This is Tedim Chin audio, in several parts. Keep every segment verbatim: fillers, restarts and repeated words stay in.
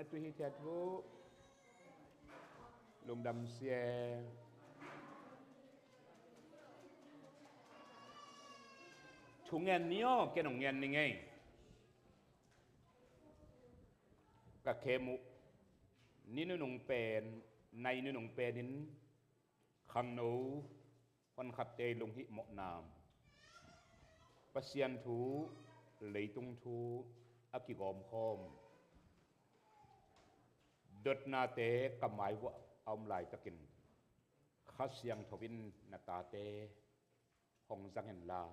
Tui hi thiat uh. Lungdam sia. Thu ngen ni aw, ken hong ngen ni ngei. Ka khem uh, ni nunung pen, nai nunung pen in khangno honkhatte lunghihmawhna, Pasian thu, leitung thu a kigawmkhawm dotnate ka mai uah a om laitakin Kha Siangtho in na tate hong zang inla,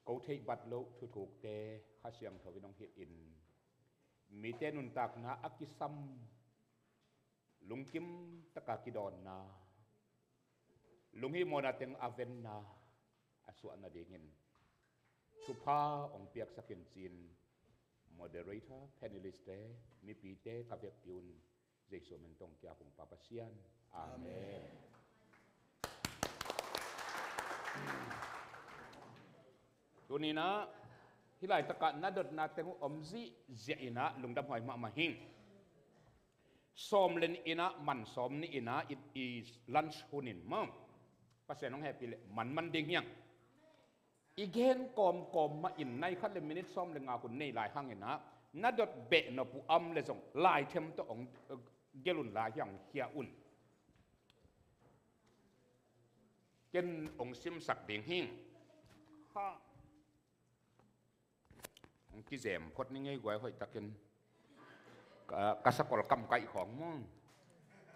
ko theih bat loh thuthukte Kha Siangtho in hong hilhin, mite nuntakna a kisam, lungkim taka kidawnna, lunghihmawhna teng a venna a suah nadingin thupha hong piaksak in ci-in, moderator, panelist te, mipite ka vekpi un Jesu min tawh kiap ung Pa Pasian. Amen. Tuni-in ah hih laitakah na dotna teng uh om zihziah in ah lungdam huai mahmah hi. Sawm le nih in ah, man sawm nih in ah, it is lunch hun in maw, Pasian hong hehpih leh manman ding hi hang. I gen kawmkawm mah in nai khat le minit sawm le nga hun nei lai hang in ah, na dot beh nop uh om leh zong laithem tawh hong, eh, gelh un lai hi hang, khia un. Ken hong simsak ding hi. Ha. Hong kizem phot ni ngei guai, hoihtakin. Ka, ka sakol kam kaih khawng maw.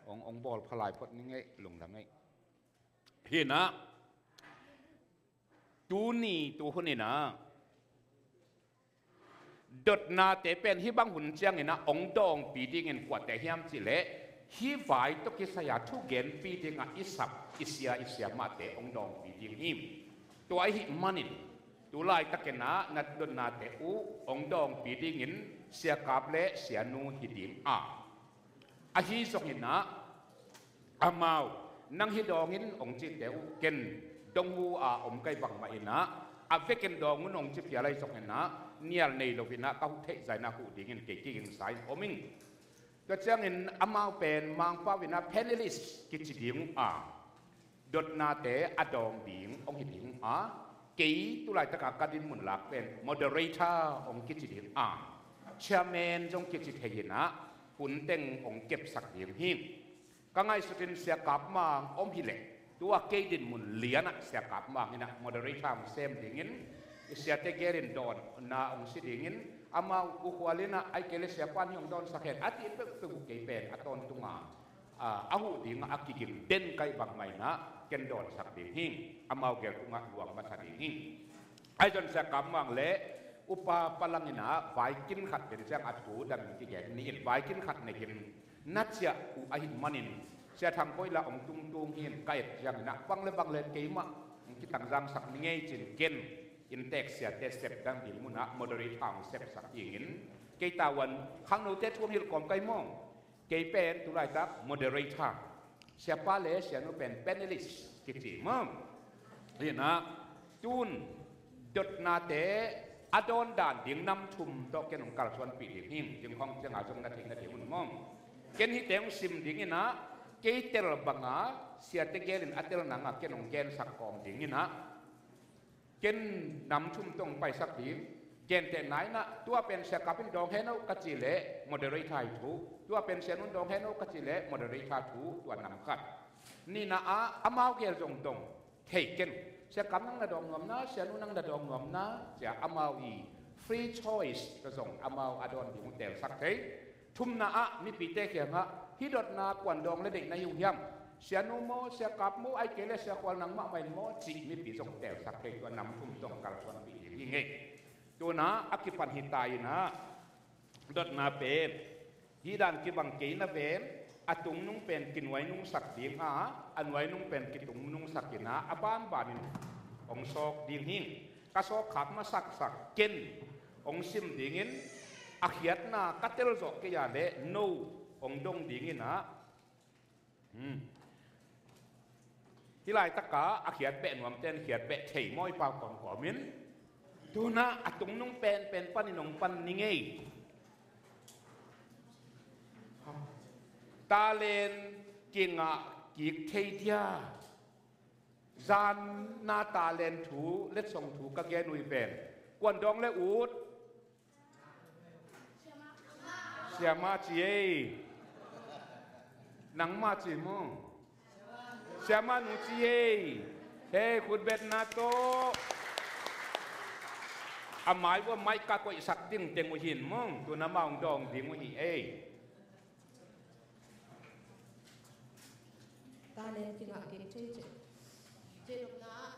Hong, hong bawl pha lai phot ni ngei, lungdam ngei. Hi in ah, tuni tu hun in ah dotnate pen hih bang hun ciangin ah hong dawngpi dingin kuate hiam cih leh, hih vai tawh kisai-a thugenpi dingah i sap, i sia, i siamahte hong dawngpi ding hi. Tua ahih manin tu laitakin ah na dotnate uh hong dawngpi dingin Sia Kap le Sia Nu hi ding a, ahi zongin ah amau, nang hih dawng in hong cihte uh ken dong uh a om ka hih bangmah in ah, a vekin dawng un hong ci phial ahi zongin ah, nial nei lo in ah ka huh theih zah in ah huh dingin kei kigingsa in om ing. Tua ciangin amau pen Mangpau in ah panelist kici ding uh a, dotnate a dawng ding hong hi ding uh a, kei tu laitaka ka dinmun lak pen moderator hong kici ding a, chairman zong kici thei in ah hun teng hong kepsak ding hi. Ka ngaihsutin Sia Kap Mang om hi leh, tua kei dinmun lianah Sia Kap Mang in ah moderator hong sem dingin, i siate gelin dawnna hong si dingin, amau U Khual in ah, ahih kei leh Sia Pan hi hong dawnsak hen, a cih peuhpeuh uh kei pen a tawntunga, a, a huh dingah a kiging den ka hih bangmah in ah ken dawnsak ding hi. Amau gel tungah luang masa ding hi. Ahi zong Sia Kap Mang le Upa Pa Lang in ah vaikin khat pen ciang a thu dang kigen ni in, vaikin khat nei in, na ciah uh ahih manin, Sia Thang Koi la hong tungtung hi in, ka et ciangin ah bang le bang le keimah hong kitangzangsak ni ngei ci-in ken inntek siate sep dang ding munah moderator hong sepsak dingin, kei tavuan khangnote thu hong hilh kawm ka hi maw. Kei pen tu laitak moderator, Siapa le Sianu pen panelist kici maw. Hi in ah, tun dotnate a dawn dan ding nam thum tawh ken hong kalsuanpih ding hi. Zing khawng ciangah zong na thei na thei un maw. Ken hihte hong sim ding in ah, kei tel banga siate gelin a tel nangah ken hong gensak kawm ding in ah, ken nam thum tawh hong paisak ding. Gentehna in ah, tua pen Sia Kap in dawng hen aw ka cih leh moderator thu, tua pen Sianu in dawng hen aw ka cih leh moderator thu, tua nam khat. Nihna ah amau gel zong dong thei ken. Sia Kap nang na dawng nuamna, Sianu nang na dawng nuamna, cia amau i free choice tawh zong amau a dawn ding uh telsak thei. Thumna ah mipite kiangah, hih dotna kuan dawng le deih na hi uh hiam? Sianu maw, Sia Kap maw, ahih kei leh Sia Khual nang mahmah in maw, cih mipi zong telsak thei, tua nam thum tawh hong kalsuanpih ding hi ngei. Tun ah a kipan hi ta in ah, dotna pen hih dan kibang kei na ven, a tungnung pen kinuainungsak ding a, a nuainung pen kitungnungsak in ah, a banbanin hong sawk ding hi. Ka sawkkhak masaksak ken hong sim dingin, a khiatna ka telzawh kei a leh no hong dong ding in ah, hmm, hih laitaka a khiat beh nuamte in khiat beh thei mawi pau kawmkawm in, tun ah a tungnung penpen panin hong pan ni ngei. Talent kingah kik thei dia? Zan na talent thu, letsong thu ka gen uh hi pen, kuan dawng le ut? Siamah ci ei. Nangmah ci maw? Siamah nu ci ei. Hei, khutbetna tawh. A mai uh a mai ka koihsak ding teng uh hin maw? Tun amah hong dawng ding uh hi ei. Talent kingah kik thei ci. Cih nopna ah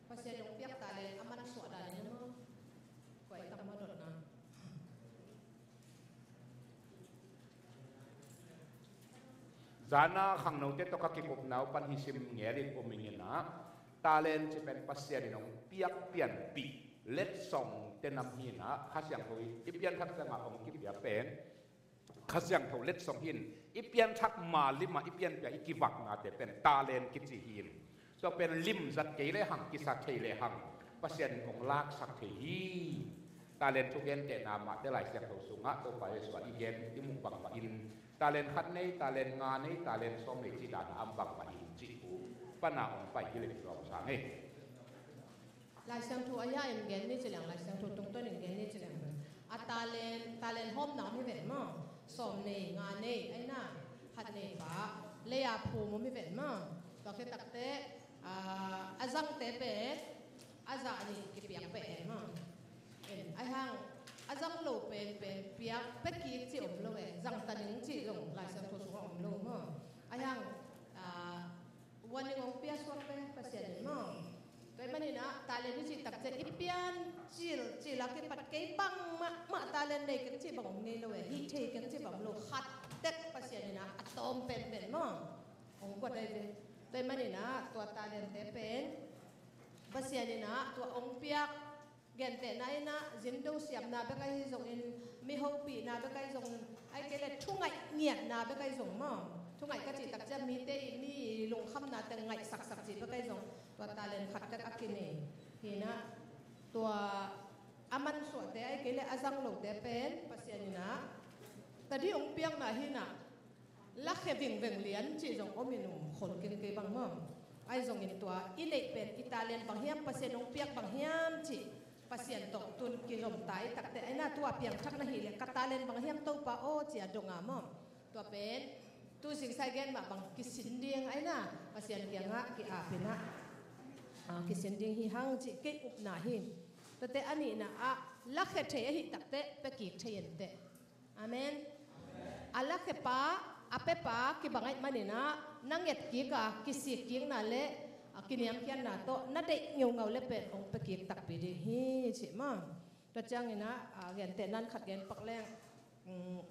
Pasian hong piak talent a mansuah dan in maw? Kuai tak maw dotna. Zan a khangnote tawh ka kikupna uh pan hi sim ngel in um ing in ah, talent ci pen Pasian in hong piak pianpih letsongte nam hi in ah, Kha Siangtho i pianthak ciangah hong kipia pen Kha Siangtho letsong hi in, i pianthak ma limah i pianpia i kivaknate pen talent kici hi in. Tua pen limzat kei le hang, kisa thei le hang, Pasian in hong laksak thei hi. Talent thugentehna mahte Lai Siangtho sungah Topa Jesuh a i gen i muh bangmah in, talent khat nei, talent nga nei, talent sawm nei ci dan a om bangmah in cih uh pana hong pai hi leh lawm sang ei. Lai Siangtho a hia in gen ni ci leng, Lai Siangtho tungtawn in gen ni ci leng, a talent, talent hawmna om hi ven maw? Sawm nei, nga nei, aina khat nei pa, lei a phum om hi ven maw? Tua khit takteh, a, a zangte pen a zah nih kipiak beh e maw? En, aihang a zang lo pen, pen piak pekik ci om lo e, zang ta ning ci zong Lai Siangtho sungah om lo maw? Aihang, a, Warning hong pia suak ve Pasian in maw? Tua ahih manin ah talent i cih takciang i pian cil cil a kipat kei bang mahmah talent nei keng cih bang om ngei lo e, hih thei keng cih bang om lo, khat tek Pasian in ah a tawm penpen maw? Hong guat ahi ve. Tua ahih manin ah tua talent te pen Pasian in ah tua hong piak gentehna in ah, zindo siamna bek ahi zongin, mi hopihna bek ahi zongin, ahih kei leh thungaih ngiatna bek ahi zong maw? Thungaih ka cih takciang mite i mi lungkhamna teng ngaihsaksak cih bek ahi zong, tua talent khat bek a kinei hi in ah, tua a mansuahte ahih kei leh a zang lote pen Pasian in ah tadi hong piakna hi in ah, lakhia vingveng lian cih zong om in um khol keng kei bang maw? Ahi zongin tua i neih pen i talent bang hiam, Pasian hong piak bang hiam cih Pasian tawh tun kizom ta i takte, aina tua piangthak na hih leh ka talent bang hiam Topa aw ci a dong a maw? Tua pen tu zingsai gen mah bang kisin ding aina Pasian kiangah ki-ap in ah, ah, kisin ding hi hang cih kei upna hi. Tuate a nihna ah lakhia thei ahih takte pia kik thei inteh. Amen. A lakhiepa, a piapa kibang ahih manin ah na nget kik a, kisik kikna le a kiniamkhiatna tawh na deih ngeungau le pen hong pia kik takpi ding hi cih maw? Tua ciangin ah, a, gentehna in khat gen pak leng, um,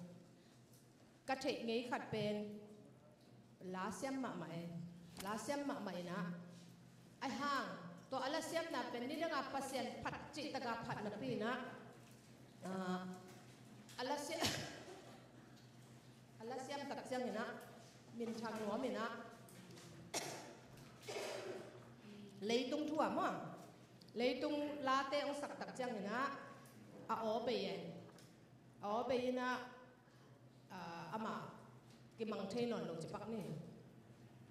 ka theih ngei khat pen lasiam mahmah e. Lasiam mahmah in ah, aihang tua a lasiamna pen nidanga Pasian phat cihtakin phat napi in ah, ah, a lasiam a lasiam tak ciangin ah minthang nuam in ah, leitung thu a maw? Leitung late hong sak tak ciangin ah a aw bei e. A aw bei in ah, ah, amah kimang thei nawn lo ci pak ni.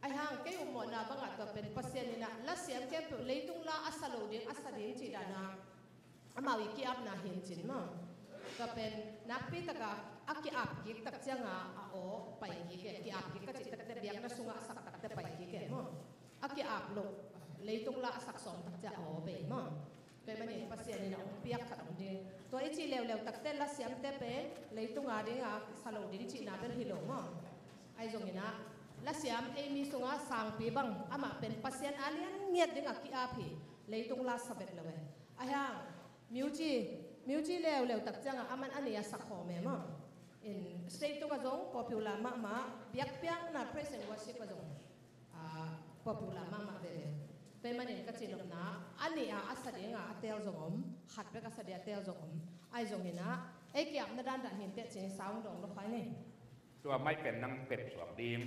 Aihang kei upmawhna bangah tua pen Pasian in ah lasiam khempeuh leitung la a sa lo ding, a sa ding cih dan a amau i ki-apna hi in cin maw? Tua pen nakpi takin a ki-ap kik tak ciangin a aw pai kik e, ki-ap kik ka cih takte biakna sungah a sak takte pai kik e maw? A ki-ap lo, leitung la a sak sawm tak ciang a aw bei maw? Tua ahih manin Pasian in a hong piak khat om ding. Tua i cih leuleu takte lasiamte pen leitung a ding a sa lo ding cihna bel hi lo maw? Ahi zongin ah lasiam ei mi sungah sangpi bang amah pen Pasian a lian ngiat dingin ki-ap hi. Leitung la sa vet lo e. Aihang, music, music leuleu tak ciangin aman a ni a sa khawm e maw? In state tungah zong popular mahmah, biakpiakna praise and worship ah zong, ah, popular mahmah veve. Tua ahih manin ka cih nopna, a ni a a sa dingin a teel zong om, khat bek a sa dingin a teel zong om. Ahi zongin ah ei ki-apna dandan hi inteh ci-in sa hong dawng lo khai ni. Tua mai pen nang pep suak ding.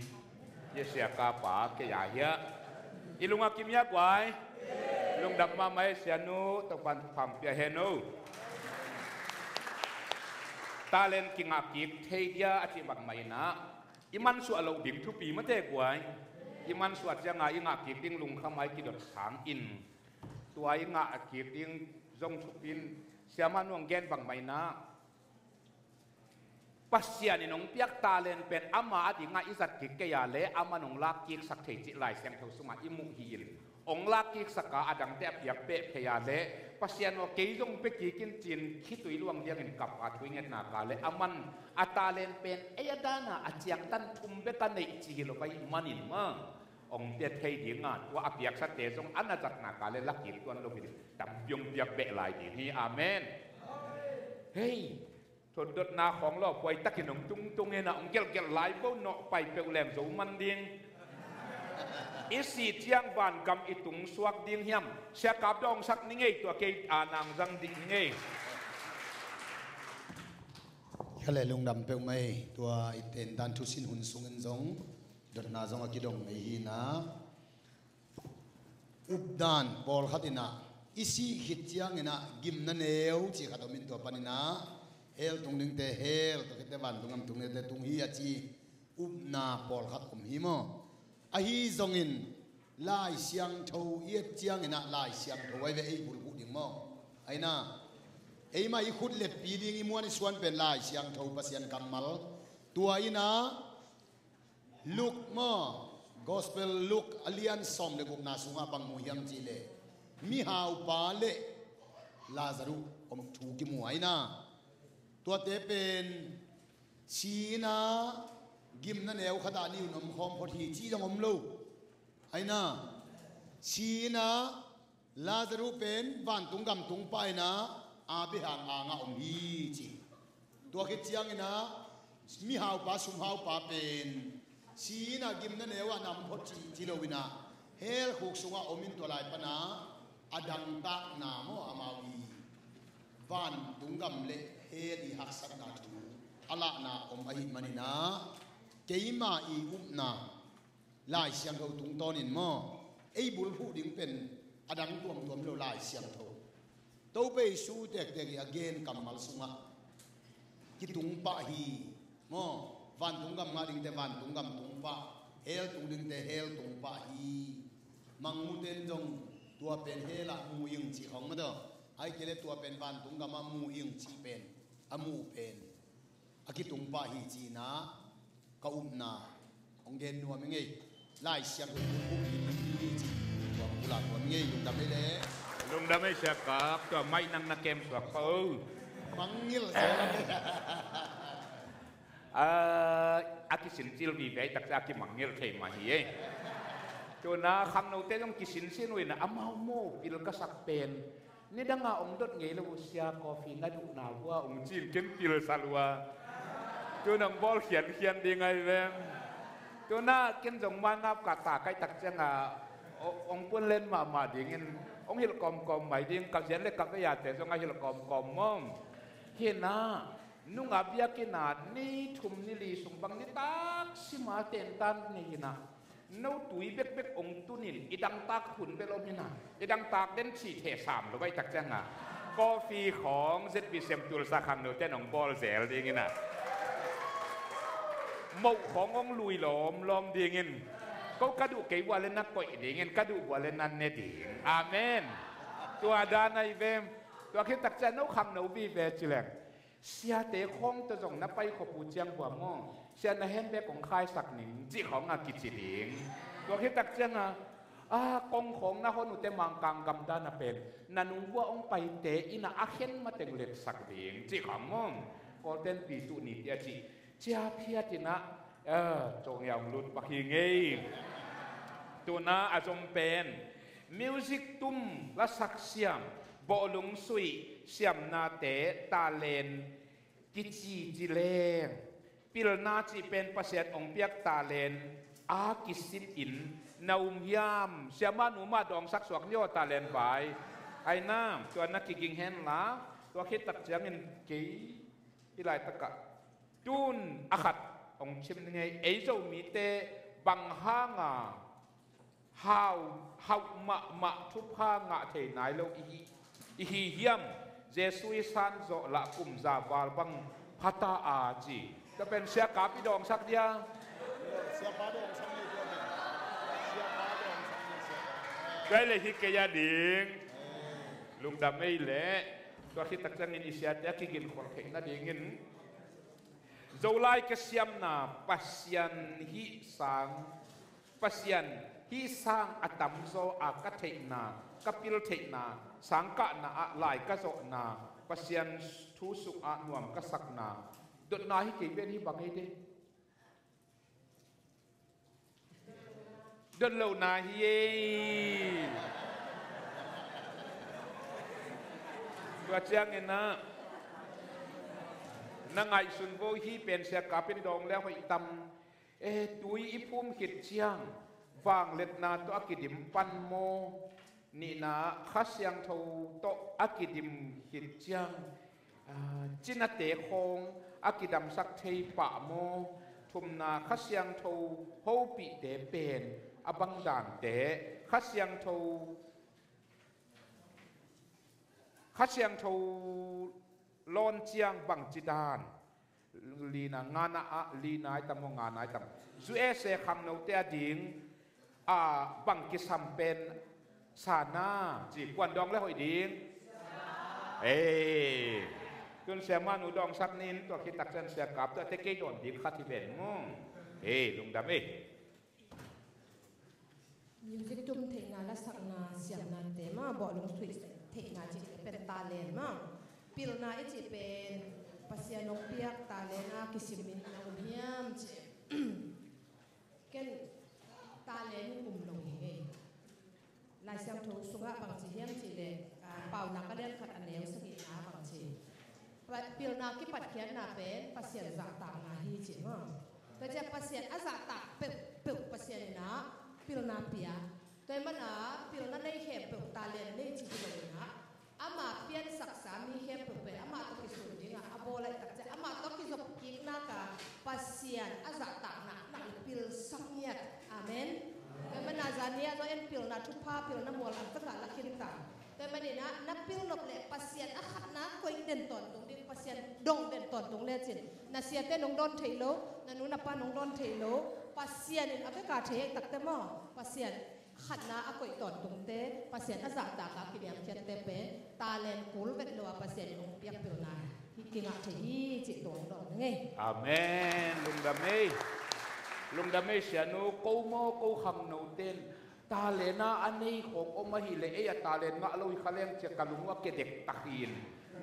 Sia Kapa kei a hia. I lung a kim hia guai. Lungdam mahmah e sianu, Topa'n thupha pia hen o. Talent kingah kik thei dia a cih bangmah in ah, I mansuah loh ding thupi mate guai. I mansuah cianga i ngah kik ding lungkham a i kidot sangin, tua i ngah kik ding zong thupi in, siamah nuang gen bang mah inah, Pasian in hong piak talent pen ama a dingah i zat kik kei a le, aman hong lak kiksak thei cih Lai Siangtho sungah i muh hi in, hong lak kiksak a, a dangte a piak peh thei a le, Pasian aw, kei zong pia kik in ci-in khitui luang diangin kap a thu i ngetna ka le, aman a talent pen ei a dana a ciangtan thum bek a neih ci hi lo ahih manin mah, hong pia thei dinga, tua a piaksate zong a na zatna ka le la kik tuan lo hi ding, tampi hong piak beh lai ding hi. Amen. Hei, thotdotna khawng lawpuai takin hong tungtung inah, hong gelhgelh lai bo nawh, pai peuh leng zo man ding. I sih ciang vangam i tung suak ding hiam? Sia Kap dawngsak ni ngei, tua kei a nang zang dih ni ngei. Ka le lungdam peuhmah ei, tua i tentan thusin hun sungin zong dotna zong a kidong mei hi inah, updan pawlkhat inah, i sih khit cianginah gimna neu cih khat om in, tua paninah hell tung dingte hell, tua khitte vantung gam tung dingte tung hi a ci upna pawlkhat om hi maw? Ahi zongin Lai Siangtho i et cianginah Lai Siangtho ahi ve ei bulphuh ding maw? Aina, eimah i khut leppi ding, i muan i suan pen Lai Siangtho, Pasian kammal. Tua inah Luke maw, Gospel Luke a lian sawm le gukna sungah bang mu hiam cihleh, mihaupa le Lazarus om thu kimu aina. Tuate pen si inah gimna neu khatah ni un om khawm phot hi ci zong om lo. Aina, si inah Lazarus pen vantung gam tung pah inah Abraham angah om hi ci. Tua khit cianginah mihaupa, sumhaupa pen si inah gimna neu ah na om phot ci, ci lo inah hell khuk sungah om in, tua lai pana a dangtakna maw, amau i vantung gam le hell i haksatna thu a lahna om ahih maninah, keima i upna Lai Siangtho tungtawnin maw, ei bulphuh ding pen a dang tuamtuam lo, Lai Siangtho. Topa Jesu tektek i a gen kammal sungah kitung pah hi maw, vantung gam ngah dingte vantung gam tung pah, hell tung dingte hell tung pah hi. Mangmuten zong tua pen hell ah mu ing ci khawng mah tawh, ahih kei leh tua pen vantung gam ah mu ing ci pen, a mu pen a kitung pah hi ci inah ka upna hong gen nuam ing ei. Lai Siangtho bulphuh hi ci, tua bula nuam ing ei. Lungdam ei le. Lungdam ei Sia Kap, tua mai nang na kem suak pah o. Mangngilh. Ah, a kisin cil vive ahih takciang a kimangngilh thei mah hi ei. Tuna khangnote zong kisinsin uh inah, amau maw, pil ka sak pen nidanga ong dot ngei lo uh, Sia, coffee na duhna uh a, ong ci-in ken pilsa lua. Tun ong bawl khiankhian ding ahi vem. Tuna ken zong maingap ka ta kaih takcianga ong punlen mahmah dingin ong hilh kawmkawm mai ding, ka zian le ka vei-ate zong a hilh kawmkawm mawng. Hina, nunga biakina ni thum ni li sung bang nitak sima tentan ni hina. No tui bekbek ong tunin, i dangtak hun bel om hina. I dangtak den cih theh sam lo ahih takcianga, coffee khawng Z B C M Tulsa khangnote in ong bawl zel dingin a, moh khawng ong lui lawmlawm dingin, ko ka duh kei bua le na koih dingin, ka duh bua le na ne ding. Amen. Tua dan ahi vem. Tua khit takciang no khangno vive ci leng, siate khawng tawh zong na pai khop uh ciang bua maw, sia, na handbag ong khaisak ning, cih khawng a kici ding. Tua khit takcianga, a, kong khawng na hon uhte Mangkang gamdana pen na nung bua ong paite ina a khen mateng letsak ding, cih khawng maw. Kawlten pi tuh ni tia cih, cia phiat ina, a, cawng ia ong lut pak hi ngei. Tuna a zom pen music tum, lasak siam, bawhlung suih, siamnate, talent, kici ci leng, pilna cih pen Pasian ong piak talent a kisit in na um hiam? Siamah numah dawngsak suak ni aw, talent vai. Aina, tua na kiging henla, tua khit takciangin kei i laitakah tun a khat ong chim ni ngei, ei Zomite bang hanga hau, hauh mahmah thupha ngah thei nai lo i hi, i hi hiam? Jesu i san zawh lah kum za val bang phata a ci. Tua pen Sia Kap i dawngsak dia. Siapa dong sang ni, siapa dong sang ni, siapa. Kai le hi kei a ding. Lungdam ei le. Tua khit tak ciangin i siate a kiginkhol theihna dingin Zolai ka siamna Pasian hih sang, Pasian hih sang a tamzaw a ka theihna, ka pil theihna, sangkahna ah lai ka zawhna, Pasian thu sungah nuam ka sakna, dotna hi kei pen hi bang ei de. Dot lohna hi ei. Tua ciangin ah na ngaihsun vo hi pen sia kapin dawng le hoih tam. E, tui i phum khit ciang vangliatna tawh a kidim pan maw? Nihna Kha Siangtho tawh a kidim khit ciang, a, cinate khawng a kidamsak thei pah maw? Thumna Kha Siangtho hopihte pen a bang dante, Kha Siangtho, Kha Siangtho lawn ciang bangci dan, lina ngana ah, lina i tam maw, ngana i tam, U S A khangnote a ding a bang kisam pen sana ci kuan dawng le hoih ding. Ei, tun sia manu dawngsak nin tua khit tak ciang sia kap tua te kei dawn ding khat hi ven mu. Ei, lungdam ei. Music tum theihna, lasakna, siamnate ma, bawhlung thuih theihna cihte pen talent ma. Pilna i cih pen Pasian hong piak talent a kisimin na um hiam cih. Ken talent in um lo hi ei. Lai Siangtho sungah bangci hiam cihleh, ah, Paunak a lian khat a neu sagihna bangci. Pa-, pilna kipatkhiatna pen Pasian zahtakna hi ci maw. Tua ciah Pasian a zahtak peuhpeuh Pasian inah pilna pia. Tua i mana pilna nei khempeuh talent nei ci hi lo inah. Ama piansaksa mi khempeuh pen amah tawh kisun dingah a bawl ahih tak ciah amah tawh kizop kik nak a Pasian a zahtakna nak le pilsak ngiat. Amen. Tua i mana zani ah zong en pilna thupha, pilna mual ang takah la khin ta. Tua i maninah na pil nop leh Pasian a khatna koih den tawntung ding, Pasian dong den tawntung lecin na siate nong dawn theih lo, na nu na pa nong dawn theih lo. Pasian in a veka thei ahih takte maw, Pasian khatna a koih tawntungte, Pasian a zahtak a kiniamkhiatte pen talent kul vet lo a Pasian in hong piak pilna hi kingah thei hi cih tua hong dawn ngei. Amen. Lungdam ei. Lungdam ei sianu, ko maw ko khangnote in talent a a nei khawk om ahih leh ei a talent ngah lo hi kha leng cia ka lung uh a kedek tak hi in.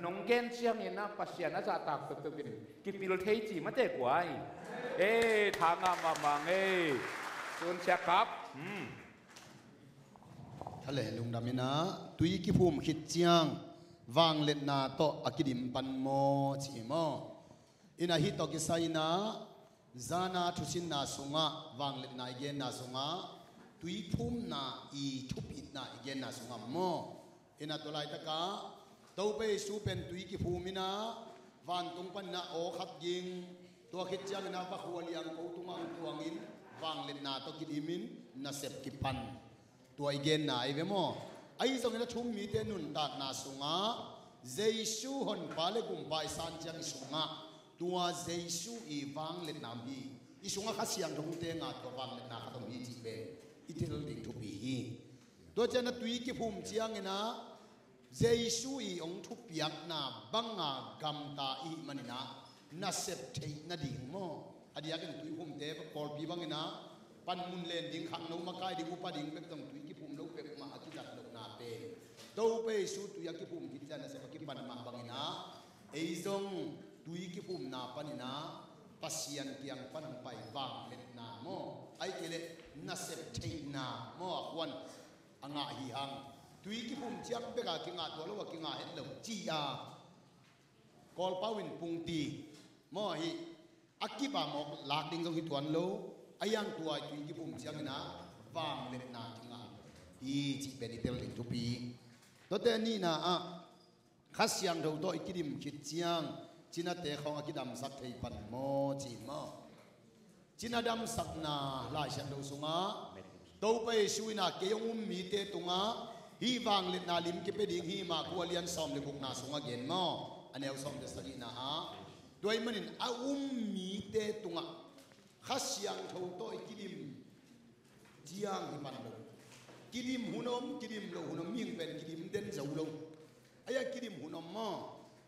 Nong gen ciangin ah Pasian a zahtak peuhpeuh in kipil thei ci mate guai. Ei, tha ngah mahmah ngei. Tun sia kap. Hmm. Thale lungdam inah tui kiphum khit ciang vangliatna tawh a kidim pan maw ci maw? Inah hih tawh kisai inah zana thusinna sungah vangliatna i genna sungah tuiphumna i thupitna i genna sungah maw? Inah tua laitakah Topa Jesu pen tui kiphum inah vantung paninah aw khat ging, tua khit cianginah vakhua liang ko tungah hong tuangin vangliatna tawh kidimin nasep kipan. Tua i genna ahi ve maw? Ahi zongin a thu-um mite nuntakna sungah Jesu Honpa le Gumpa i san ciang i sungah tua Jesu i vangliatna om hi. I sungah Kha Siangtho hong teng a tua vangliatna khat om hi cih pen i tel ding thupi hi. Tua ciang a tui kiphum cianginah Jesu i hong thupiakna banga gamta i hih maninah nasep theih nading maw? A diakin tuiphumte pawlpi banginah panmun len ding, khangno makai ding, upa ding bek zong tui kiphum lo peuhmah a kizat lohna pen Topa Jesu tui a kiphum khit ciang nasep a kipan mah banginah ei zong tui kiphumna paninah Pasian kiang pan hong pai vangliatna maw? Ahih kei leh nasep theihna maw? A khuan a ngah hi hang. Tui kiphum ciang beka kingah tua lo a kingah het lo ci-a Kawlpau in pungti maw hi. A kip a mawk lak ding zong hi tuan lo. A hiang tua tui kiphum cianginah vangliatna kingah hi cih pen i tel ding thupi. Tuate nihna ah Kha Siangtho tawh i kidim khit ciang cinate khawng a kidamsak thei pan maw ci maw? Cina damsakna Lai Siangtho sungah Topa Jesu inah kei hong um mite tungah hih vangliatna lim kipia ding hi, Marku a lian sawm le gukna sungah gen maw? A neu sawm le sagihna ah. Tua ahih manin a um mite tungah Kha Siangtho tawh i kidim ciang hi pan lo. Kidim hun om, kidim loh hun om, mihing pen kidim den zo lo. A ia kidim hun om maw?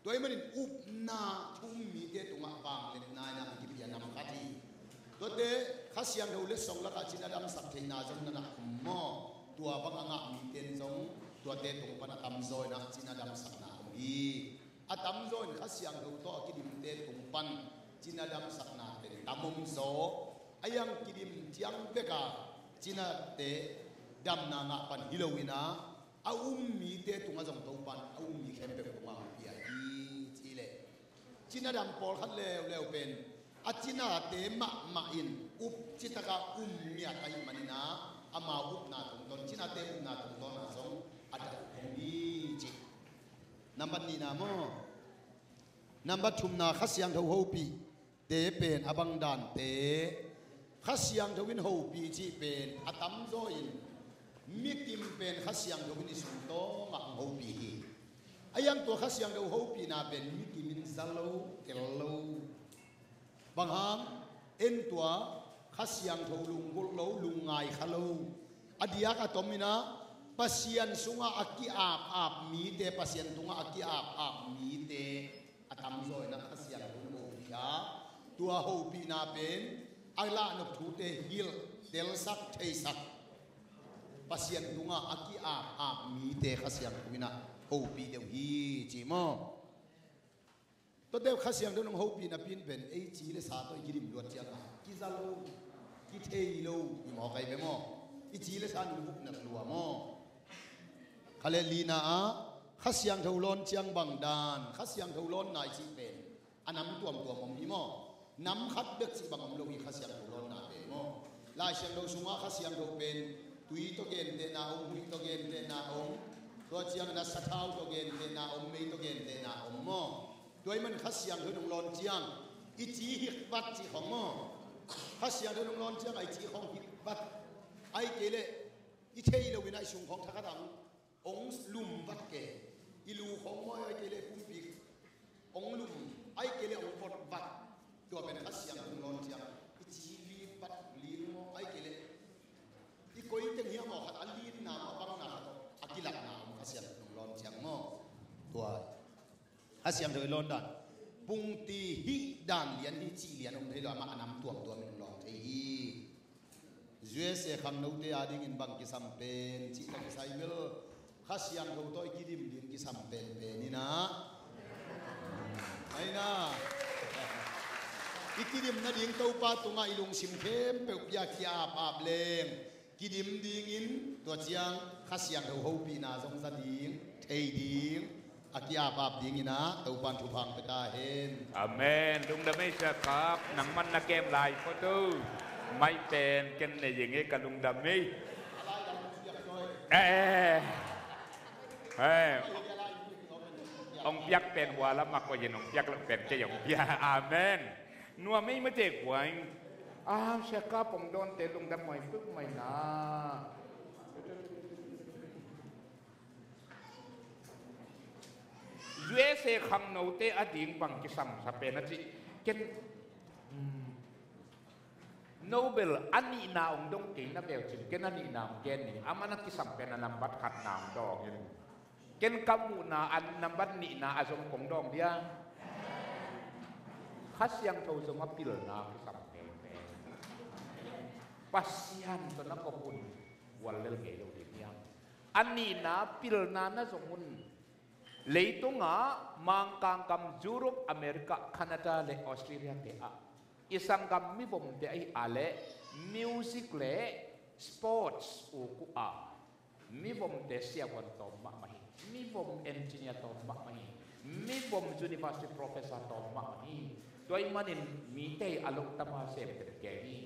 Tua ahih manin upna thu um mite tungah vangliatna in a kipia nam khat hi. Tuate Kha Siangtho letsong lakah cina damsak theihna zong na na om maw? Tua bang a ngah mite in zong tuate tung pan a tamzaw in a cina damsakna om hi. A tamzaw in Kha Siangtho tawh a kidimte tung pan cina damsakna pen tam om zaw. A iang kidim ciang bek a cinate damna ngah pan hi lo in a, a um mite tungah zong Topa in a um mi khempeuh tungah hong pia hi ci leh, cina dam pawlkhat leuleu pen a cinate mahmah in up citak a um ngiat ahih manin a, amau upna tungtawn, cinate upna tungtawn a zong a dam hong hi ci. Nambat nihna maw? Nambat thumna, Kha Siangtho hopihte pen a bang dante? Kha Siangtho in hopih cih pen a tamzaw in mikim pen Kha Siangtho in i sungtawngah hong hopih hi. A iang tua Kha Siangtho hopihna pen mikim in za lo, tel lo. Bang hang? En tua Kha Siangtho lunggulh lo, lungngai kha lo. A diak a tom in a, Pasian sungah a ki-ap-ap mite, Pasian tungah a ki-ap-ap mite a tamzaw in a Kha Siangtho in hopih a, tua hopihna pen a lahnop thute hilh, telsak, theisak, Pasian tungah a ki-ap-ap mite Kha Siangtho in a hopih deuh hi ci maw? Tua deuh Kha Siangtho in hong hopih napi in pen ei ci le sa tawh i kidim luat ciangin kiza lo, kithei lo hi maw, kai ve maw? I ci le sa in hong vuknat lua maw? Kha le lina ah Kha Siangtho lawn ciang bang dan, Kha Siangtho lawnna i cih pen a nam tuamtuam om hi maw? Nam khat bek cih bang om lo hi Kha Siangtho lawnna pen maw? Lai Siangtho sungah Kha Siangtho pen tui tawh gentehna om, huih tawh gentehna om, tua ciangin a sathau tawh gentehna om, mei tawh gentehna om maw? Tua ahih man Kha Siangtho in hong lawn ciang i ci hikbat cih khong maw? Kha Siangtho in hong lawn ciang a i ci khong hikbat, ahih kei leh i thei lo in a i sung khong thakhat ah hong lum vat kei, i lu khong maw, ahih kei leh pumpi hong lum, ahih kei leh hong vot vat. Tua pen Kha Siangtho in hong lawn ciang i ci li vat li maw, ahih kei leh i koi teng hiam aw khat a linna maw, a bangna khat a kilakna om Kha Siangtho in hong lawn ciang maw? Tua Kha Siangtho i lawn dan, pungti hih dan lian hi cih lian om thei lo, amah a nam tuamtuam in hong lawn thei hi. U S A khangnote adingin bang kisam pen cih tak kisai bel Kha Siangtho tawh i kidim ding kisam penpen in a, ai na, i kidim nading Topa tungah i lungsim khempeuh pia, ki-ap-ap leng kidim dingin, tua ciang Kha Siangtho hopihna zong za ding, thei ding, a ki-ap-ap dingin a Topa in thupha hong pia ta hen. Amen. Lungdam ei Sia Kap, nangman na kem lai photo mai pen ken nei ing e, ka lungdam ei. Eh, eh. Hong piak pen hua lam a koih in, hong piak loh pen kei hong pia. Amen. Nuam ei mate kuai. Ah, Sia Kap hong dawnte lungdam huai peuhmah in a. U S A khangnote ading bang kisam sa pen a cih ken, hmm, Nobel a nihna hong dong kei na veu cin, ken a nihna hong gen ning. Amah na kisam pen a nambat khatna hong dawng in. Ken ka muhna a nambat nihna a zong kong dawng dia. Kha Siangtho zong a pilna kisam penpen. Pasian tawh na kop un guallel ngei lo ding hiam? A nihna pilna na zong un. Leitungah Mangkang gam, Europe, America, Canada le Australia te ah i sanggam mivomte ahih a leh music le sports uk uh a, mivomte siavuan tawm mahmah hi. Mivom engineer tawm mahmah hi. Mivom university professor tawm mahmah hi. Tua ahih manin mite a loh tama sem tete keng hi.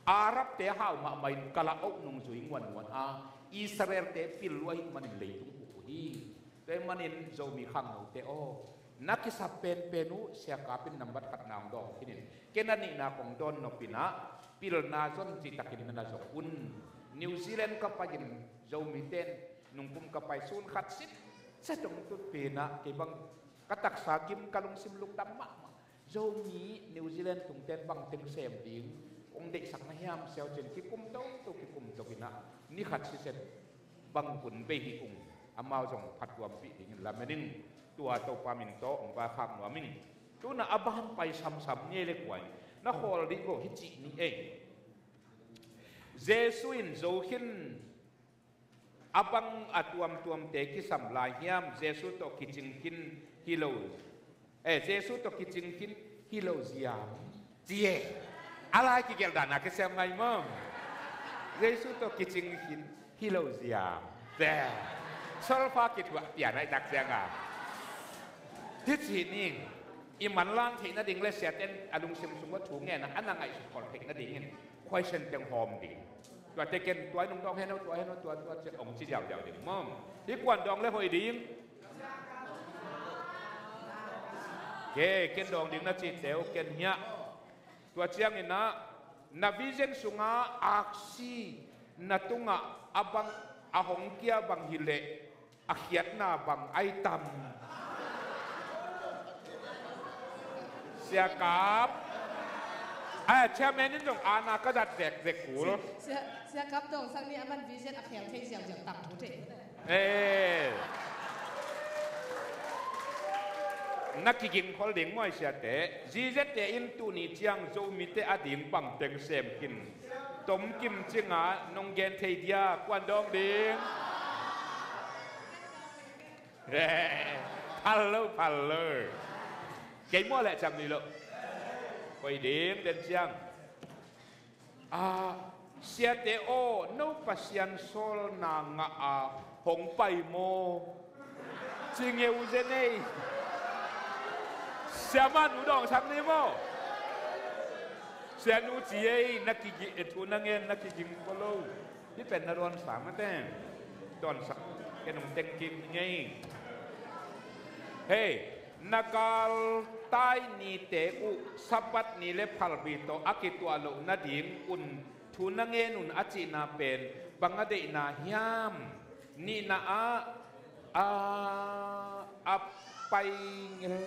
Arabte hau mahmah in, Kalah oh nungzui nguannguan a, Israelte pil uh ahih manin leitung uk uh hi. Tua ahih manin Zomi khangnote aw, na kisap penpen uh, Sia Kap in nambat khatna hong dawng khin in, ken a nihna kong dawn nop in a, pilna zon cihtakin na na zong un. New Zealand ka pai in, Zomite in nungkum ka pai sun khat sit, sit hong tutpih in a, kei bang ka taksa gim, ka lungsim lungdam mahmah. Zomi New Zealand tungte in bang teng sem ding hong deihsak na hiam siau cin kikum toto, kikum to kinah ni khat sisep bang hun bei hi ung, amau zong phattuampih dingin lamen ing. Tua Topa min tawh hong vaikhak nuam ing. Tuna a ban pai samsam ngei le kuai na khawl dih go hi cih ni ei. Jesu in zo khin a bang a tuamtuamte kisam lai hiam? Jesu tawh kicing khin hi lo, eh, Jesu tawh kicing khin hi lo ziam ci e. A lai kigelh dan a kisiam ngai maw? Jesu tawh kicing khin hi lo ziam. Te solfa kithuah pian a i tak ciang a hi ci ning. I manlang theih nading le siate in a lungsim sung uah thu ngen a, a na ngaihsut khol theih nadingin question teng hawm ding. Tuate ken tua i nungdawng heno, tua heno, tua, tua ci hong ci diaudiau ding maw? Hi kuan dawng le hoih ding? Ke, ken dawng ding na cihte uh ken hiah. Tua ciangin ah na vision sungah aksi na tungah a bang a hong kia bang hileh a khiatna bang ai tam? Siakap. Ai, chairman in zong ana ka zat zekzek kul. Sia, Siakap dong sang ni a man vision a khel thei ziauziau tam thu thei. Eh. Na kiging khol ding maw i siate? Zizete in tuni ciang Zomite a ding bang teng sem khin. Tom kim cinga nong gen thei dia, kuan dawng ding? Eh, phal lo, phal lo. Kei maw le cam ni lo. Koi ding den ciang. A, siate aw, no Pasian sawlna ngah a hong pai maw? Ci ngeu zen ei. Siamah nu dawng sak ni maw? Sianu ci ei, na kigi, e, thu na ngen na kiging ko lo. Hih pen na dawnsa mate. Dawnsa, ken hong tengkik ngei. Hei, na galtai nite uh Sabbath ni le phalbi tawh a kituah loh nading un thu na ngen un a cihna pen bang a deihna hiam? Nihna ah, a, a pai ngel.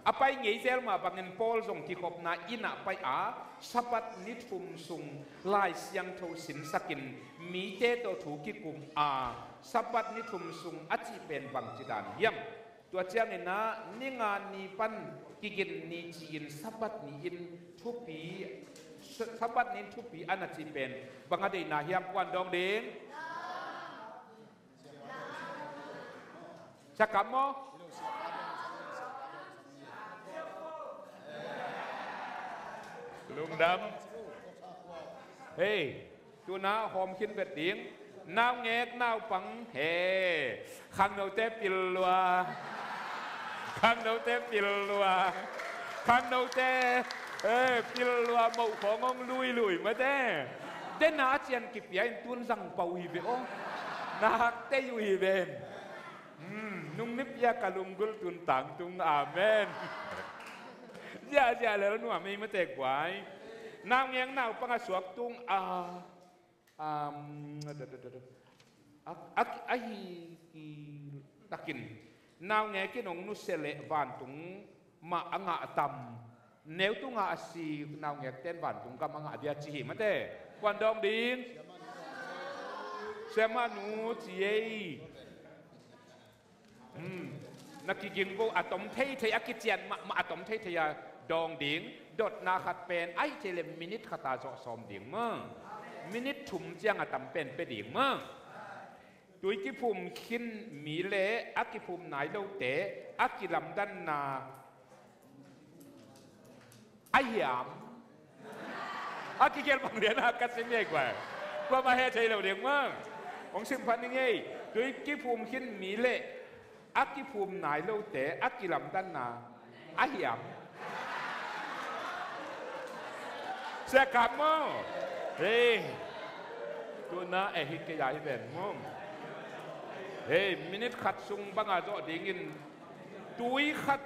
A pai ngei zel mah bangin Paul zong kikhopna inn ah pai a, Sabbath ni thum sung Lai Siangtho sinsakin mite tawh thu kikum a, Sabbath ni thum sung a cih pen bangci dan hiam? Tua ciangin ah ni nga ni pan kigin ni ci-in Sabbath ni-in thupi, Sabbath ni-in thupi a na cih pen bang a deihna hiam, kuan dawng ding? Siakap maw? Lungdam. Hei, tuna hawm khin vet ding. Naungek naupang he. Khangnote pil lua. Khangnote pil lua. Khangnote, eh, pil lua moh khawng hong lui lui mate. Dena a cian kipia in tun zang pau hi ve aw. Nak tei uh hi ven. Hmm, nung nipi a ka lunggulh tun tangtung. Amen. Ziahziah lel nuam ei mate guai. Naungek naupang a suak tung a, um, a, a, a hi, hi takin naungek in hong nusia leh vantung mah a ngah tam. Neu tungah a si naungekten vantung gam a ngah dia ci hi mate. Kuan dawng ding? Siamah nu ci ei. Hmm. Na kiging go a tom theithei a kician mahmah a tom theithei a dawng ding. Dotna khat pen ahi thei le minit khat a zawh sawm ding maw? Minit thum ciang a tam pen pe ding maw? Tui kiphum khin mi le a kiphum nai lote a kilamdanna a hiam? A kigelh bang lian a ka sim ngei guai. Kuamah he thei lo ding maw? Hong sim phan ni ngei. Tui kiphum khin mi le a kiphum nai lote a kilamdanna a hiam? Siakap maw? Hei. Tuna e hi kei a hi ven maw? Hei, minit khat sung banga zawh dingin tui khat,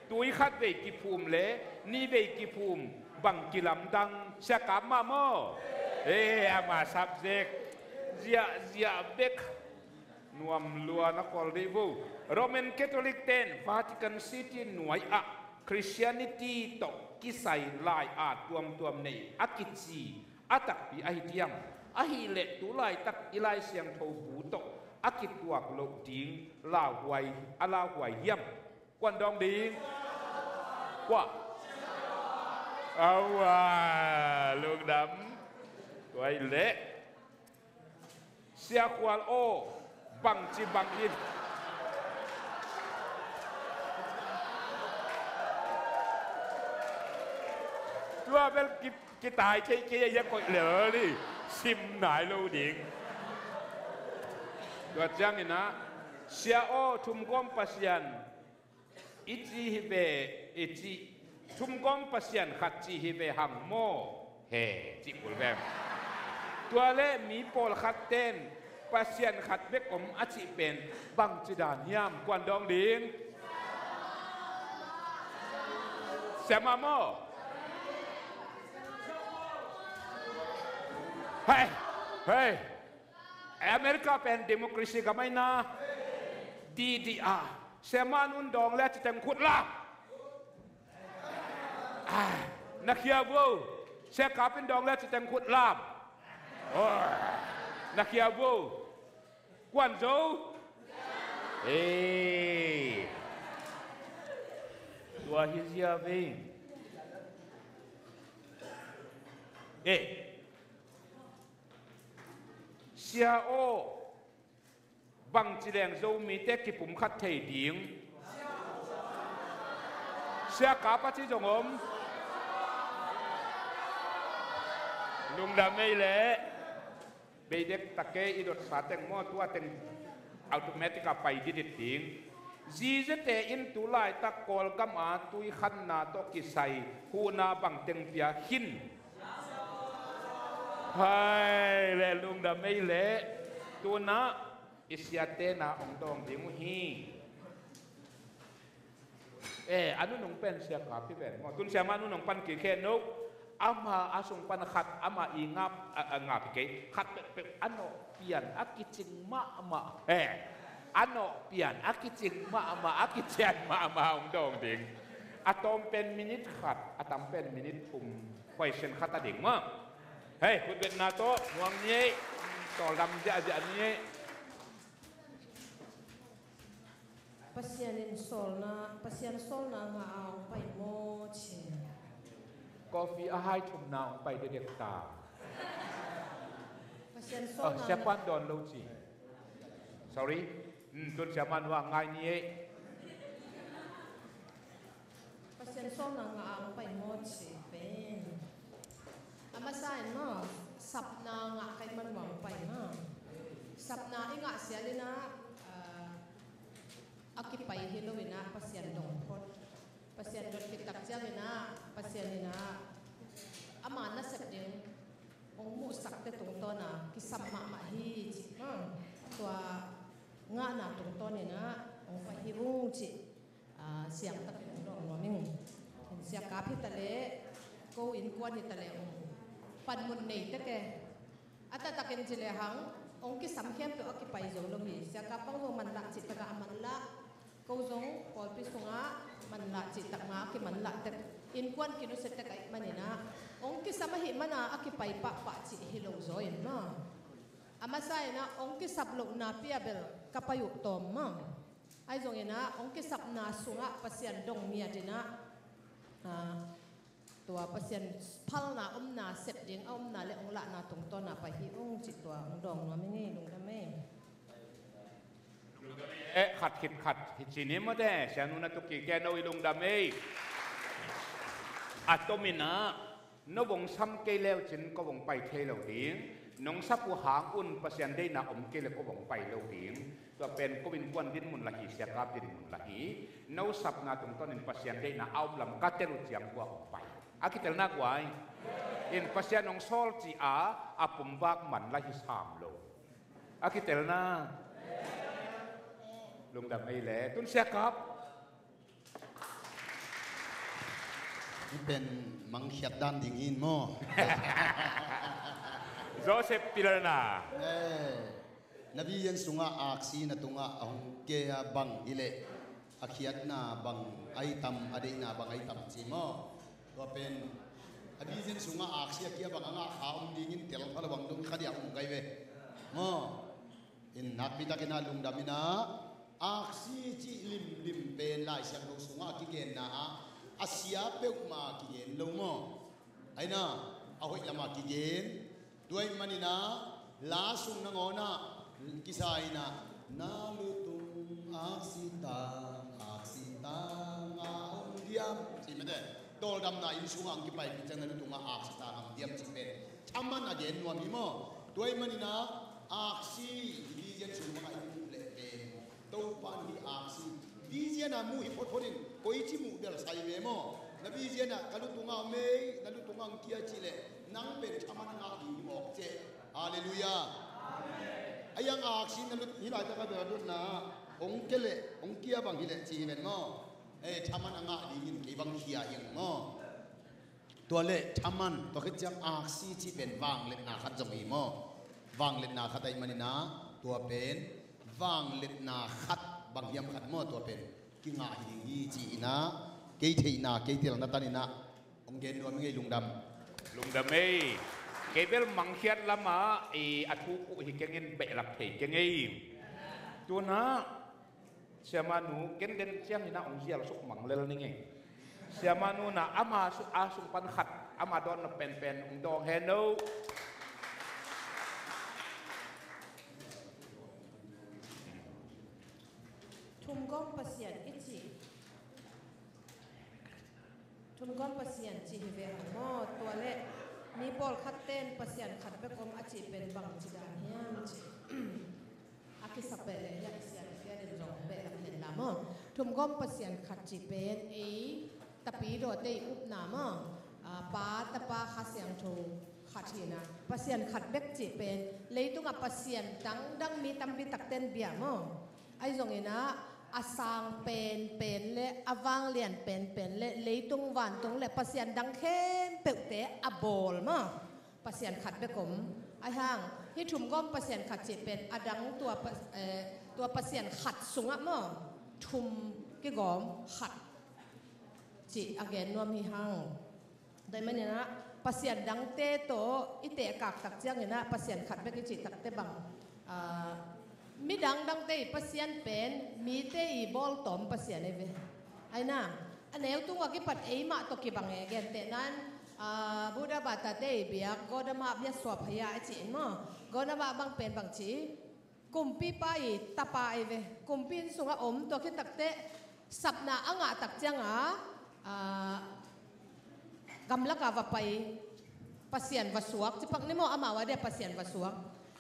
tui khat vei kiphum le nih vei kiphum bang kilamdang, siakap mah maw? Hei, ama subject ziahziah bek. Nuam lua na kol dih vo. Roman Catholic ten Vatican City nuai ah Christianity tawh kisai lai-at tuamtuam nei a kici a takpi ahi diam? Ahih leh tu laitak i Lai Siangtho bu tawh a kituak loh ding lauhuai, a lauhuai hiam? Kuan dawng ding? Kua? Awa, lungdam. Tua hi leh Sia Khual aw, bangci bangin tua bel ki, kitai thei kei a, ia koih lel ni. Sim nai lo ding. Tua ciangin ah, Sia aw, thumgawm Pasian i ci hi ve, i ci, thumgawm Pasian khat ci hi ve hang maw? He, ci kul veng. Tua leh mi pawlkhat ten Pasian khat bek om a cih pen bangci dan hiam? Kuan dawng ding? Siamah maw? Hei, hei. America pen democracy gam ahi na. Didi a. Siamah nun dawng le a citeng khut lam. Ah, na khia vo. Sia Kap in dawng le a citeng khut lam. Oh, na khia vo. Kuan zo. Ei. Tua hi zia ve. Eh. Sia aw, bangci leng Zomite kipumkhat thei ding? Sia Kap a ci zong om. Lungdam ei leh. Beidek tak e, i dotsa teng maw, tua teng automatic a pai didit ding. Zizete in tu laitak Kawlgam a tuikhanna tawh kisai huhna bangteng pia khin? Hai leh, lungdam ei leh. Tunah i siate na hong dawng ding uh hi. Eh, a nunung pen Sia Kap hi ven maw. Tun Siamah nunung pan kikhen no. Ama a sung pan khat, ama i ngap, a, a ngap hi kei. Khat peuhpeuh a nawh pian a kicing mahmah. Eh, a nawh pian a kicing mahmah, a kician mahmah hong dawng ding. A tawm pen minute khat, a tam pen minute thum. Question khat a ding maw. Hei, khutbetna tawh muang ni ei. Tawldam ziahziah ni ei. Pasian in sawlna, Pasian sawlna ngah a hong pai maw ci. Coffee a hai thumna hong pai dedek ta. Pasian sawlna. Oh, Siapan dawn lo ci. Sorry. Hmm, tun Siaman wa ngai ni ei. Pasian sawlna ngah a hong pai maw ci pen. A masa in maw, sapna ngah ka hih man a hong pai maw. Sapna i ngah sial in ah, a kipai hi lo in ah Pasian dong phot. Pasian dot khit tak ciangin ah, Pasian in ah ama nasep ding hong muhsakte tungtawn ah kisam mahmah hi ci. Tua ngahna tungtawn in ah hong pai hi ung ci. Ah, siangtakin hong dawng nuam ing. Sia Kap hi ta leh, ko innkuan hi ta leh, um, panmun nei tek e. A taktakin ci lehang hong kisam khempeuh a kipai zo lo hi. Sia Kap bang zong manlah cih takah a manlah, ko zong pawlpi sungah manlah cih takah a kimanlah tek, innkuan kinusia tek ahih manin ah, hong kisam ahih mana a kipai pahpah cih hi lo zaw in maw. A masa in ah hong kisap lohna pi ah bel ka pai uh tawm maw. Ahi zongin ah hong kisapna sungah Pasian dong ngiat in ah, ah, tua Pasian phalna omna sep ding a omna le hong lahna tungtawn ah pai hi ung cih tua hong dawng nuam ing ei, lungdam ei. Eh, khat khit khat hi ci ni maw te, Sia Nu na tuk kik e, no i lungdam ei. A tom in ah, no vong sam kei leu cin ko vong pai thei lo ding. Nong sap uh hang un Pasian deihna om kei le ko vong pai lo ding. Tua pen ko innkuan dinmun lah hi, Sia Kap dinmun lah hi. No sapna tungtawn in Pasian deihna a om lam ka tel uh ciang kua hong pai. A kitelna kua hi. In Pasian hong sawl ci a, a pumvak man lah hi sam lo. A kitelna. Lungdam ei le. Tun Sia Kap. Hih pen mangkhiat dan ding hi in maw. Joseph pilna. Eh, na vision sungah aksi na tungah a hong kei a bang hi leh. a khiatna bang ai tam, a deihna bang ai tam ci maw? Tua pen a vision sungah aksi a kia bang a ngah kha om dingin tel pha lo bang dong kha dia om kai ve maw? In nakpi takin a lungdam in ah aksi cih limlim pen Lai Siangtho sungah a kigenna ah a sia peuhmah kigen lo maw? Aina a hoih lamah kigen. Tua ih maninah la sung nangawnah kisa inah na lutung aksi tang, aksi tang a om diam ci mete. Tawldamna inn sungah ang kipaipih ciang na lutungah aksi tang a om diam ci pen thaman a gen nuam hi maw? Tua ih maninah aksi hi vision sung bangah i muh leh pen Topa in hih aksi vision a muh hi photphot in koici muh bel sai ve maw? Na vision ah ka lutungah om ei, na lutungah hong kia cih leh nang pen thaman a ngah ding hi mawk ceh. Halleluiah. Ahi hang aksi na lut hih laitak a bel a dotna hong kia leh hong kia bang hi leh ci hi ven maw? Ei, thaman a ngah dingin kei bang khia hi hang maw? Tua leh thaman, tua khit ciang aksi cih pen vangliatna khat zong hi maw? Vangliatna khat ahih maninah tua pen vangliatna khat bang hiam khat maw? Tua pen kingah hi ding hi ci inah kei theihna kei telna taninah hong gen nuam hi ngei. Lungdam. Lungdam ei. Kei bel mangkhiat lamah i a thu kuh hi kengin behlap thei keng ei. Tunah Siamanu, gengen ciangin ah hong zial suk mang lel ning ei. Siamanu na ama su-, a sung pan khat, ama dawnna penpen hong dawng hen lo. Thumgawm Pasian i cih. Thumgawm Pasian cih hi ve hang maw? Tua leh mi pawlkhat ten Pasian khat bek om a cih pen bangci dan hiam cih a kisap peh leh hiah i sian i pian in zong behlap hen la maw? Thumgawm Pasian khat cih pen ei Tapidawte i upna maw? Ah, Pa, Tapa, Kha Siangtho khat hina Pasian khat bek cih pen leitungah Pasian dangdang mi tampi takten bia maw? Ahi zonginah a sang penpen le a vanglian penpen le leitung vantung le pasian dang khempeuhte a bawl maw? Pasian khat bek om. Ahi hang hih thumgawm Pasian khat cih pen a dang tua pa-, eh, tua Pasian khat sungah maw? Thum kigawm khat cih a gen nuam hi hang. Tua ih maninah Pasian dangte tawh i tehkak tak cianginah Pasian khat bek i cih takte bang, ah, midang dangte i Pasian pen mite i bawltawm Pasian ei ve. Aina a neu tungah kipat eimah tawh kibang e. Gentehnan, ah, Buddha batate i biak Gotama biak suap haya i ci in maw? Gotama bang pen bangci kumpipa i tapa ei ve. Kumpi inn sungah om tua khit takteh sapna a ngah tak cianga, ah, gamlaka va pai Pasian va suak ci pak ni maw? Amau a dia Pasian va suak.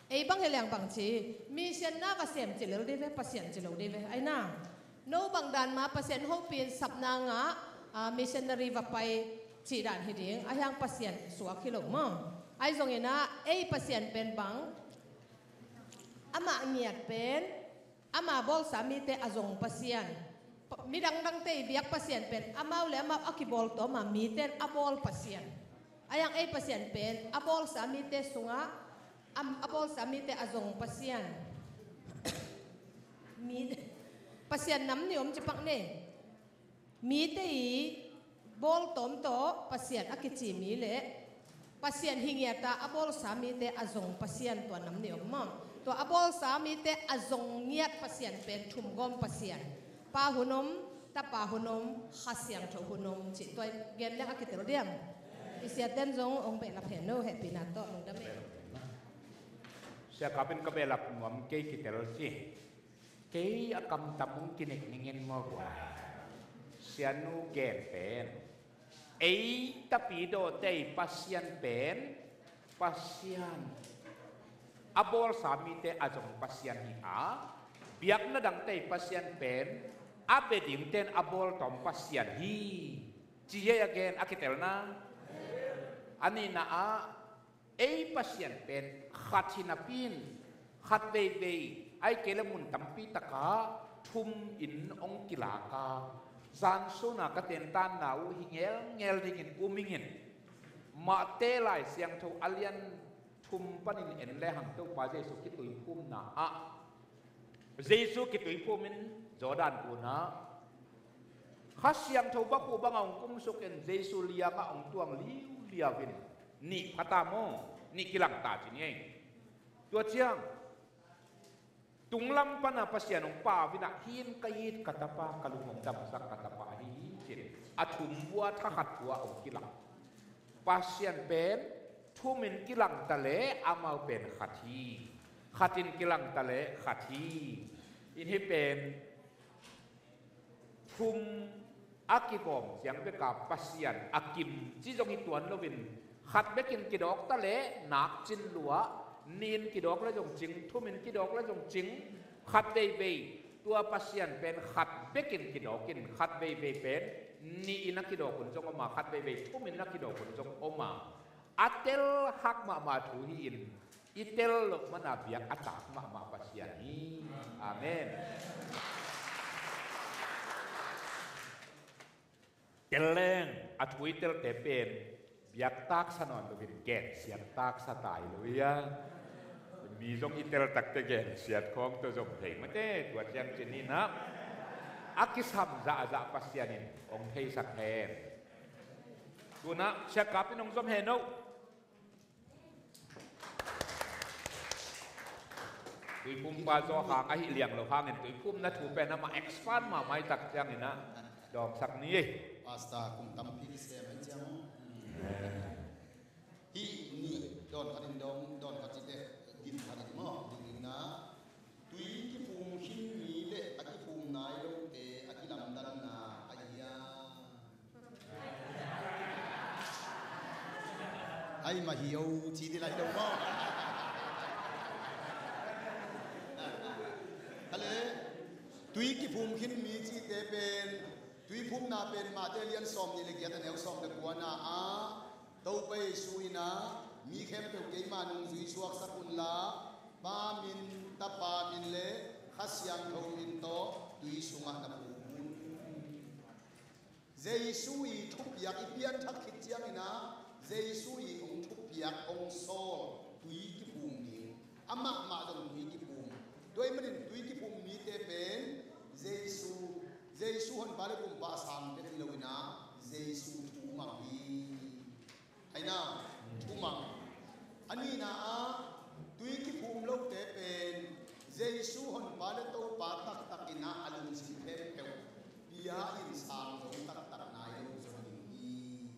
Ei bang hi leng bangci misianna va sem ci lel dih ve, Pasian ci lo dih ve. Aina no bang dan ma Pasian hopih in sapna ngah, ah, missionary va pai cih dan hi ding. Ahi hang Pasian suak hi lo maw? Ahi zonginah ei Pasian pen bang amah ngiat pen ama bawlsa mite a zong Pasian. Pa-, midang dangte i biak Pasian pen amau le amau a kibawltawma mite in a bawl Pasian. Ahi hang ei Pasian pen a bawlsa mite sungah am-, a bawlsa mite a zong Pasian. Mi, Pasian nam ni om ci pak ni. Mite i bawltawm tawh Pasian a kici mi le Pasian hi ngiata a bawlsa mite a zong Pasian, tua nam ni om maw? Tua a bawlsa mite a zong ngiat Pasian pen thumgawm Pasian. Pa hun om, Tapa hun om, Kha Siangtho hun om cih tua gen leng a kitel diam? I siaten zong hong behlap hen lo, hehpihna tawh lungdam e. Sia Kap in ka behlap nuam kei kitel ci. Kei a kamtam hong kinek ning in maw kua? Sianu gen pen ei Tapidawte i Pasian pen Pasian, a bawlsa mite a zong Pasian hi a, biakna dangte i Pasian pen a bia dingte in a bawltawm Pasian hi ci hi a gen a kitelna. A nihna ah ei Pasian pen khat hi napi in khat veivei ahih kei leh mun tampi takah thum in hong kilak a, zan suna ka tentanna uh hi ngelngel dingin um ing in. Mate Lai Siangtho a lian thum panin en lehang Topa Jesu kituiphumna ah Jesu kituiphum in Jordan gunah Kha Siangtho vakhu banga hong kumsuk in Jesu lianga hong tuang liuliau in nih pha ta maw, nih kilang ta ci ni ei. Tua ciang tunglam pana Pasian hong pau in ah, hih in ka it ka tapa, ka lung hong damsak ka tapa ahi hi ci-in a thum bua thakhat bua hong kilang. Pasian pen thumin kilang ta leh amau pen khat hi. Khatin kilang ta leh khat hi. In hih pen thum a kigawm ciang beka Pasian a kim ci zong hi tuan loin, khat bekin kidawk ta leh nak cin lua, nih in kidawk le zong cing, thum in kidawk le zong cing, khat veivei. Tua Pasian pen khat bekin kidawk in, khat veivei pen nih in a kidawk hun zong om a, khat veivei thum in a kidawk hun zong om a. A tel hak mahmah thu hi-in, i tel loh mana biak a tak mahmah Pasian hi. Amen. Tel leng a thu i telte pen biak taksa nawn loin gensiat taksa tai lo hi a. Mi zong i tel takte gensiat khawng tawh zom thei mate, tua ciang cin in ah a kisam zahzah Pasian in hong theisak hen. Tuna siakap in hong zom hen o. Tuiphumpa zaw hang ahi liang lo hangin tuiphumna thu pen amah expand mahmah i tak ciangin ah dawngsak ni ei. Pastor kum tampi kisem en ciang. Hih nih dawn khat in dawng, dawn khat cite din khat in maw, din in ah tui kiphum khin mi le a kiphum nai lote a kilamdanna ahi a. Ai mah hi o ci ding lai lo maw? Kale, tui kiphum khin mi cihte pen, tui phumna pen Mate lian sawm nih le giat a neu sawm le kuana ah Topa Jesu in ah mi khempeuh keima nungzui suaksak unla, Pa min, Tapa min le Kha Siangtho min tawh tui sungah na phum un. Jesu i thupiak i pianthak khit ciangin ah Jesu i hong thupiak hong sawl tui kiphum ding. Amah mah zong tui kiphum. Tua ahih manin tui kiphum mite pen Jesu, Jesu honpa le gumpa a sang bek hi loin ah Jesu thu mang hi. Aina, thumang. A nihna ah tui kiphum lote pen Jesu honpa le Topa taktak in ah a lungsim khempeuh bia in sang zo taktak nai lo zong hi.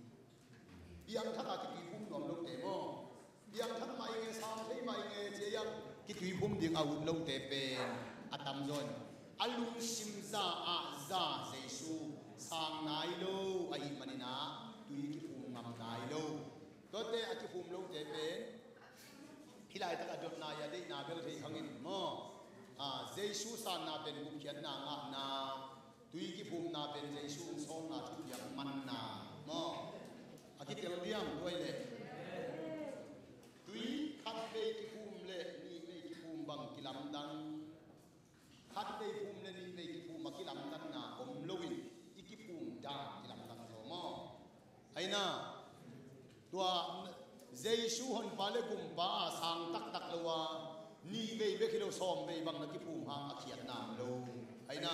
Piangthak a kituiphum nuam lote maw? Piangthak mah i nge, sang thei mah i nge ci-a kituiphum ding a ut lote pen a tamzaw in a lungsim za ah za Jesu sang nai lo ahih manin ah tui kiphum ngam nai lo. Tuate a kiphum lote pen hih laitak a dotna i a deihna bel thei khangin maw? Ah, Jesu sanna pen gupkhiatna ngahna, tui kiphumna pen Jesu hong sawlna thupiak manna maw? A kitel diam tua i leh. Tui khat vei kiphum le nih vei kiphum bang kilamdang. Khat vei phum le nih vei kiphum a kilamdanna om loin i kiphum dan kilamdang zaw maw? Aina, tua Jesu honpa le gumpa a sang taktak lo a nih vei bek hi lo sawm vei bang na kiphum hang a khiatna om lo. Aina,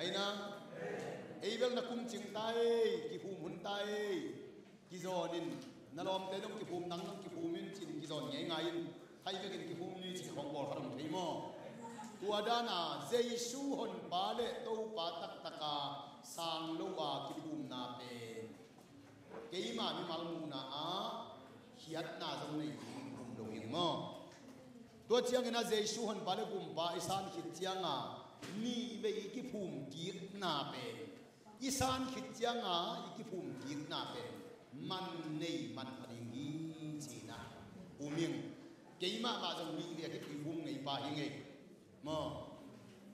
aina, ei bel na kum cing ta ei, kiphum hun ta ei. Kizawn in na lawmte dong kiphum, nang dong kiphum in cin kizawn ngeingai in, thai vekin kiphum ni cih khawng bawl khat om thei maw? Tua dana Jesu honpa le Topa taktaka sang lo a kiphumna pen keima mimal muhna ah khiatna zong nei ding kiphum lo hi maw? Tua ciangin a Jesu honpa le gumpa i san khit cianga nih vei i kiphum kikna pen i san khit cianga i kiphum kikna pen man nei man pha ding hi cihna um ing. Keimah mah zong nih vei a kituiphum ngei pa hi ngei maw?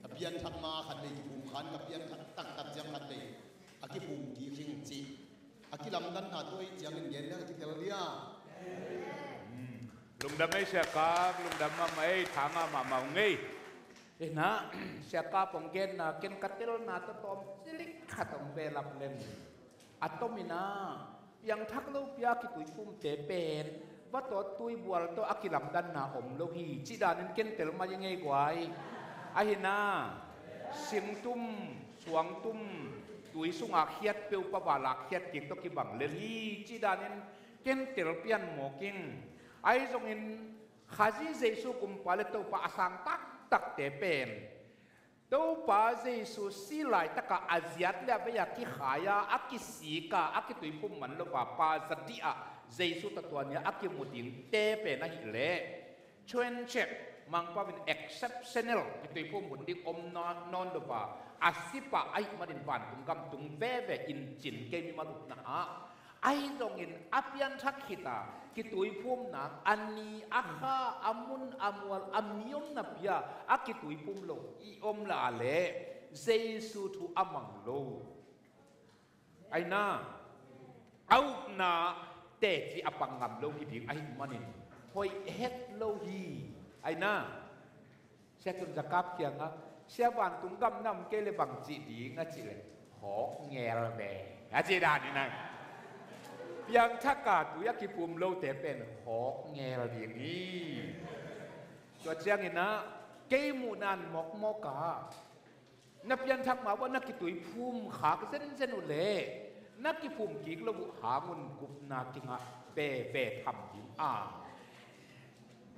Ka pianthak ma khat vei kiphum khan ka pianthak taktak ciang khat vei a kiphum kik hing cih a kilamdanna tua i ciangin gen le a kitel dia. Lungdam ei siakap, lungdam mahmah ei, thanga mahmah ung ei. Ina, siakap hong genna ken ka telna tawh tawm cilik khat hong belap leng. A tomin ah piangthak lo pia kituiphumte pen vatawt tuibual tawh a kilamdanna om lo hi cih danin ken tel mai ngei guai. Ahina, singtum suangtum tui sunga khiat peuh pava lakkhiat kik tawh kibang lel hi, ci danin ken telpian mawk ing. Ahi zongin Khazih Jesu kumpa le Topa a sang taktakte pen Topa Jesu si laitaka a ziat le a vei-a kikhai-a, a kisika, a kituiphum man lova pa zadiha Jesu tatuania a kimu dingte pen ahileh, chuenchek, Mangpau in exceptional, kituiphum hun ding om nawn lova, a sipa ahih manin vantung gam tung veve in cin kei mimal upna ah, ahi zongin a pianthak khita kituiphumna a ni a kha a mun a mual a mi omna pia a kituiphum lo i om la le Jesu thu a mang lo. Aina a upna teci a pang ngam lo hi ding ahih manin hoih het lo hi. Aina Sia Tun Zakap kiangah, sia, vantung gam na om kei le bang cih ding a cih le, hawk ngel ve a cih dan hi nang. Piangthaka tui a kiphum lote pen hawk ngel ding hi. Tua cianginah kei muhnan mawkmawka na pianthak mah uah na kituiphum khak zenzen uh le na kiphum kik lo uh hangun gupna kingah veve tham ding a,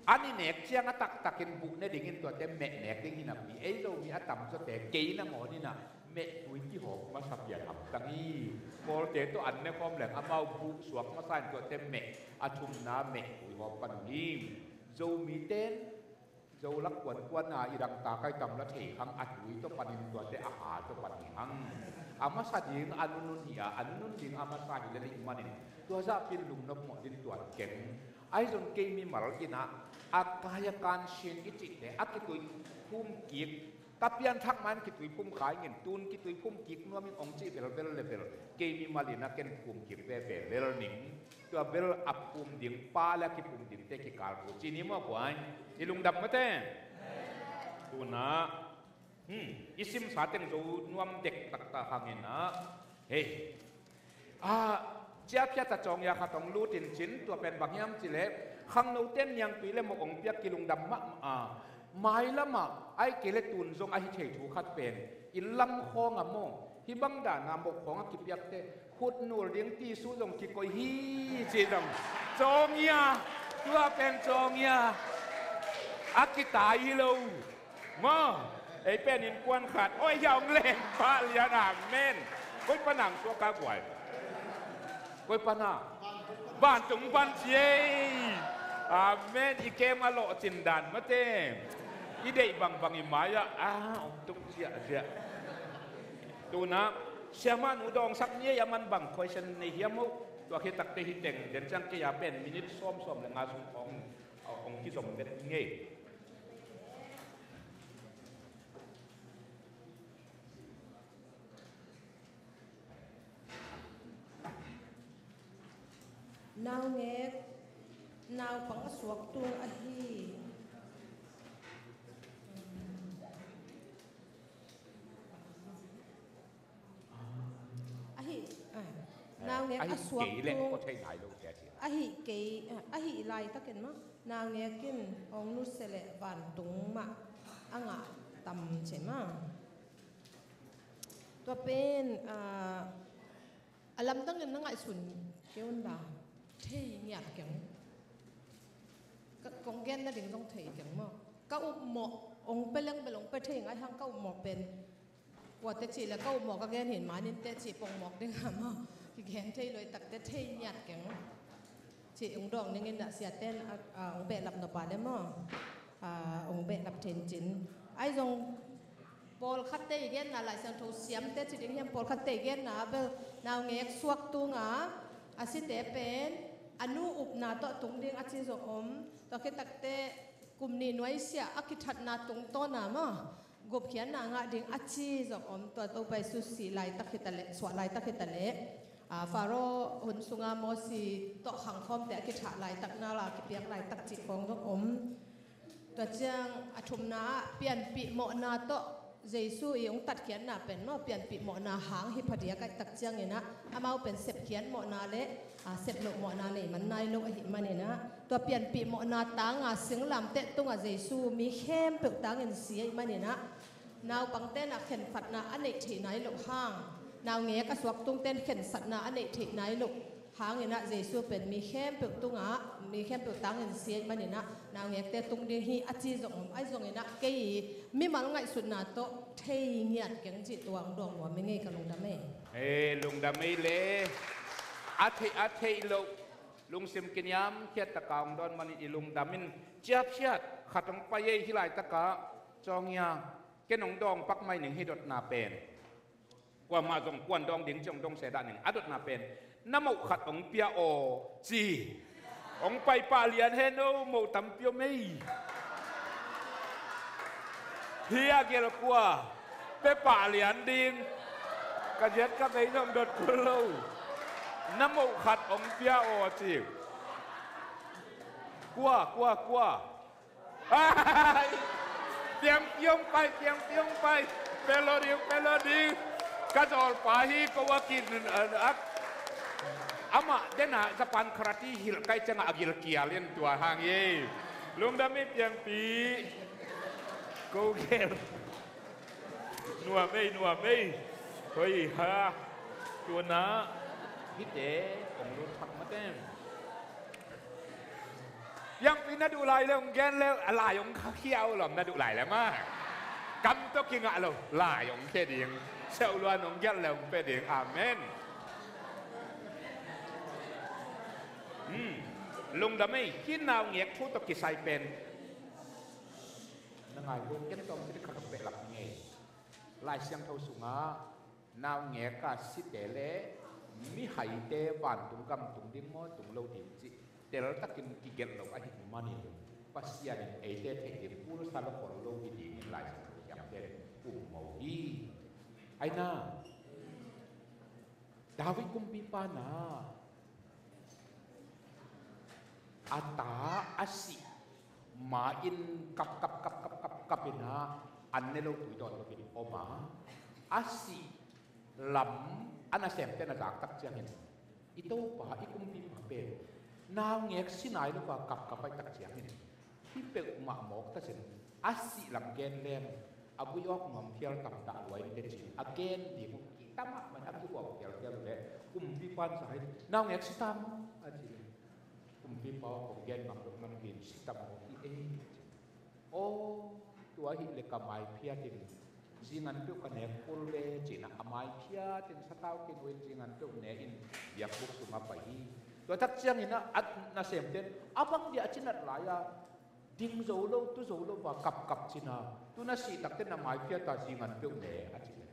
an i nek ciang a taktakin buh ne dingin tuate meh nek ding hi napi, ei Zomi a tamzawte kei nangawn inah meh tui kihawp masa pian hamtang hi. Pawlte tawh an ne khawm leng amau buh suak masa in tuate meh a thumna meh tui hawp pan uh hi. Zomite Zolak kuankuana i dangtak ai tam la thei khang a tui tawh panin tuate a ha tawh pan hi hang. A masa ding a nunun hi a, a nunun ding a masa hi le nih manin tua zahpin lungnop mawh din tuan keng. Ahi zong kei mimal inah a kai a kansian i cihte a kituiphum kik, ka pianthak man kituiphum khai ngin tun kituiphum kik nuamin ong cih belbel le bel kei mimal inah ken phum kik veve lel ning. Tua bel a phum ding pa le a kiphum dingte kikal uh ci ni maw kuai? I lungdam mate. Tuna, hmm, i simsa teng zo nuam dek taktak hanginah, hei, a, ciaphiat a cawngya khat hong lutin cin, tua pen bang hiam cileh khangnoten niangtui le mawk hong piak, kilungdam mahmah a, mailamah ai kei le tun zong ahi thei thu khat pen inn lam khawng a maw, hih bang dana mawk khawng a kipiakte khut nul ding tisu zong kikoih hi ci zong. Cawngya, tua pen cawngya. A kitai hi lo maw? Ei pen innkuan khat oi, hia hong leng pah lian. Amen. Koi pana hong suak a guai? Koi pana? Vantung pan ci ei. Amen. I kem a lawhcin dan mate. I deih bangbang i mai-ah a hong tuk ziahziah. Tuna siamah nu dawngsak ni ei, a man bang question nei hiam uh? Tua khit takte hi teng den ciang kei a pen minute sawmsawm le nga sung khawng hong kizom bet ngei. Naungek naupang a suak tung ahi. Ahi, ah, naungek a suak tung ahi kei, ahi laitakin maw, naungek in hong nusia leh vantung mah a ngah tam ci maw? Tua pen, ah, a lamdangin na ngaihsun kei un la, thei ngiat keng. Kong gen nading zong thei keng maw? Ka upmawh hong pia leng bel hong pia thei ngai hang, ka upmawh pen kuate cih le ka upmawh ka gen hin manin teh cih pongmawk ding a maw? Kigen thei luai takte thei ngiat keng. Cih hong dawng ningin ah siaten a, a, hong behlap nop a le maw? A, hong behlap thencin. Ahi zong pawlkhatte i genna, Lai Siangtho siamte ci ding hiam, pawlkhatte i genna ah bel naungek suak tunga a site pen a nu upna tawh tung ding a ci zong om. Tua khit takte kum nih nuaisiah a kithatna tungtawna maw, gupkhiatna ngah ding a ci zong om. Tua Topa Jesu si laitak hi ta leh, suah laitak hi ta leh, a, Faro hun sunga Mosi tawh khangkhawmte a kithah laitak, Nile a kipiak laitak cih khawng zong om. Tua ciang a thumna ah pianpih mawhna tawh Jesu i hong tatkhiatna pen maw, pianpih mawhna hang hi phadiak ahih tak cianginah amau pen sepkhiat mawhna le, a, sep loh mawhna nei man nai lo ahih maninah, tua pianpih mawhna tanga singlamteh tungah Jesu mi khempeuh tangin si ahih maninah, Naupangte in ah khenphatna a neih theih nai loh hang, naungek a suak tungte in khensatna a neih theih nai loh hangin ah Jesu pen mi khempeuh tungah, mi khempeuh tangin si ahih manin ah naungekte tung ding hi a ci zong om. Ahi zongin ah kei mimal ngaihsutna tawh thei ngiat keng cih tua hong dawng nuam ing ei, ka lungdam ei. Hei, lungdam ei le. A theih, a theih loh, lungsim kiniamkhiat taka hong dawn manin i lungdam in. Ciaphiat khat hong pai ei, hih laitakah Cawng Ia, ken hong dawng pak mai ning hih dotna pen. Kuamah zong kuan dawng ding ci hong dong se dah ning. A dotna pen, na moh khat hong pia aw ci. Hong pai pah lian he, no moh tampi om ei. Hih a gel kua, pia pah lian ding. Ka ziat ka bei zong dot kul lo. Na moh khat hong pia aw ci. Kua, kua, kua. Ai, piangpi hong pai, piangpi hong pai. Pia lo ding, pia lo ding. Ka zawlpa hi, ko a kin, a, a, amah dena Japan karate hilh kai ciangah a gil kial in tua hang hi. Lungdam ei, piangpi. Ko gel. Nuam ei, nuam ei. Hoi ha. Tuna hihte hong lut thak mate. Piangpi na duh lai le hong gen le, a lai hong khia uh lom na duh lai le mah. Kam tawh kingah lo, lai hong khia ding. Siauhluan hong gelh le hong pia ding. Amen. Hmm. Lungdam ei, hih naungek thu tawh kisai pen. Na ngai lo, ken tawm khat hong behlap ning ei. Lai Siangtho sungah naungek a site le mihaite vantung gam tung ding maw, tung lo ding cih teltakin kigelh lo ahih manin, Pasian in eite theih ding pulsa lo khol lo hi dingin Lai Siangtho siamte in pummo hi. Aina, David kumpipa na a ta a sih ma-in kap, kap, kap, kap, kap, kap in ah an ne lo tui dawn lo in om a, a sih lam a nasemte na zak tak ciangin, i Topa, i kumpipa pen naungek si nai lo a kap, kap ahih tak ciangin, hih peuhmah mawk ta sin, a sih lam gen leng a vui awk nuam phial tam dah lua in teh ci-in a gen ding uh kitam mahmah in a kihuam phialphial uh leh kumpipa in sa hi, naungek si tam a ci. Kumpipa aw, kong gen mang dong man hi in si tam aw hi ei. Aw, tua hi leh ka mai phiat in zingan peuh ka nek kul ve ci-in a mai phiat in satau kin uh in zingan peuh ne in biakbuk sungah pai hi. Tua tak ciangin a, a nasemte in a bang dia a ci nat lai a, ding zo lo, tu zo lo va kapkap cina, tu na sih takte na mai phiat a zingan peuh ne a ci leh,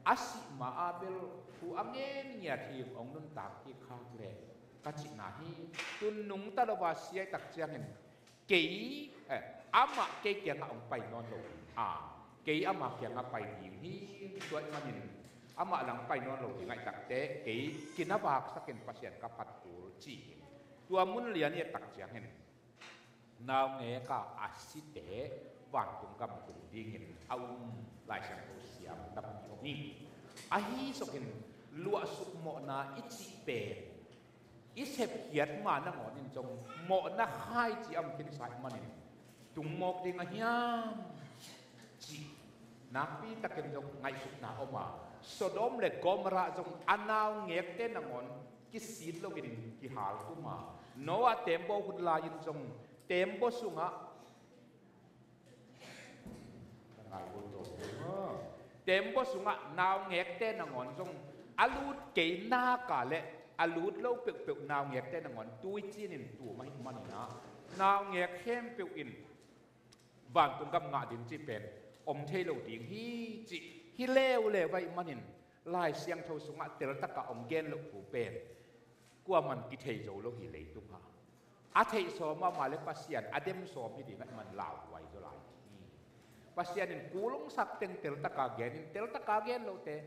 a sih ma a bel thu a ngen ngiat hi, hong nuntak kik khak leh ka cihna hi. Tun nungta lo va si ahih tak ciangin kei, eh, amah kei kiangah hong pai nawn lo ding a, kei amah kiangah pai ding hi. Tua ahih manin amah lang pai nawn lo ding ahih takteh kei kinavaksak in Pasian ka phat kul ci-in tua mun lian i et tak ciangin naungek a a site vantung gam tung dingin a um Lai Siangtho siam tampi om hi. Ahi zongin luahsuk mawhna i cih pen i sepkhiat ma nangawn in zong mawhna khaici a om khinsa ahih manin tung mawk ding a hiam cih nakpi takin zong ngaihsutna om a, Sodom le Gomorrah zong a naungekte nangawn kisit loin kihal tum a, Noah teembaw hun lai-in zong teembaw sungah, teembaw sungah naungekte nangawn zong a lut kei nak a le a lut lo peuhpeuh naungekte nangawn tui cinin tum ahih manin ah, naungek khempeuh in vantung gam ngah ding cih pen om thei lo ding hi cih hi leuleu ahih manin, Lai Siangtho sungah teltakah hong gen loh thu pen kuaman kithei zo lo hi leitungah. A theih sawm mahmah le Pasian a dem sawm hi ding ahih man lauhuai zaw lai hi. Pasian in kul hong sak teng teltakah gen in, teltakah gen lohte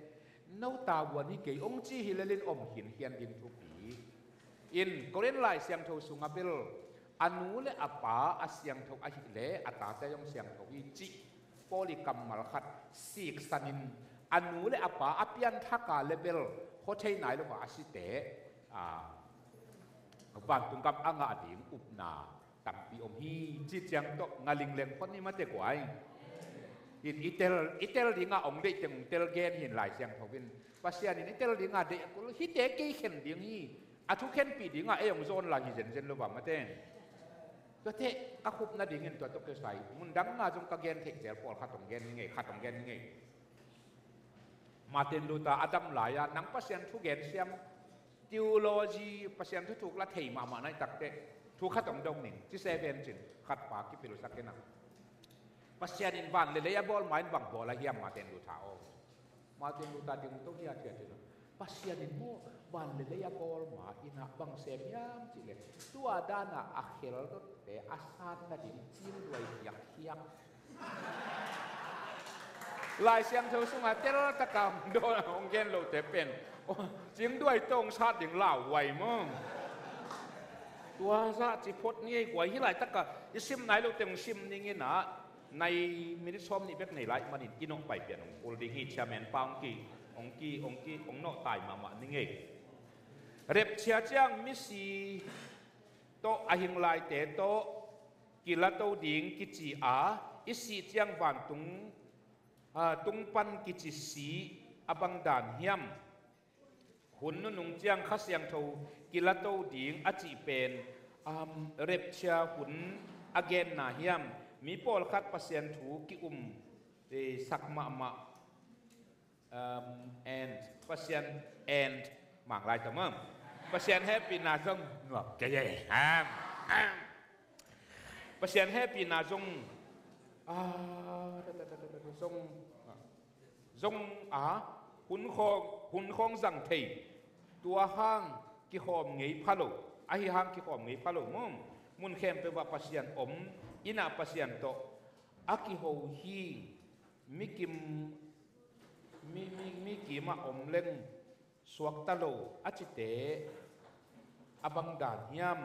no tavuan hi kei hong ci hi lelin om khinkhian ding thupi. In Korin Lai Siangtho sungah bel a nu le a pa a siangtho ahih leh a tate zong siangtho hi cih Paul i kammal khat siksanin, a nu le a pa a pianthak a le bel khua thei nai lo a a site, a, vantung gam a ngah ding upna tampi om hi cih ciang tawh nga lingleng phot ni mate guai. In i tel, i tel dinga ong deih teng ong tel gen hi in Lai Siangtho in. Pasian in i tel dinga deih a kul hite kei khen ding hi. A thu khenpih dinga ei ong zawn la hi zenzen lo va mate. Tuate ka khupna dingin tua tawh kisai mun danga zong ka gen theih zel pawlkhat ong gen hi ngei, khat ong gen hi ngei. Martin Luther a dam lai-a nang Pasian thu gen siam, theology, Pasian thu thuk la thei mahmah nai takteh thu khat ong dong ning ci seven cin khat pa kipilsak in a. Pasian in van le lei a bawl ma in bang bawl a hiam Martin Luther aw. Martin Luther ding to hiat hiat in a. Pasian in maw van le lei a bawl ma in a bang sem hiam cih leh tua dana a khel lotte a sat nading cingduai hiak hiak. Lai Siangtho sunga tel taka hong dawn hong gen lote pen cingduai tawh hong sat ding lauhuai maw. Tua zah ci phot ni ei guai hi laitaka i sim nai lote hong sim ning in a nai minute sawm nih bek nei lai manin i nawh pai pian hong kul ding hi chairman pa hong ki hong ki hong ki hong nawh tai mahmah ning ei. Repchia ciang misi tawh a hing laite tawh kilato ding kici a i sih ciang vantung tung pan kici si a bang dan hiam? Hun nunung ciang Kha Siangtho kilato ding a cih pen rapture hun a genna hiam? Mi pawlkhat Pasian thu ki-um sak mahmah. And Pasian and manglai tamam Pasian hehpihna zong nuam kei e. Pasian hehpihna zong zong zong a hun khawng hun khawng zang thei. Tua hang kikhawm ngei pha lo, ahi hang kikhawm ngei pha lo maw? Mun khempeuh ah Pasian om, innah Pasian tawh a kiho hi. Mi kim mi mi mi kimah om leng suakta lo a cite a bang dan hiam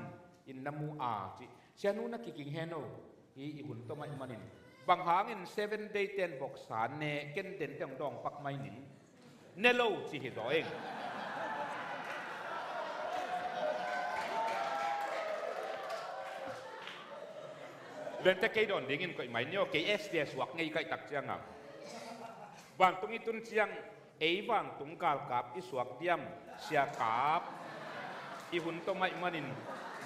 in na mu a cih sianu na kiking hen o. Hi i hun tawh maih manin bang hangin seven day ten voksa ne ken den teng dawng pak mai ning ne lo ci hi daw eng. Lente kei dawn dingin koih mai ni aw kei S D S suak ngei kaih tak ciangam. Vantung i tun ciang ei vantung galkap i suak diam siakap i hun tawh maih manin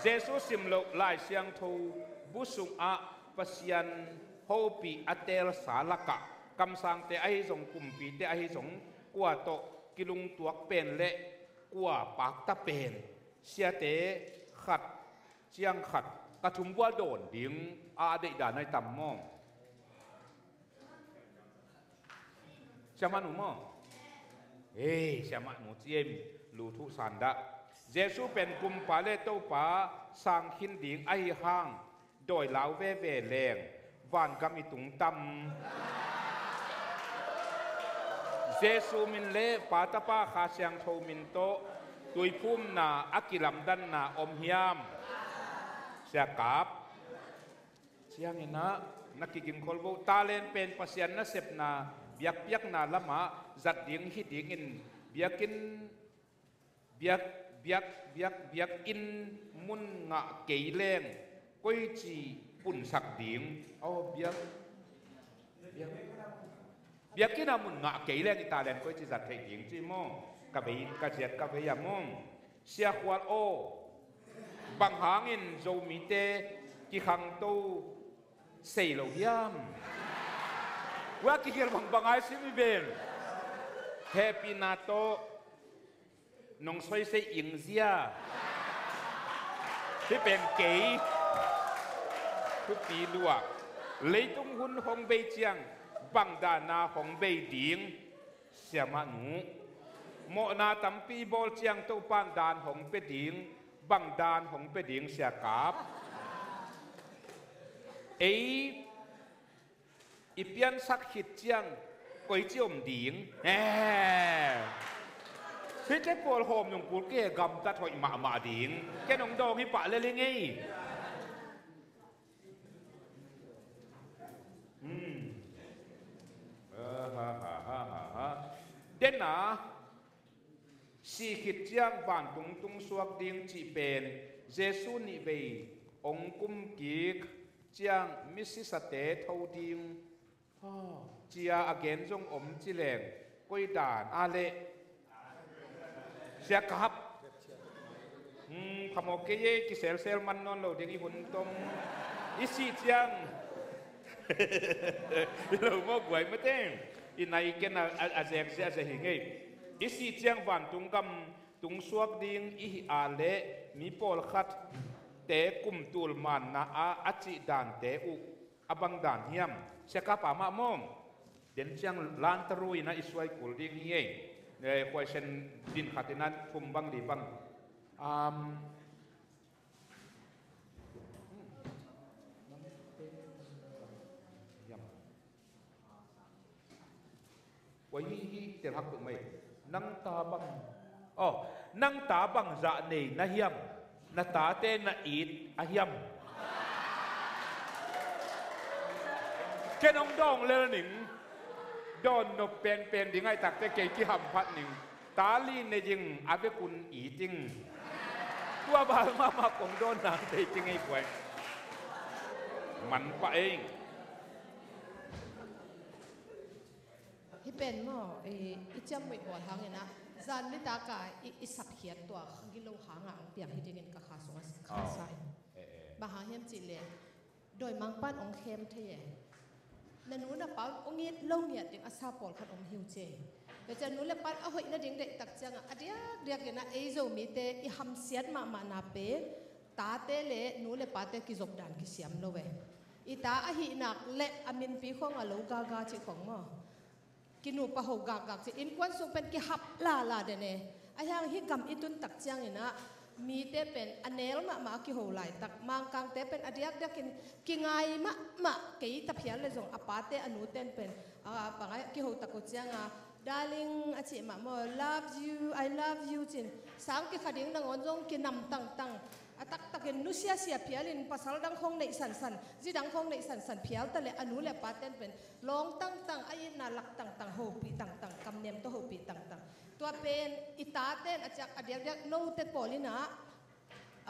Jesu sim loh Lai Siangtho bu sungah Pasian hopih a teelsa lakah kamsangte ahi zong kumpite ahi zong kua tawh kilungtuak pen le kua pakta pen siate khat ciang khat ka thum bual dawn ding a deihdan ai tam maw? Siamahnu maw? Ei siamahnu ciem lu thuh sandah Jesu pen kumpa le Topa sang khin ding ahi hang dawi lau veve leng vangam i tung tam. Jesu min le Pa Tapa Kha Siangtho min tawh tuiphumna a kilamdanna om hiam? Siakap cianginah na kigingkhol vo talent pen Pasian nasepna biakpiakna lamah zat ding hi dingin biakinn biak biak biak biak in mun ngah kei leng koici punsak ding aw biak biak biakinn ah mun ngah kei leng i talent koici zat theih ding ci maw? Ka vei ka ziat ka vei a maw? Siakhual aw bang hangin Zomite kikhangto sei lo hiam? Ua kikhial bangbang ai sim i ven hehpihna tawh nong soisei ingzia hi pen kei thupi luah leitung hun hong bei ciang bangdana hong bei ding siamahnu mawhna tampi bawl ciang Topan dan hong pe ding bangdan hong pe ding siakap ei i piansak khit ciang koici om ding? Hite pawl hawm nung kul ke gamtat hoih mahmah ding ken hong dawng hi pah lel hi ngei. Dena sih khit ciang vantung tung suak ding cih pen Jesu nih vei hong kum kik ciang misisate tho ding. cia a gen zong om ci leng, koi dan a leh Sia Kap. Hmm, phamawh kei e, kiselsel man nawn lo ding i hun tom. I sih ciang i lo maw guai mate. I nai ken a, a, a zek zia a zia hi ngei. I sih ciang vantung gam tung suak ding i hi a leh mi pawlkhat te kum tul manna a, a cih dante uh a bang dan hiam? Sia Kap a mah maw? Den ciang lantaru in a i suai kul ding hi ei. Eh, khuaisen din khat in a thum bang li bang. Um, hiam. Kua hi hi tel hak tuk mai. Nang ta bang. Oh, nang ta bang zah nei na hiam? Na tate na it a hiam? Ken hong dawng lel ning. Dawn nop penpen ding ai takte kei kihamphat ning. Ta li ne ding a vekun it ing. Tua bal mahmah kong dawn nang tei ting ei kuai. Man pah ei. Hi pen maw, i, i ciammuih bawl hangin ah, zan nitak a i, i sapkhiat tua gilo hangah ang piang hi dingin ka kha sungah kha sa in. Eh, eh. Bang hang hiam cih leh, dawimangpa'n ong khem thei e. Na nu na pa ong it lo ngiat ding a sa pawlkhat om hi uh ci. Tua ciang nu le pa'n a hoih nading deih tak ciangah, a diakdiakin ah ei Zomite i hamsiat mahmahna pen, tate le nu le pate kizop dan kisiam lo e. I ta ahih nak leh a minpi khawng a lo gaga cih khawng maw? Kinupa ho gakgak cih, innkuan sung pen kihap lala den e. Ahi hang hih gam i tun tak ciangin ah, mite pen a nel mahmah a kiho laitak, Mangkangte pen a diakdiakin kingai mahmah, kei ta phial le zong a pate a nute in pen, a, bang a kiho tak uh ciangah, darling a cih mah maw, love you, I love you ci-in, sang kikha ding nangawn zong kinam tangtang. A taktakin nusia sia phialin pasal dang khawng neih sansan, zi dang khawng neih sansan phial ta leh a nu le a pate in pen lawng tangtang, a itna lak tangtang, hopih tangtang, kamnem tawh hopih tangtang. Tua pen i tate in a ciak a diakdiak note pawl in ah,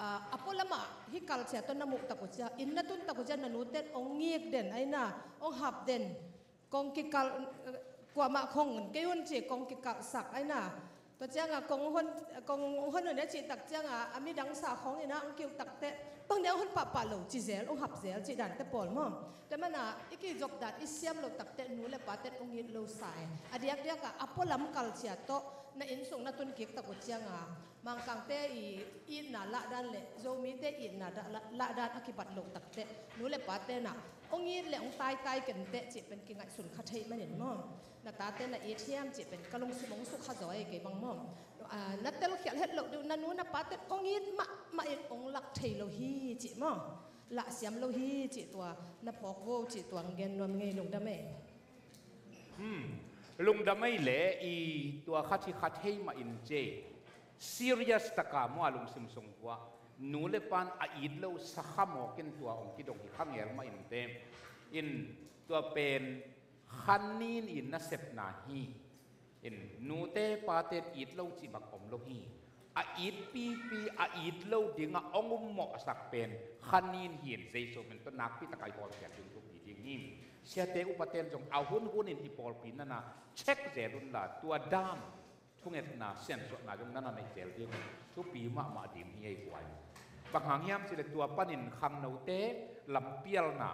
a, a pualamah hih culture tawh na muh tak uh ciang, inn na tun tak uh ciang na nute in ong ngik den, aina ong hap den. Kong kikalh, kuamah khong kei un ci, kong kikalhsak aina. Tua ciangah kong hon, kong hon un a cih tak ciangah a midang sa khawng in ah ong kiuk tak teh, bang dia hon pahpah lo ci zel, ong hap zel cih dante pawl maw? Tua manin ah i kizop dan i siam loh tak teh nu le pate in ong it lo sa e. A diakdiak ah a pualam culture tawh na inn sung na tun kik tak uh ciangah, Mangkangte i itna lahdan le Zomite itna da-, la-, lahdan a kibat loh tak teh, nu le pate in ah ong it le ong taitai ken teh cih pen kingaihsun kha thei manin maw? Na tate na it hiam cih pen ka lungsim ong sukha zaw e kei bang maw? Ah, na telkhialh het loh ding uh, na nu na pate in ong it mahmah in ong lak thei lo hi cih maw? Lah siam lo hi cih tua, na phawk vo cih tua ong gen nuam ngei, lungdam e. Hmm. Lungdam ei le i tua khat hi khat hei mah in ce. Serious taka mua lungsim sung tua nu le pan a it lo sakha mawk in tua ong kidong hi kha ngel mah in te. In tua pen khanin in nasepna hi. In nute pate it lo cih bak om lo hi. A it pipi, a it lo dingah ong um mawhsak pen khanin hi in Jesu min tawh nakpi taka i hawlkhiat ding thupi ding hi. Siate upate in zong a hunhun in i pawlpi nana check zel unla tua dam thungetna siansuahna zong nana neih zel ding thupi mahmah ding hi ei guai. Bang hang hiam cih leh tua panin khangnote lampialna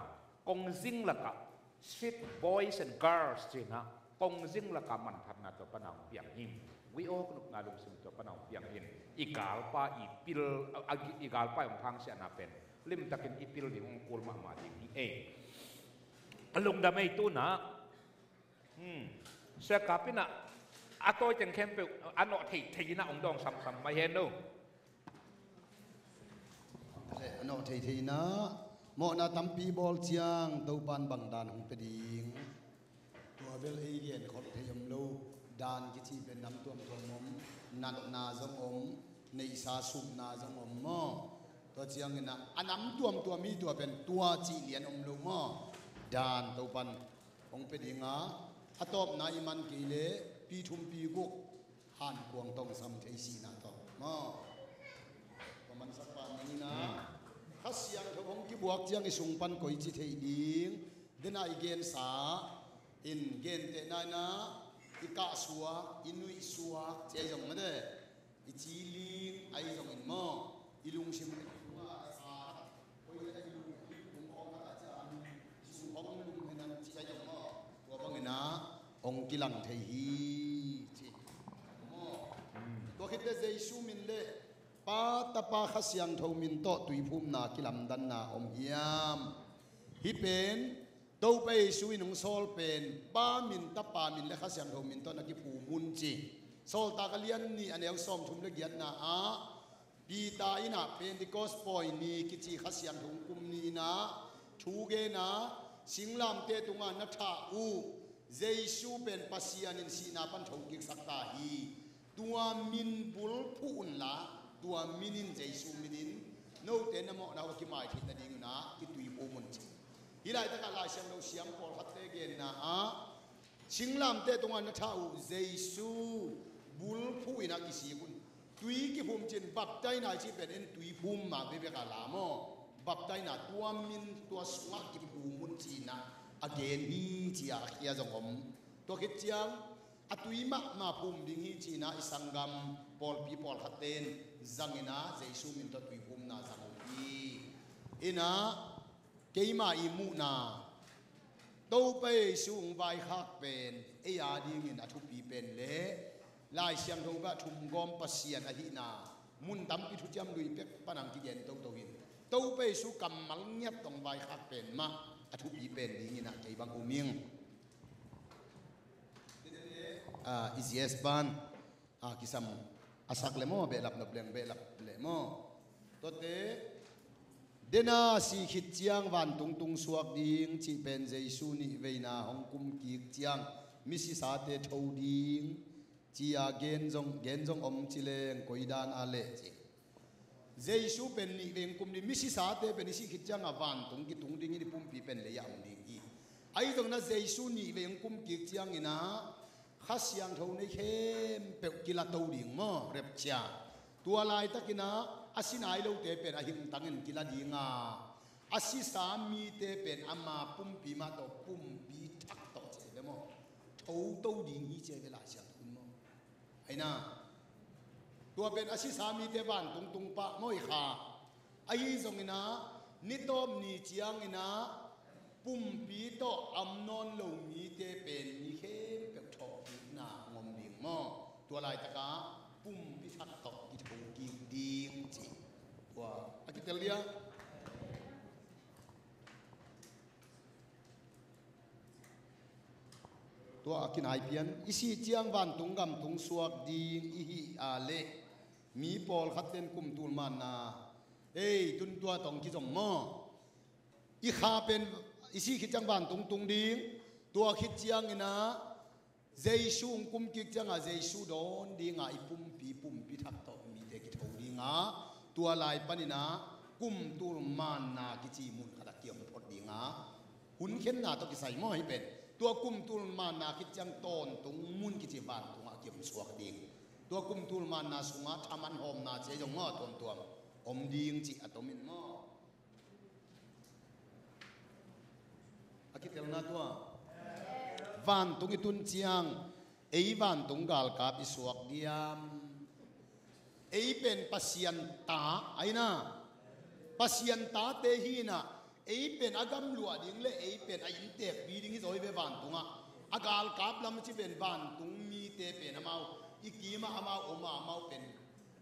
kongzing lakah street boys and girls cihna kongzing lakah manthatna tua pana hong piang hi. We all nupna lungsim tua pana hong piang hi. I galpa i pil, a, a, i galpa i hong thangsiahna pen limtakin i pil ding hong kul mahmah ding hi ei. A lungdam ei tuna. Hmm. Sia Kap in ah a tawi teng khempeuh a nawh theithei in ah hong dawng samsam mai hen lo. A nawh theithei in ah mawhna tampi bawl ciang Topan bang dan hong pia ding. Tua bel ei gen khol thei om lo. Dan kici pen nam tuamtuam om, natna zong om, neihsa supna zong om maw? Tua ciangin ah a nam tuamtuam hi tua pen tua cih lian om lo maw? Dan Topan hong pia ding a, a tawpna i man kei leh pi thum pi guk hankuang tongsam thei sihna tawh maw? Tua mansak pah ning in ah, hmm, Kha Siangtho hong kibuak ciang i sung pan koici theih ding, dena i gensa, In gentehna in ah i kahsuak, i nuihsuak, ci ahi zong mate, i ciling ahi zongin maw, i lungsim tungah a sa, hoih a i lungsim tung khawng a ciang, i sung khawng lum henang ci ahi zong maw, tua bangin ah hong kilang thei hi, ci. Maw? Tua khit teh Jesu min le Pa, Tapa, Kha Siangtho min tawh tuiphumna kilamdanna om hiam? Hih pen Topa Jesu in hong sawl pen Pa min, Tapa min le Kha Siangtho min tawh na kiphum un ci. Sawltak a lian nih a neu sawmthum le giatna ah Peter in ah Pentecost pawi ni kici Kha Siangtho hong kum ni in ah thu gen a, singlamteh tungah na thah uh Jesu pen Pasian in sihna pan thokiksak ta hi. Tua min bulphuh unla, tua min in, Jesu min in note na mawhna uh a kimaitheih nadingun ah kituiphum un ci. Hih laitakah Lai Siangtho siam pawlkhatte genna ah singlamteh tungah na thah uh Jesu bulphuh in ah kisik un. Tui kiphum cin baptaina i cih pen en tuiphum mah bekbek a la maw? Baptaina tua min tua sungah kiphum un ci-in ah a gen hi ci-a a khia zong om. Tua khit ciang a tui mahmah phum ding hi ci-in ah i sanggam pawlpi pawlkhatte in zangin ah Jesu min tawh tuiphumna zang uh hi. In ah keima i muhna Topa Jesu hong vaikhak pen ei a dingin a thupi pen le Lai Siangtho beh thumgawm Pasian ahihna mun tampi Thuciam Lui pek pan hong kigen toto hi. Topa Jesu kammal ngiat hong vaikhak pen mah a thupi pen dingin ah kei bang um ing. Ah, i G S ban ah, kisam a sak le maw, behlap nop leng behlap le maw? Tuate, dena si khit ciang vantung tung suak ding cih pen Jesu nih veina hong kum kik ciang misisate tho ding ci-a gen zong, gen zong om ci leng koi dan a leh ci. Jesu pen nih vei hong kum ding, misisate pen i sih khit ciangah vantung kitung dingin i pumpi pen lei-ah om ding hi. Ahi zongin ah Jesu nih vei hong kum kik ciangin ah Kha Siangtho nei khempeuh kila to ding maw, rapture. Tua laitakin ah a si nai lote pen a hingtangin kila ding a, a sisa mite pen ama pumpi mah tawh pumpi thak tawh ci ve maw, tho to ding hi ci ve Lai Siangtho in maw. Aina, tua pen a sisa mite vantung tung pah maw i kha. Ahi zongin ah ni tawp ni ciangin ah pumpi tawh a om nawn lo mite pen mi khempeuh thawhkikna hong om ding maw? Tua laitakah pumpi thak tawh kithokik ding ci. Tua a kitel dia. Tua a kinai pian i sih ciang vantung gam tung suak ding i hih a leh mi pawlkhat ten kum tul manna, ei, tun tua tawh hong kizom maw? I kha pen i sih khit ciang vantung tung ding, tua khit ciangin ah Jesu hong kum kik ciangah Jesu dawn dingah i pumpi, pumpi thak tawh mite kitho dingah, tua lai panin ah kum tul manna kici mun khatah kiom phot dingah, hun khenna tawh kisai maw hih pen? Tua kum tul manna khit ciang tawntung mun kici vantungah kiom suak ding. Tua kum tul manna sungah thaman hawmna ci zong maw, tuamtuam om ding cih a tomin maw? A kitelna tua. Vantung i tun ciang ei vantung galkap i suak diam? Ei pen Pasian ta aina, Pasian tate hi inah, ei pen a gamluah ding le ei pen a inntekpi ding hi zaw hi ve vantungah. A galkap lam a ci pen vantung mite pen amau i kimah amau om a, amau pen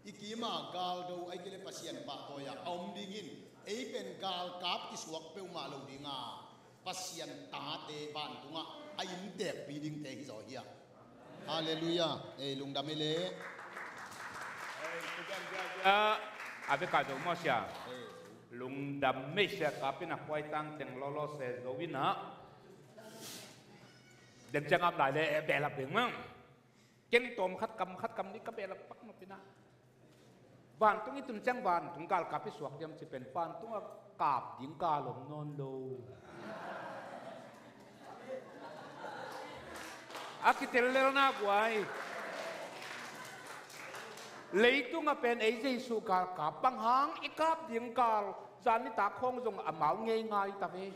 i kimah galdo ahi kei le Pasian pahtawi a a om ding hin, ei pen galkap kisuak peuhmah lo dinga, Pasian tate vantungah a inntekpi dingte hi zaw hi a. Halleluiah. Ei, lungdam ei le. A, a beka zo maw sia? Lungdam mei sia, kapin a kuaitang teng lawlaw se zo inah. Den ciang am lai le behlap ding mang. Keng tawm khat kam, khat kam ni ka behlap pak nop inah. Vantung i tun ciang vantung galkap i suak diam ci pen vantung a kap ding gal om nawn lo. A kitel lelna guai. Leitung a pen ei Jesu galkap bang hang i kap ding gal zan nitak khawng zong amau ngei ngai ta ve.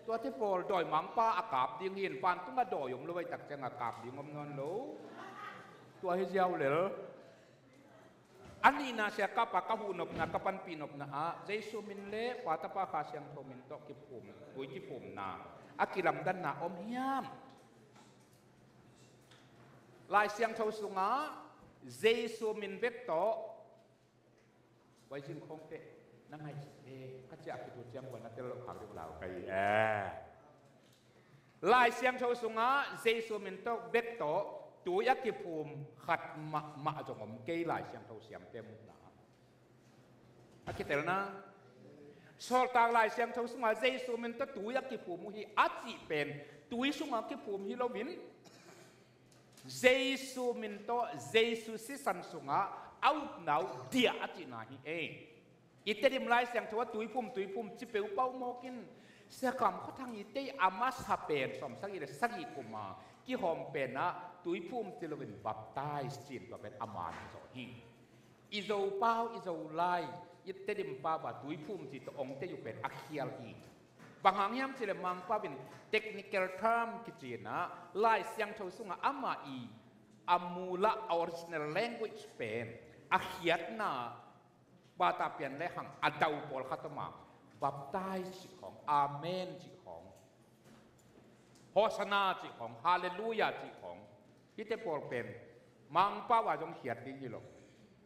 Tuate pawl dawimangpa a kap ding hi in, vantungah dawi om lo ahih tak ciangah kap ding om nawn lo. Tua hi ziau lel. A nihna siakapa ka huhnopna, ka panpihnopna ah Jesu min le Pa, Tapa, Kha Siangtho min tawh kiphum, tui kiphumna a kilamdanna om hiam? Lai Siangtho sungah Jesu min bek tawh, Vaizing khawngte na ngaih, eh, ka ciah kitu ciang ua na tel loh khak deuh lau ka hi, eh. Lai Siangtho sungah Jesu min tawh bek tawh tui a kiphum khat mahmah zong om kei, Lai Siangtho siamte muhna. A kitelna, Sawltak Lai Siangtho sungah Jesu min tawh tui a kiphum uh hi a cih pen tui sungah kiphum hi loin, Jesu min tawh Jesu sisan sungah a upna uh diah a cihna hi ei. I Tedim Lai Siangtho ah tuiphum, tuiphum ci peuhpah uh mawk in, Sia Kam Khua Thang i tei a masa pen sawmsagih le sagih kum a kihawm pen ah tuiphum ci loin baptize ci-in tua pen a man zawh hi. I Zopau, i Zolai, i Tedim pau ah tuiphum ci tawh ong tei uh pen a khial hi. Bang hang hiam cih leh Mangpau in technical term kici-in ah Lai Siangtho sungah amah i a mula, a original language pen a khiatna, bata pian le hang a dau pawlkhat om a, baptize cih khawng, amen cih khawng, Hosanna cih khawng, Halleluiah cih khawng, hihte pawl pen Mangpau ah zong khiat ding hi lo.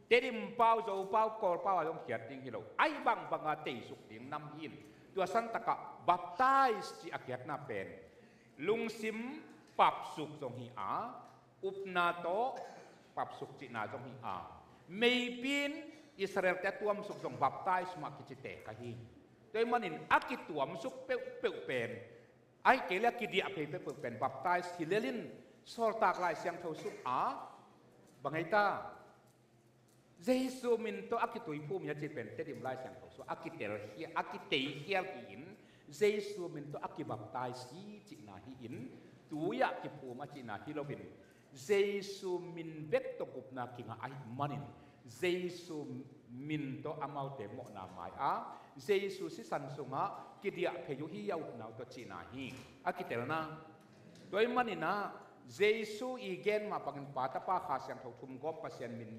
Tedim pau, Zopau, Kawlpau ah zong khiat ding hi lo. Ahi bangbang a teisuk ding nam hi in, tua santak ah baptize cih a khiatna pen lungsim papsuk zong hi a, upna tawh papsuk cihna zong hi a, meipin Israel-te a tuamsuk zong baptize mah kici tek ahi. Tua ahih manin a kituamsuk peuhpeuh pen, ahih kei leh a kidiah phei peuhpeuh pen baptize hi lel in, Sawltak Lai Siangtho sungah bang ei ta? Jesu min tawh a kituiphum hi a cih pen Tedim Lai Siangtho sungah a kitel hi, a kitei khial hi in, Jesu min tawh a kibaptize hi cihna hi in, tui ah kiphum a cihna hi loin, Jesu min bek tawh gupna kingah ahih manin, Jesu min tawh amaute mawhna mai a, Jesu sisan sungah kidiah phei uh hi a upna uh tawh cihna hi. A kitelna. Tua ahih manin ah Jesu i gen mah bangin Pa, Tapa, Kha Siangtho thum gawp Pasian min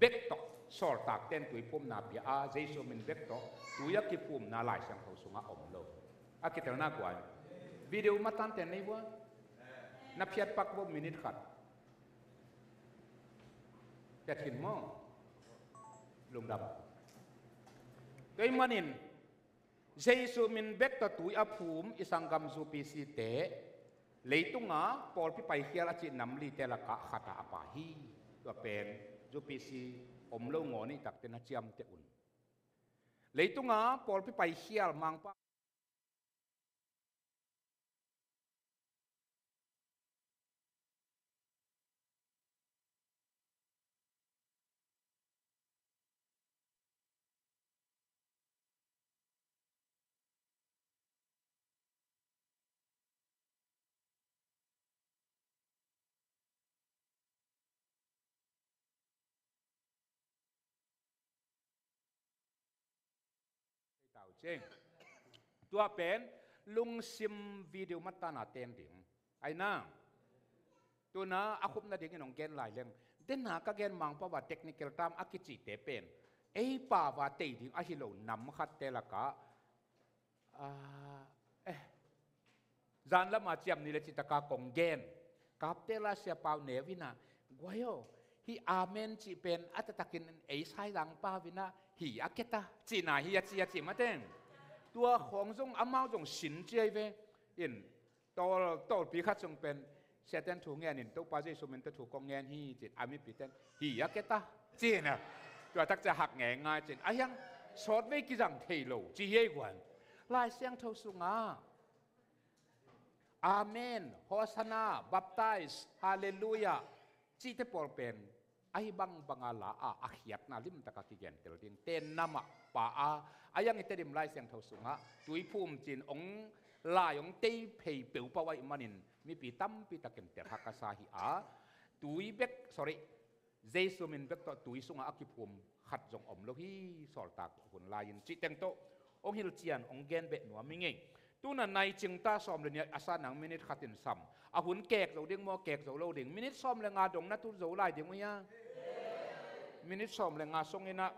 bek tawh sawltakte'n tuiphumna pia a, Jesu min bek tawh tui a kiphumna Lai Siangtho sungah om lo. A kitelna guai. Video matante nei vua. Na phiat pak vua minute khat. Phiat khin maw. Lungdam. Tua ahih manin Jesu min bek tawh tui a phum i sanggam U P C-te, leitungah pawlpi paikhial a cih nam lite lakah khat ah a pai hi. Tua pen U P C om lo ngawn i takte na ciamteh un. Leitungah pawlpi paikhial Mangpa Tau ceng. Tua pen lungsim video matana ten ding. Aina. Tuna a khupna dingin hong gen lai leng. Dena ka gen Mangpau a technical term a kicite pen, ei pau a tei ding ahi lo nam khatte lakah, ah, eh, zan lama ciam ni le citaka kong gen. Kaptela sia pau neu ina, guai aw, hih amen cih pen a taktakin ei saizang pau ina, hi a keta, cihna hi a ci a ci mateng. Tua khawng zong amau zong sin ciai ve. In, tawl, tawlpi khat sung pen, Satan thu ngen in, Topa Jesu min tawh thu kong ngen hi, cin, a mipiten, hi a keta, cin a. Tua takcia hak ngeingai cin. A hiang, sawt vei kizang thei lo, ci hiai guan. Lai Siangtho sungah, Amen, Hosanna, Baptize, Halleluiah, cihte pawl pen, ahi bangbanga la a, a khiatna limtaka kigentel ding. Tenna mah pa a, a yang i Tedim Lai Siangtho sungah, tuiphum cin ong lai ong tei phei peuhpah uh ahih manin, mipi tampi takin telhak a sa hi a, tui bek, sorry, Jesu min bek tawh tui sungah a kiphum khat zong om lo hi, sawltak hun lai-in cih teng tawh hong hilhcian, hong gen beh nuam i ngei. Tuna nai cingta sawm le nih a sa nang minit khat in sam. A hun kek zo ding maw, kek zo lo ding? Minit sawm le nga dong na tu zo lai ding uh hia? Minit sawm le nga sung in ah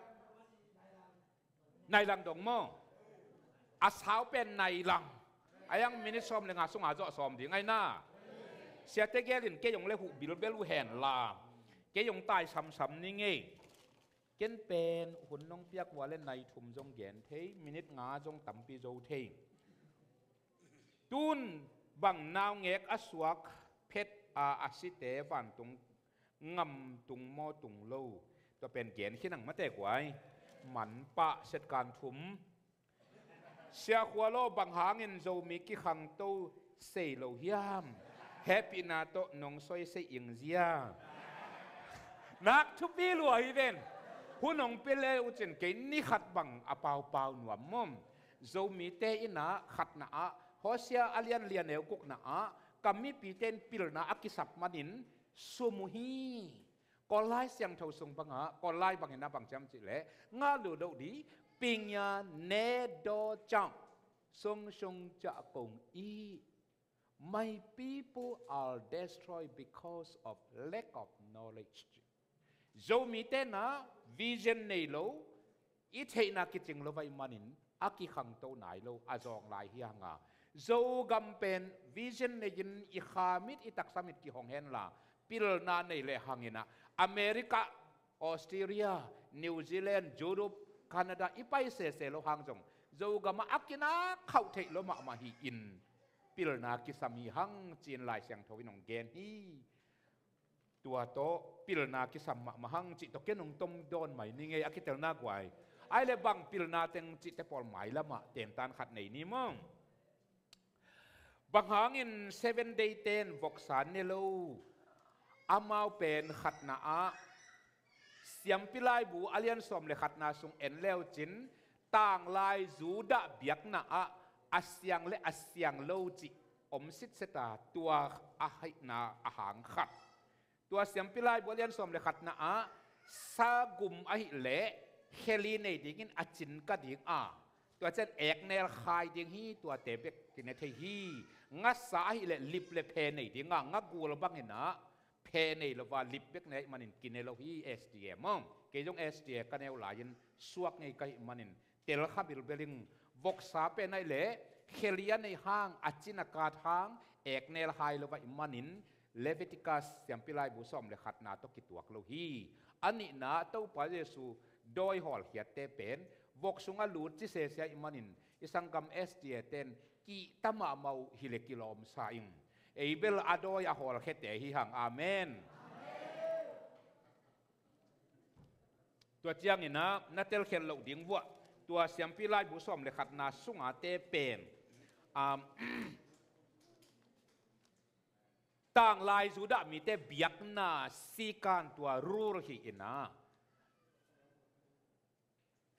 nai lang dong maw? A sau pen nai lang. A yang minit sawm le nga sung a zawh sawm ding ai na. Siate gel in kei zong le huh bilbel uh hen la. Kei zong tai samsam ni ngei. Ken pen hun nong piak ua le nai thum zong gen thei, minit nga zong tampi zo thei. Tun bang naungek a suak phet a a site vantung ngam tung maw tung lo, tua pen gen khin ang mate guai. Man pah setkan thum. Sia Khua Law, bang hangin Zomi kikhangto sei lo hiam? Hehpihna tawh nong soi sei ing zia. Nak thupi lua hi ven. Hun hong pia le uh cin kei ni khat bang a paupau nuam mawm. Zomite in ah khatna ah, Hosea a lian lian eu gukna ah, ka mipite in pilna a kisap manin sum uh hi. Kawllai Siangtho sung bangah, Kawllai bangin a bang ciam cih leh, ngah luh loh di, pingya ne do cang, sung sung ca kong i, my people are destroyed because of lack of knowledge. Zomite na vision nei lo, i theihna kicing lo vai manin a kikhangto nai lo, a zawng lai hi hanga. Zogam pen vision nei in i kha mit, i taksa mit kihong henla, pilna nei le hangin ah America, Australia, New Zealand, Europe, Canada i pai sese lo hang zong Zogam ah a kinak khauh theih lo mahmah hi in pilna kisam hi hang ci-in Lai Siangtho in hong gen hi. Tua tawh pilna kisam mahmah hang cih tawh ken hong tom dawn mai ni ngei a kitelna guai. Ai le bang pilna teng cihte pawl mailamah tentan khat nei ni maw? Bang hangin Seven Day ten voksa ne lo? Amau pen khatna ah Siampi Laibu a lian sawm le khatna sung en leu cin, tanglai Judah biakna ah a siang le a siang lo cih om sitseta, tua a haihna a hang khat. Tua Siampi Laibu a lian sawm le khatna ah sagum ahih leh kheli nei dingin a cin ka ding a, tua cian eknel khai ding hi, tuate bek kine thei hi. Ngasa ahih leh lip le phe nei ding a, ngagul bangin ah phe nei lo va lip bek nei ahih manin kine lo hi. S D A maw, kei zong S D A ka neu lai-in suak ngei ka hih manin tel kha bilbel ing. Voksa pen ahih leh kheli a nei hang, a cin a kat hang, eknel hai lo va ahih manin Leviticus Siampi Laibu sawm le khatna tawh kituak lo hi. A nihna Topa Jesu dawi hawlkhiatte pen vok sungah lut ci sese ahih manin i sanggam S D A ten kihta mahmah uh hi le kilawmsa ing. Ei bel a dawi a hawlkhiate hi hang. Amen. Tua ciangin ah na telkhial loh ding vuah, tua Siampi Laibu sawm le khatna sungate pen, um, tanglai Judah mite biakna sikan tua rule hi in ah,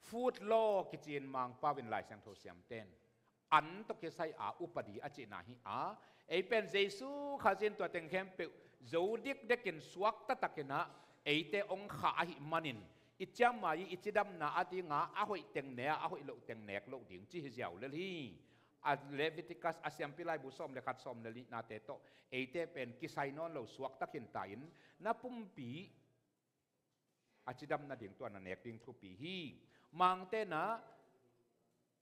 food law kici-in Mangpau in Lai Siangtho siamten an tawh kisai a upadi a cihna hi a, ei pen Jesu Khazih in tua teng khempeuh zo dikdekin suak taktakin ah eite hong khah ahih manin, i ciammai i cidamna a dinga a hoih teng ne a, a hoih loh teng nek loh ding ci hi ziau lel hi. A Leviticus, a Siampi Laibu sawm le khat, sawm le nihnate tawh eite pen kisai nawn lo, suak takin ta in, na pumpi a cidam nading tua na nek ding thupi hi. Mangte na,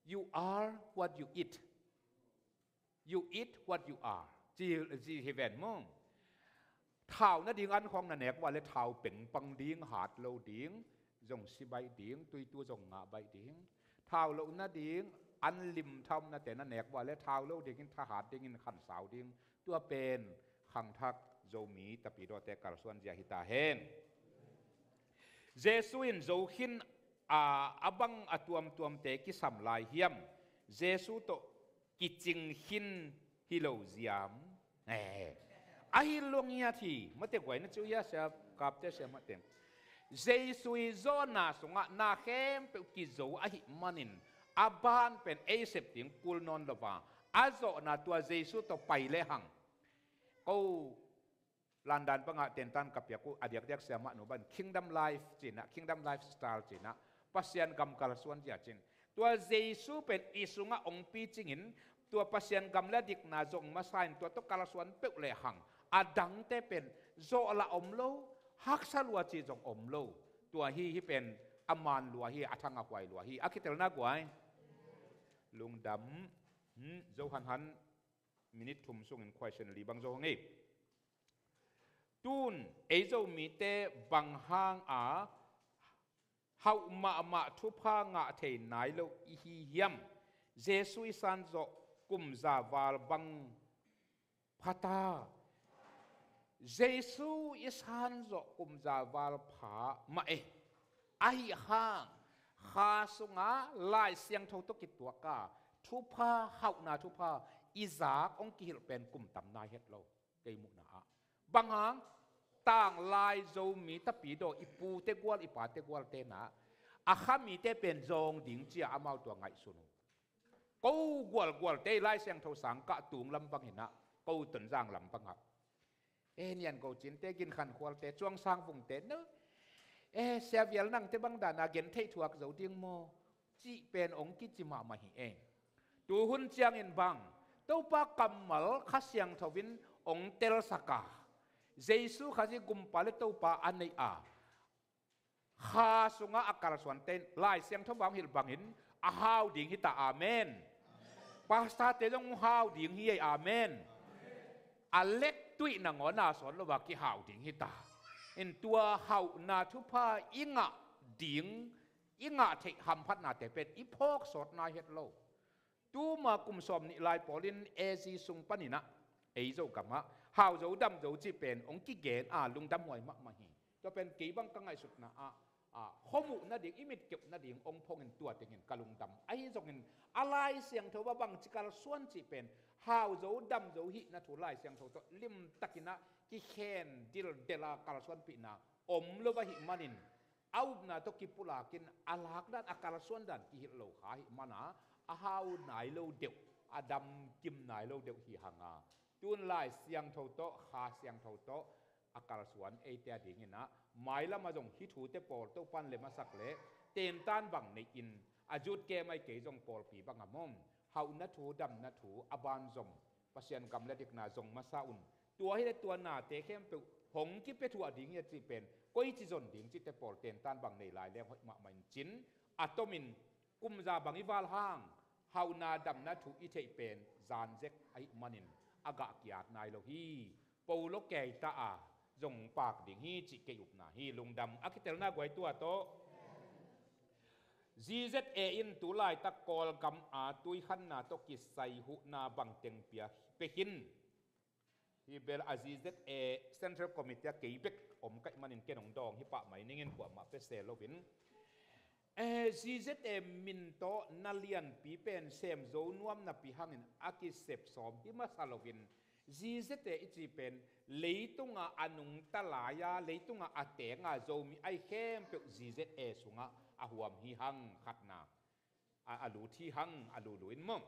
"You are what you eat. You eat what you are," ci, ci hi ven maw. Thau nading an khawng na nek ua le thau pengpang ding, hat lo ding, zong si baih ding, tuitu zong ngah baih ding. Thau loh nading an lim thaumnate na nek ua le thau lo dingin thahat dingin khansau ding. Tua pen khangthak Zomi tapidawte kalsuan zia hi ta hen. Jesu in zo khin a, a bang a tuamtuamte kisam lai hiam? Jesu tawh kicing khin hi lo ziam? Eh, ahi lungngiat hi. Mate guai na ciu hia, sia kapte sia mate. Jesu i zawhna sungah na khempeuh kizo ahih manin a ban pen ei sep ding kul nawn lo va, a zawhna tua Jesu tawh pai le hang. Ko London bangah tentan ka piak uh a diakdiak siamah nu ban Kingdom Life cinah, Kingdom Lifestyle cinah, Pasian gam kalsuan zia cin. Tua Jesu pen i sungah hong picingin Tua Pasian gam le a dikna zong masa in tua tawh kalsuan peuh lehang a dangte pen zawhlah om lo, haksa lua cih zong om lo. Tua hi, hih pen a man lua hi, a thang a huai lua hi. A kitelna guai. Lungdam. Hmm, zo hanhan minit thum sungin question li bang zo hong ei. Tun ei Zomite bang hang a hauh mahmah thupha ngah thei nai lo i hi hiam? Jesu i san zawh kum za val bang pha ta. Jesu i san zawh kum za val pha mah e. Ahi hang Kha sungah Lai Siangtho tawh kituak a thupha, hauhna thupha i zak hong kihilh pen kum tam nai het lo. Kei muhna ah bang hang, tanglai Zomi tapidaw i pute gual, i pate gual tenah a Kha mite pen zawng ding cia amau tua ngaihsun uh. Ko gualgualte Lai Siangtho sang kah tung lam bang hinah, ko Tonzang lam bangah, e, Nian Go Cinte, Gin Khan Khualte, Cuang Sang Vungte, no, e, Sia Vial nangte bang dana gen theih thuak zo ding maw? Cih pen hong kici mahmah hi e. Tu hun ciangin bang, Topa kammal Kha Siangtho in hong telsak a, Jesu Khazih Gumpa le Topa a neih a, Kha sungah a kalsuante in Lai Siangtho bang hilh bangin a hau ding hita. Amen. Pastorte zong hau ding hi ei. Amen. A lektuih nangawn a sawn lo a kihau ding hita. In tua hauhna thupha i ngah ding, i ngah theih hamphatnate pen i phawk sawt nai het lo. Tuma kum sawm nih lai pawlin A Z sung paninah ei Zogamah hau zo dam zo cih pen hong kigen a lungdam huai mahmah hi. Tua pen kei bang ka ngaihsutna ah, ah, khuamuh nading, i mitkeuh nading hong phongin tua tengin ka lungdam. Ahi zongin a Lai Siangtho bang bangci kalsuan cih pen hau zo dam zo hihna thu Lai Siangtho tawh limtakinah kikhen dildela kalsuanpihna om lo ahih manin a upna tawh kipulakin a lakdan, a kalsuan dan kihilh lo kha ahih mana a hau nai lo deuh, a damkim nai lo deuh hi hanga, tun Lai Siangtho tawh, Kha Siangtho tawh a kalsuan eite a dinginah mailam a zong hih thute pawl Topan lem a sak le tentan bang neihin a zutkem ai kei zong pawlpi bangah mom hauhna thu, damna thu a banzom Pasian gam le dikna zong masa un. Tua hi le tua nate khempeuh hong kipia thuah ding hi a cih pen koici zon ding cihte pawl tentan bang nei lai leng hoih mahmah in cin a tomin kum za bang i val hang hauhna damna thu i theih pen zan zek ahih manin a gah kiat nai lo hi. Polo keita a zong pak ding hi cih kei upna hi. Lungdam. A kitelna guai tua tawh. Z Z A in tu laitak Kawlgam a tuikhanna tawh kisai huhna bangteng pia pia khin. Hi bel a Z Z A Central Committee a kei bek om kaih manin ken hong dawng hi pah mai ningin kuamah pia se loin. Eh, Z Z A min tawh na lianpi pen sem zo nuam napi hangin a kisep sawm hi masa loin, Z Z A i ci pen leitunga a nungta lai-a, leitunga a tenga Zomi ai khempeuh Z Z A sungah a huam hi hang khatna. A, a lut hi hang a lulu in maw.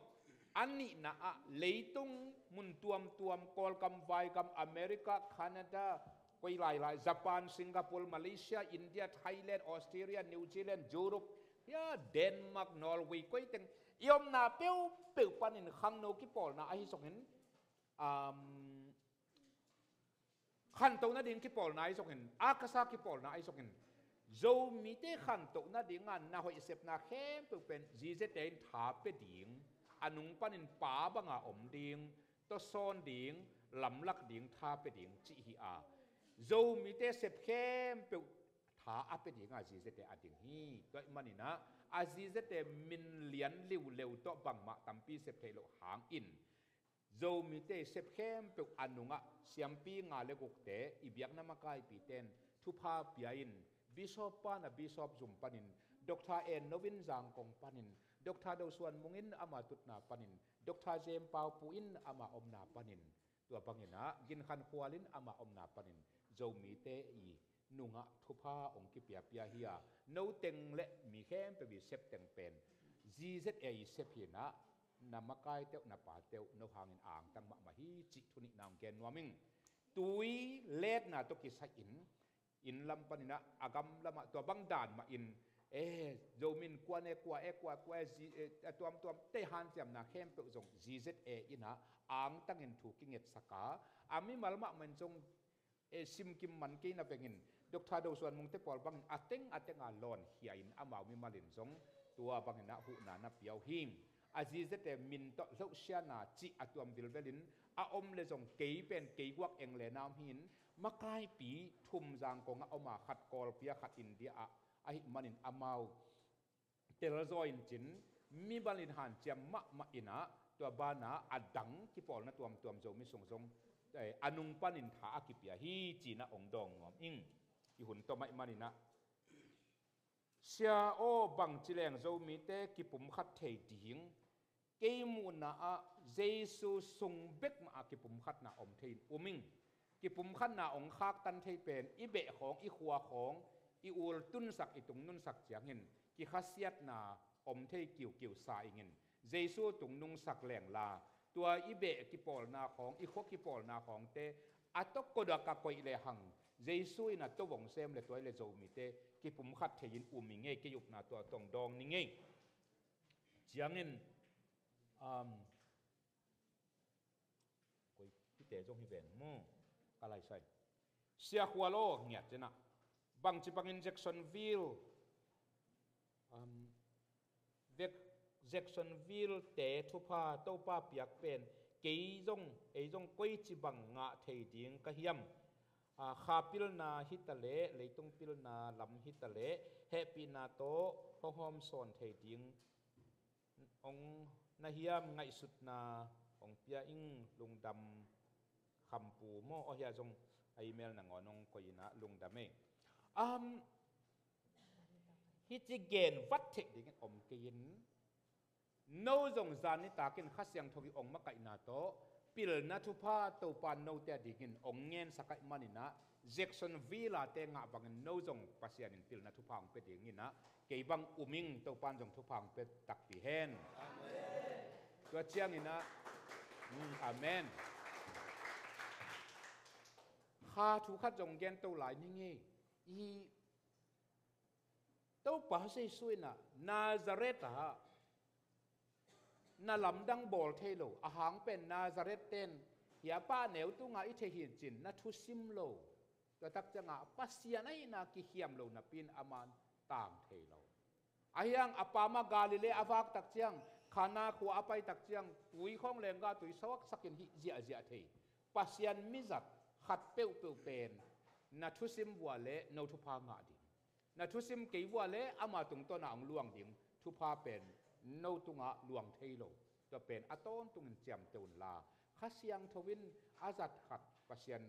A nihna ah leitung mun tuamtuam, Kawlgam, Vaigam, America, Canada, koi lailai, Japan, Singapore, Malaysia, India, Thailand, Australia, New Zealand, Europe, ya, Denmark, Norway, koi teng i omna peuhpeuh panin khangno kipawlna ahi songin, um, khantoh nading kipawlna ahi songin, akasa kipawlna ahi songin, Zomite khantoh nadinga na hoih sepna khempeuh pen Z Z A in tha pia ding, a nung panin pa banga om ding, tawsawn ding, lamlak ding, tha pia ding cih hi a, Zomite sep khempeuh tha a pia dinga Z Z A a ding hi. Tua ih maninah a Z Z A min lian liuleu tawh bangmah tampi sep theih loh hangin Zomite sep khempeuh a nungah siampi nga le gukte, i biakna makaipite in thupha pia in, Bishop pan a Bishop zum panin, Doctor En Novin Zangkong panin, Doctor Do Suan Mung in ama tutna panin, Doctor Jem Pau Pu in ama omna panin, tua banginah Gin Khan Khual in ama omna panin Zomite i nungah thupha hong kipiapia hi a, no teng le mi khempeuh i sep teng pen Z Z A i sep hinah, na makaiteuh, na pateuh no hangin angtang mahmah hi cih thunihna hong gen nuam ing. Tui letna tawh kisai-in inn lam paninah a gam lamah tua bang dan mahin, E, Zomi in kua ne kua e, kua kua e, zi, e, a tuamtuam te hanciamna khempeuh zong Z Z A in ah angtangin thu kingetsak a, a mimal mahmah in zong, e, simkim man kei na vengin, Doctor Do Suan Mungte pawl bangin a teng a tenga lawnkhia in amau mimal in zong tua bangin ah huhna na pia uh hi. A Z Z A min tawh lohsiana cih a tuam vilvelin a om le zong kei pen kei guak eng le na om hi-in, makaipi thum Zangkong ah om a, khat Kawlpi ah, khat India ah, ahih manin amau telzaw in cin, mimal in hanciam mahmah in ah, tua banah a dang kipawlna tuamtuam Zomi sung zong, eh, a nung panin tha a kipia hi, ci-in ah hong dawng nuam ing. I hun tom ahih manin ah, Sia aw, bangci leng Zomite kipumkhat thei ding? Kei muhna ah Jesu sung bek mah a kipumkhatna om thei in um ing. Kipumkhatna hong khaktan thei pen i beh khawng, i khua khawng, i ultunsak, i tungnunsak ciangin kikhasiatna om thei kiukiu sa ingin, Jesu tungnungsak lengla, tua i beh kipawlna khawng, i khua kipawlna khawngte a tawh kodak a koih lehang, Jesu in a tawh hong sem le tua i le Zomite kipumkhat thei in um i ngei, kei upna tua tawh hong dawng ni ngei. Ciangin, um, koi pite zong hi ven mu, ka laisai. Sia Khual aw, ngiat cin ah, bangci bangin Jacksonville, um, Vek-, Jacksonville te thupha Topa piak pen kei zong, ei zong koici bang ngah thei ding ka hiam? A, kha pilna hi ta leh, leitung pilna lam hi ta leh, hehpihna tawh hong hawm sawn thei ding hong na hiam? Ngaihsutna hong pia ing. Lungdam, Khampu maw, aw, hiah zong a email nangawn hong koih in ah, lungdam ei. Um, hih ci gen vat theih dingin om kei in, no zong zan nitakin Kha Siangtho i hong makaihna tawh pilna thupha Topa note a dingin hong ngensak ahih manin ah, Jacksonville a te ngah bangin no zong Pasian in pilna thupha hong pia dingin ah, kei bang um ing. Topa in zong thupha hong pia takpi hen. Amen. Tua ciangin ah, mm, amen. Kha thu khat zong gen to lai ni ngei. I Topa Jesu in ah Nazareth ah na lamdang bawl thei lo, a hang pen Nazareth ten hia pa neu tunga i thei hi cin na thusim lo. Tua tak ciangah Pasian ahihna kikhiam lo napi in aman tang thei lo. Ahi hang a pa mah Galilee a vak tak ciang, Kana khua a pai tak ciang, tui khawng lengga tui sawaksak in hih ziahziah thei Pasian mizat khat peuhpeuh pen na thusim vua le no thupha ngah ding. Na thusim kei vua le ama tungtawna hong luang ding thupha pen no tungah luang thei lo. Tua pen a tawntungin ciamteh unla, Kha Siangtho in a zat khat Pasian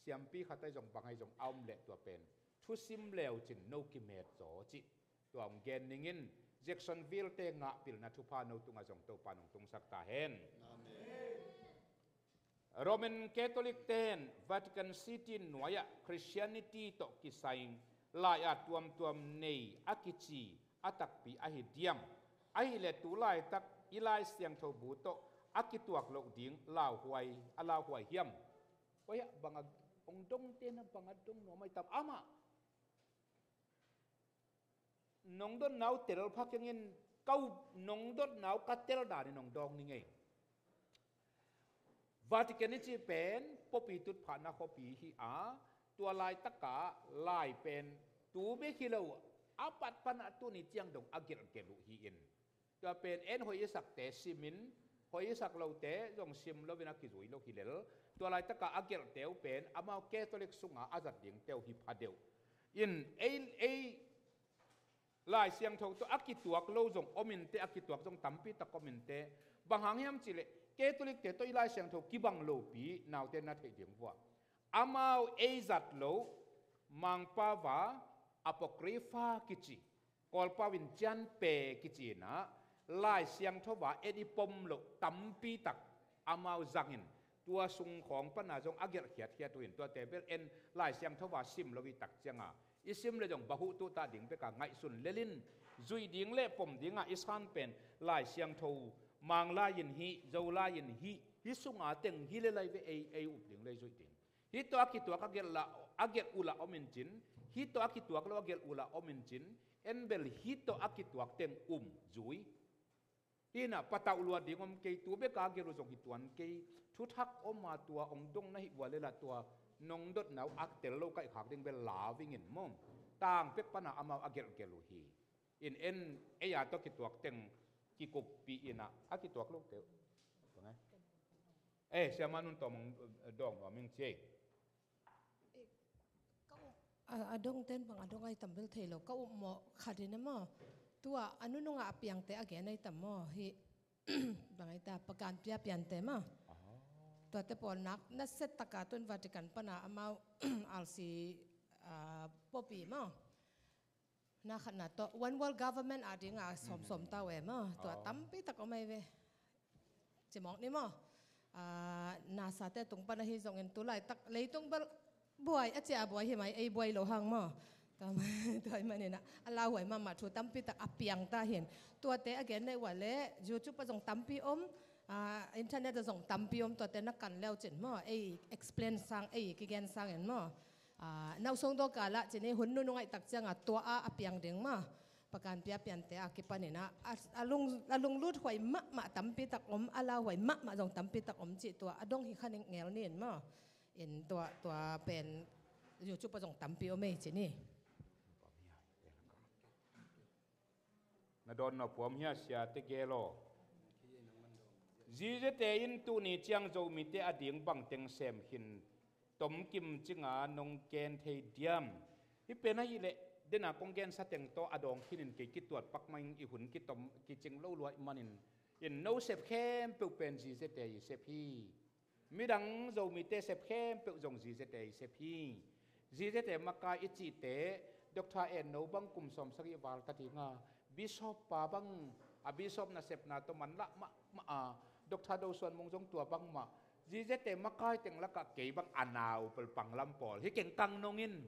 siampi khat ahi zong bang ahi zong a om leh tua pen thusim leu cin no kimet zaw cih tua hong gen ningin, Jacksonville te ngah pilna thupha no tungah zong Topa in hong tungsak ta hen. Amen. Roman Catholic ten Vatican City nuai-ah Christianity tawh kisai lai-a tuamtuam nei a kici a takpi ahi diam? Ahih leh tu laitak i Lai Siangtho bu tawh a kituak loh ding lauhuai, a lauhuai hiam? Oi, ah, bang a hong dongte na bang a dong nuam ahi tam amah. Nong dotna uh tel pha keng in, ka up nong dotna uh ka tel danin nong dawng ni ngei. Vatican i cih pen pawpi tutphahna khuapi hi a, tua laitakah lai pen tu bek hi lo, a pat panah tuni ciang dong a gelhgelh uh hi-in, tua pen en hoih i sakte simin, hoih i sak lote zong sim loin a kizui lo hi lel. Tua laitakah a gelhte uh pen amau Catholic sungah a zat dingte uh hi phadeuh in, ei, ei Lai Siangtho tawh a kituak lo zong om inteh, a kituak zong tampi tak om inteh. Bang hang hiam cihleh, Catholic te tawh i Lai Siangtho kibang lopi naute na theih ding vua. Amau ei zat lo, Mangpava Apocrypha kici, Kawlpau in Cianpe kici inah, Lai Siangtho a en i pom loh tampi tak amau zangin, tua sung khawng pana zong a gelh khiatkhiat uh in, tuate bel en Lai Siangtho a sim lo i tak cianga, i sim le zong bahuh tuhtah ding beka ngaihsun lelin, zuih ding le pom dinga i san pen Lai Siangtho, Manglai in hih, Zolai in hih, hih sunga teng hi le lai ve, ei, ei up ding le zuih ding. Hih tawh a kituak a gelh la, a gelh uh la om in cin, Hih tawh a kituak lo a gelh uh lah om in cin, en bel hih tawh a kituak teng um zui. Hih inah patauh luat ding om kei, tu bek a gelh uh zong hi tuan kei. Thuthak om a tua hong dong na hih uh a leh lah tua nong dotna uh a tel lo kaihkhak ding bel lau vingin maw. Tang pek pana amau a gelhgelh uh hi. In en ei a tawh kituak teng kikuppih inah a kituak lote uh. Bang e? Eh, siamah Nun Tawm hong dawng nuam ing ci ei. Ka up, a, a dongten bang a dong ai tam bel thei lo. Ka upmawh khat in e maw. Tua a nunungah a piangte a gen ai tam maw. Hih bang ai ta, Pakan Pia Piante maw. Tuate pawl nak nasia taka tun Vatican pana amau R C, a, popi maw. Na khatna tawh One World Government a dinga sawmsawm ta uh e maw. Tua tampi tak om ai ve. Cimawk ni maw. A, nasate tung pan ahi zongin tu laitak leitung bel buai a cia buai hi mai, ei buai lo hang maw. Tua, tua hi maninah a lauhuai mahmah thu tampi tak a piang ta hin. Tuate a gen nei uh a leh YouTube a zong tampi om, a, internet a zong tampi om, tuate na kan leu cin maw. Ei explain sang, ei kigen sangin maw. A, nausung dawka lah cin i hun nunung aihtak cianga tua a a piang ding maw. Pakan Pia Piante a kipaninah a, a, lung, a lunglut huai mahmah tampi tak om, a lauhuai mahmah zong tampi tak om cih tua a dong hi khan ngel nin maw. In tua, tua pen YouTube a zong tampi om ei ci ni. Na dawn nop puam hia siate gel aw. Zizete in tuni ciang Zomite a ding bangteng sem khin tomkim cinga nong gen thei diam? Hih pen ahih leh dena kong gensa teng tawh a dawng khinin kei kituat pakmah ing, i hun kitom kicing lo luaih manin. In no sep khempeuh pen Zizete i sep hi. Midang Zomite sep khempeuh zong Zizete i sep hi. Zizete makai i cihte, Doctor Enno bang kum sawmsagih val ta dinga Bishop pa bang, a Bishop nasepna tawh manlah mahmah a, Doctor Do Suan Mung zong tua bangmah. Zizete makai teng lakah kei bang a nau pelpang lam pawl hi keng kang nongin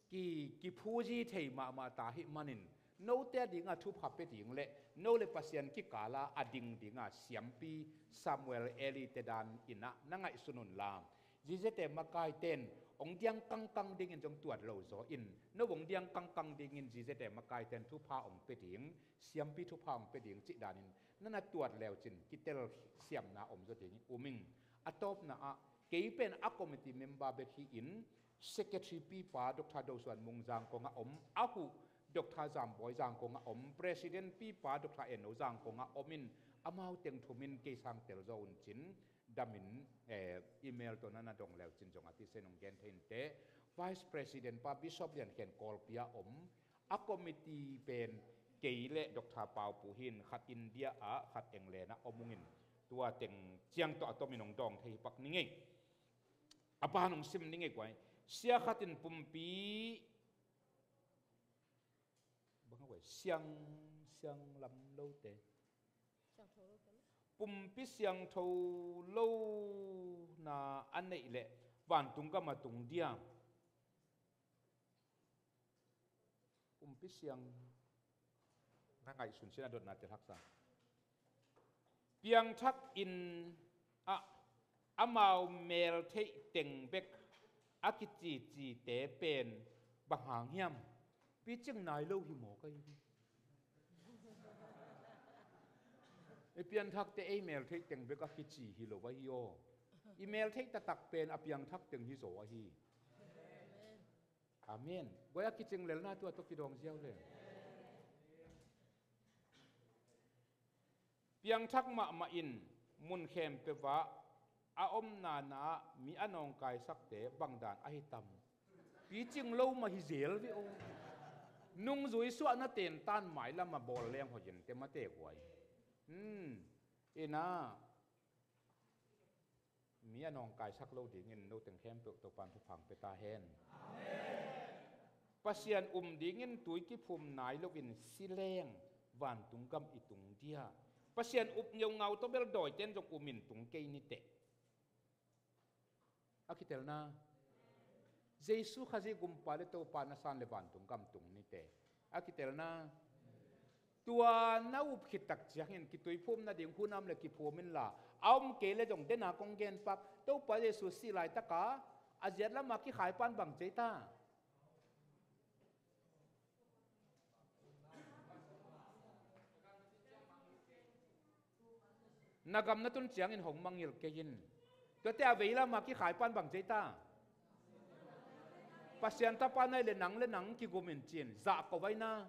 ki, kiphuzi thei mahmah ta hih manin, note a dinga thupha pia ding le no le Pasian kikala a ding dinga siampi Samuel Eli te dan inah na ngaihsun unla, Zizete makaiten hong diang kangkang dingin zong tuat lo zaw in, no hong diang kangkang dingin Zizete makaiten thupha hong pia ding, siampi thupha hong pia ding cih danin na na tuat leucin kitel siamna om zaw ding um ing. A tawpna ah kei pen a committee member bek hi in, Secretary pipa Doctor Do Suan Mung Zangkong a om, a huh Doctor Zam Bawi Zangkong a om, President pipa Doctor Enno Zangkong a om in, amau teng thumin kei sang tel zaw un cin, damin, eh, email tawh na na dong leucin zong a tisen hong gen thei inteh. Vice President pa Bishop Lian Khen Kawlpi a om, a committee pen kei le Doctor Pau Pu hin, khat India ah, khat England ah om ungin, tua teng ciang tawh a tomin hong dawng thei hi pak ni ngei. A ban hong sim ni ngei guai. Sia khat in pumpi bang a guai, siang, siang lam lote, pumpi siangtho lo na a neih leh vantung gam a tung dia? Pumpi siang na ngaihsun sin a dotna tel haksa. Piangthak inn ah amau meltheih teng bek a kicicite pen bang hang hiam? Picing nai lo hi maw ka hi. I pianthakte ei meltheih teng bek a kici hi lo ahi aw. I meltheih taktak pen a piangthak teng hi zaw ahi. Amen. Guai a kicing lelna tua tawh kidawng ziau le. Piangthak mahmah in mun khempeuh ah a omna na ah mi a nawngkaisakte bangdan ahi tam? Picing lo mah hi zel ve aw. Nungzui suahna tentan mailam a bawl leng hoih in te mate guai. Hmm. Ina mi a nawngkaisak lo dingin no teng khempeuh Topan thupha hong pia ta hen. Pasian um dingin tui kiphum nai loin si leng vantung gam i tung dia? Pasian up ngeungau tawh bel dawiten zong umin tung kei niteh. A kitelna, Jesu Khazih Gumpa le Topa na san le vantung gam tung niteh. A kitelna, tua na up khit tak ciangin kituiphum nading hun a om le kiphum inla, a om kei le zong dena kong gen pak, Topa Jesu sih laitaka a ziat lama kikhai pan bang cei ta? Na gam na tun ciangin hong mangngilh kei in. Tuate a vei lama kikhai pan bang ci ei ta? Pasian tapa na hih leh nang le nang kigum in ci-in zahko ahi na.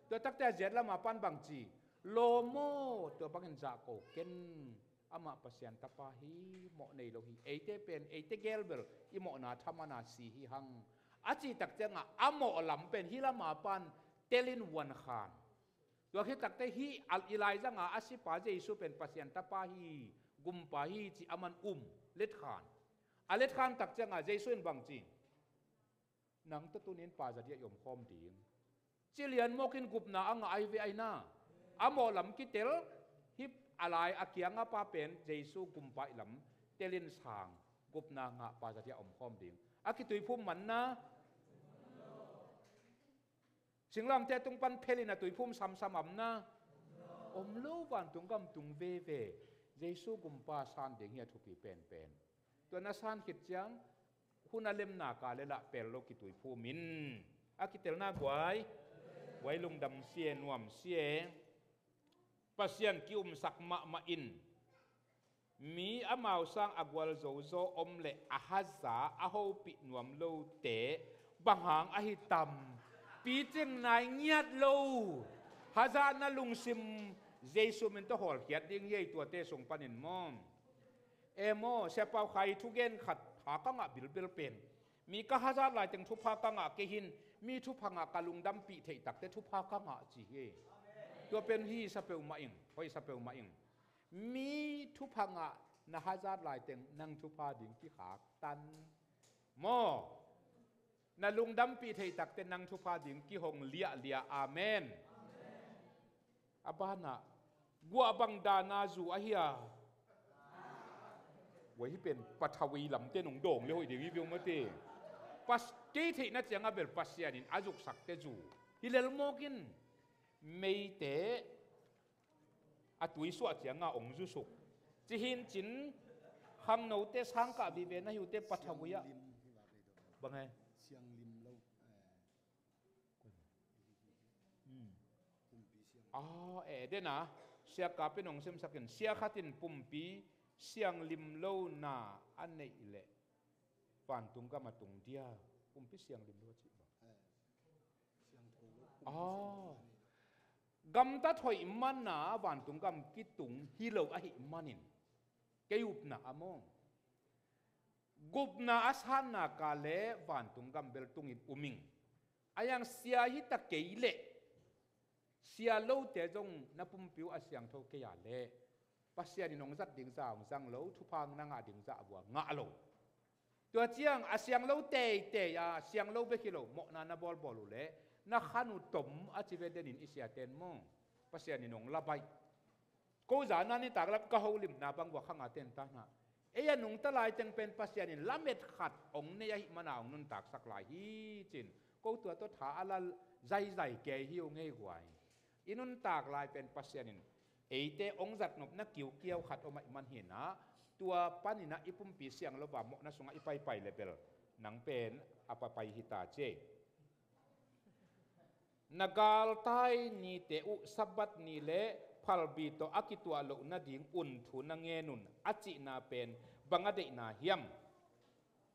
Tua takte a ziat lama pan bang ci? Lawm aw, tua bangin zahko ken. Amah Pasian tapa hi, mawh nei lo hi. Eite pen, eite gel bel i mawhna thaman a si hi hang. A cih tak ciangah a mawh lam pen hih lama pan telin vuan khan. Tua khit takte hih Elijah a sipa Jesu pen Pasian tapa hi, gumpa hi ci aman um, let khan. A let khan tak ciangah Jesu in bang ci? Nang tawh tuni-in pa zat ah i omkhawm ding. Ci lian mawkin gupna a ngah ahi ve ahi na. A mawh lam kitel, hih a lai a kianga pa pen Jesu gumpa i lam telin sang, gupna ngah, pa zat ah omkhawm ding. A kituiphum man na. Singlamteh tung pan phelin a tuiphum samsam om na. Om lo, vantung gam tung veve. Jesu gumpa san ding hi a thupi penpen. Tua na san khit ciang hun a lemna ka le lah pel lo kituiphum in. A kitelna guai. Guai lungdam sia, nuam sia. Pasian ki-umsak mahmah in. Mi amau sang a gualzo zaw om le a haza a hopih nuam lote bang hang ahi tam? Picing nai ngiat lo. Hazatna lungsim Jesu min tawh hawlkhiat ding hi ei, tuate sung panin maw. E maw, Sia Pau Khai thugen khat pha ka ngah bilbil pen, mi ka hazat laiteng thupha ka ngah kei hi in, mi thupha ngah ka lungdampih theih takte thupha ka ngah ci hi. Tua pen hi sa peuhmah ing, hoih sa peuhmah ing. Mi thupha ngah na hazat laiteng nang thupha ding kikhak tan. Maw? Na lungdampih theih takte nang thupha ding kihong liahliah. Amen. A banah, guah bang dana zu ahi a? Guai, hih pen pathawi lamte nong dawng le hoih ding hi viau mate. Pas, kei theihna ciangah bel Pasian in a zuksakte zu hi lel mawk in. Meite a tuisuah cianga ong zusuk. Ci hi in cin, khangnote sangkah vive na hi uhte pathawi ah. Bang e? Sianglim lo. Hmm. Ah, e, dena, sia kap in ong simsak in, sia khat in pumpi sianglim lo na a neih leh vantung gam a tung dia, pumpi sianglim lo a cih bang. Ah. Gamtat hoih mana vantung gam kitung hi lo ahih manin, kei upna ah maw, gupna a sanna ka le vantung gam bel tungin um ing. A yang sia hi ta kei leh, sia lote zong na pumpi uh a siangtho kei a leh, Pasian in hong zat ding zah hong zang lo, thupha na ngah ding zah a vua ngah lo. Tua ciang a siang lo teitei a, siang lo bek hi lo, mawhna na bawlbawl uh leh na khan uh tom a ci ve den in i siaten maw. Pasian in hong la baih. Ko zana nitak lam ka holimna bang vua khanga ten ta na. Ei a nungta laiteng pen Pasian in lamet khat hong nei ahih mana hong nuntaksak lai hi cin. Ko tua tawh tha a la zaizai kei hi uh ngei guai. I nuntak lai pen Pasian in eite hong zatnopna kiukiau khat om ahih man hi na, tua paninah i pumpi siang lo va mawhna sungah i paipai le bel nang pen a papai hi ta ci ei. Na galtai nite uh Sabbath ni le phalbi tawh a kituah loh nading un thu na ngen un a cihna pen bang a deihna hiam?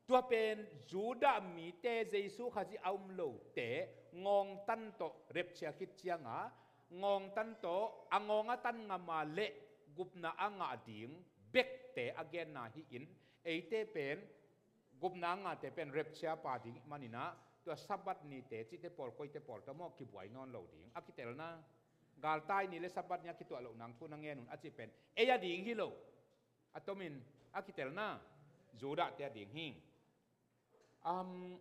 Tua pen Judah mite, Jesu Khazih a um lote ngawngtan tawh repchia khit cianga, ngawngtan tawh a ngawng a tan ngam a leh gupna a ngah ding bekte a genna hi in, eite pen gupna a ngahte pen repchia pa ding maninah, tua Sabbath nite cihte pawl, koite pawl tawh maw kibuai nawn lo ding. A kitelna, galtai ni le Sabbath ni a kituah loh nang thu na ngen un a cih pen ei a ding hi lo. A tomin a kitelna Judah te a ding hi. Am,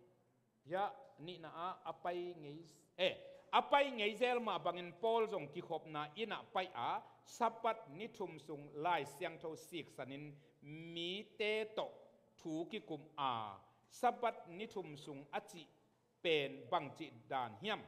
hiah nihna ah a pai ngei, eh, a pai ngei zel mah bangin Paul zong kikhopna inn ah pai a, Sabbath ni thum sung Lai Siangtho siksanin mite tawh thu kikum a, Sabbath ni thum sung a cih pen bangcih dan hiam?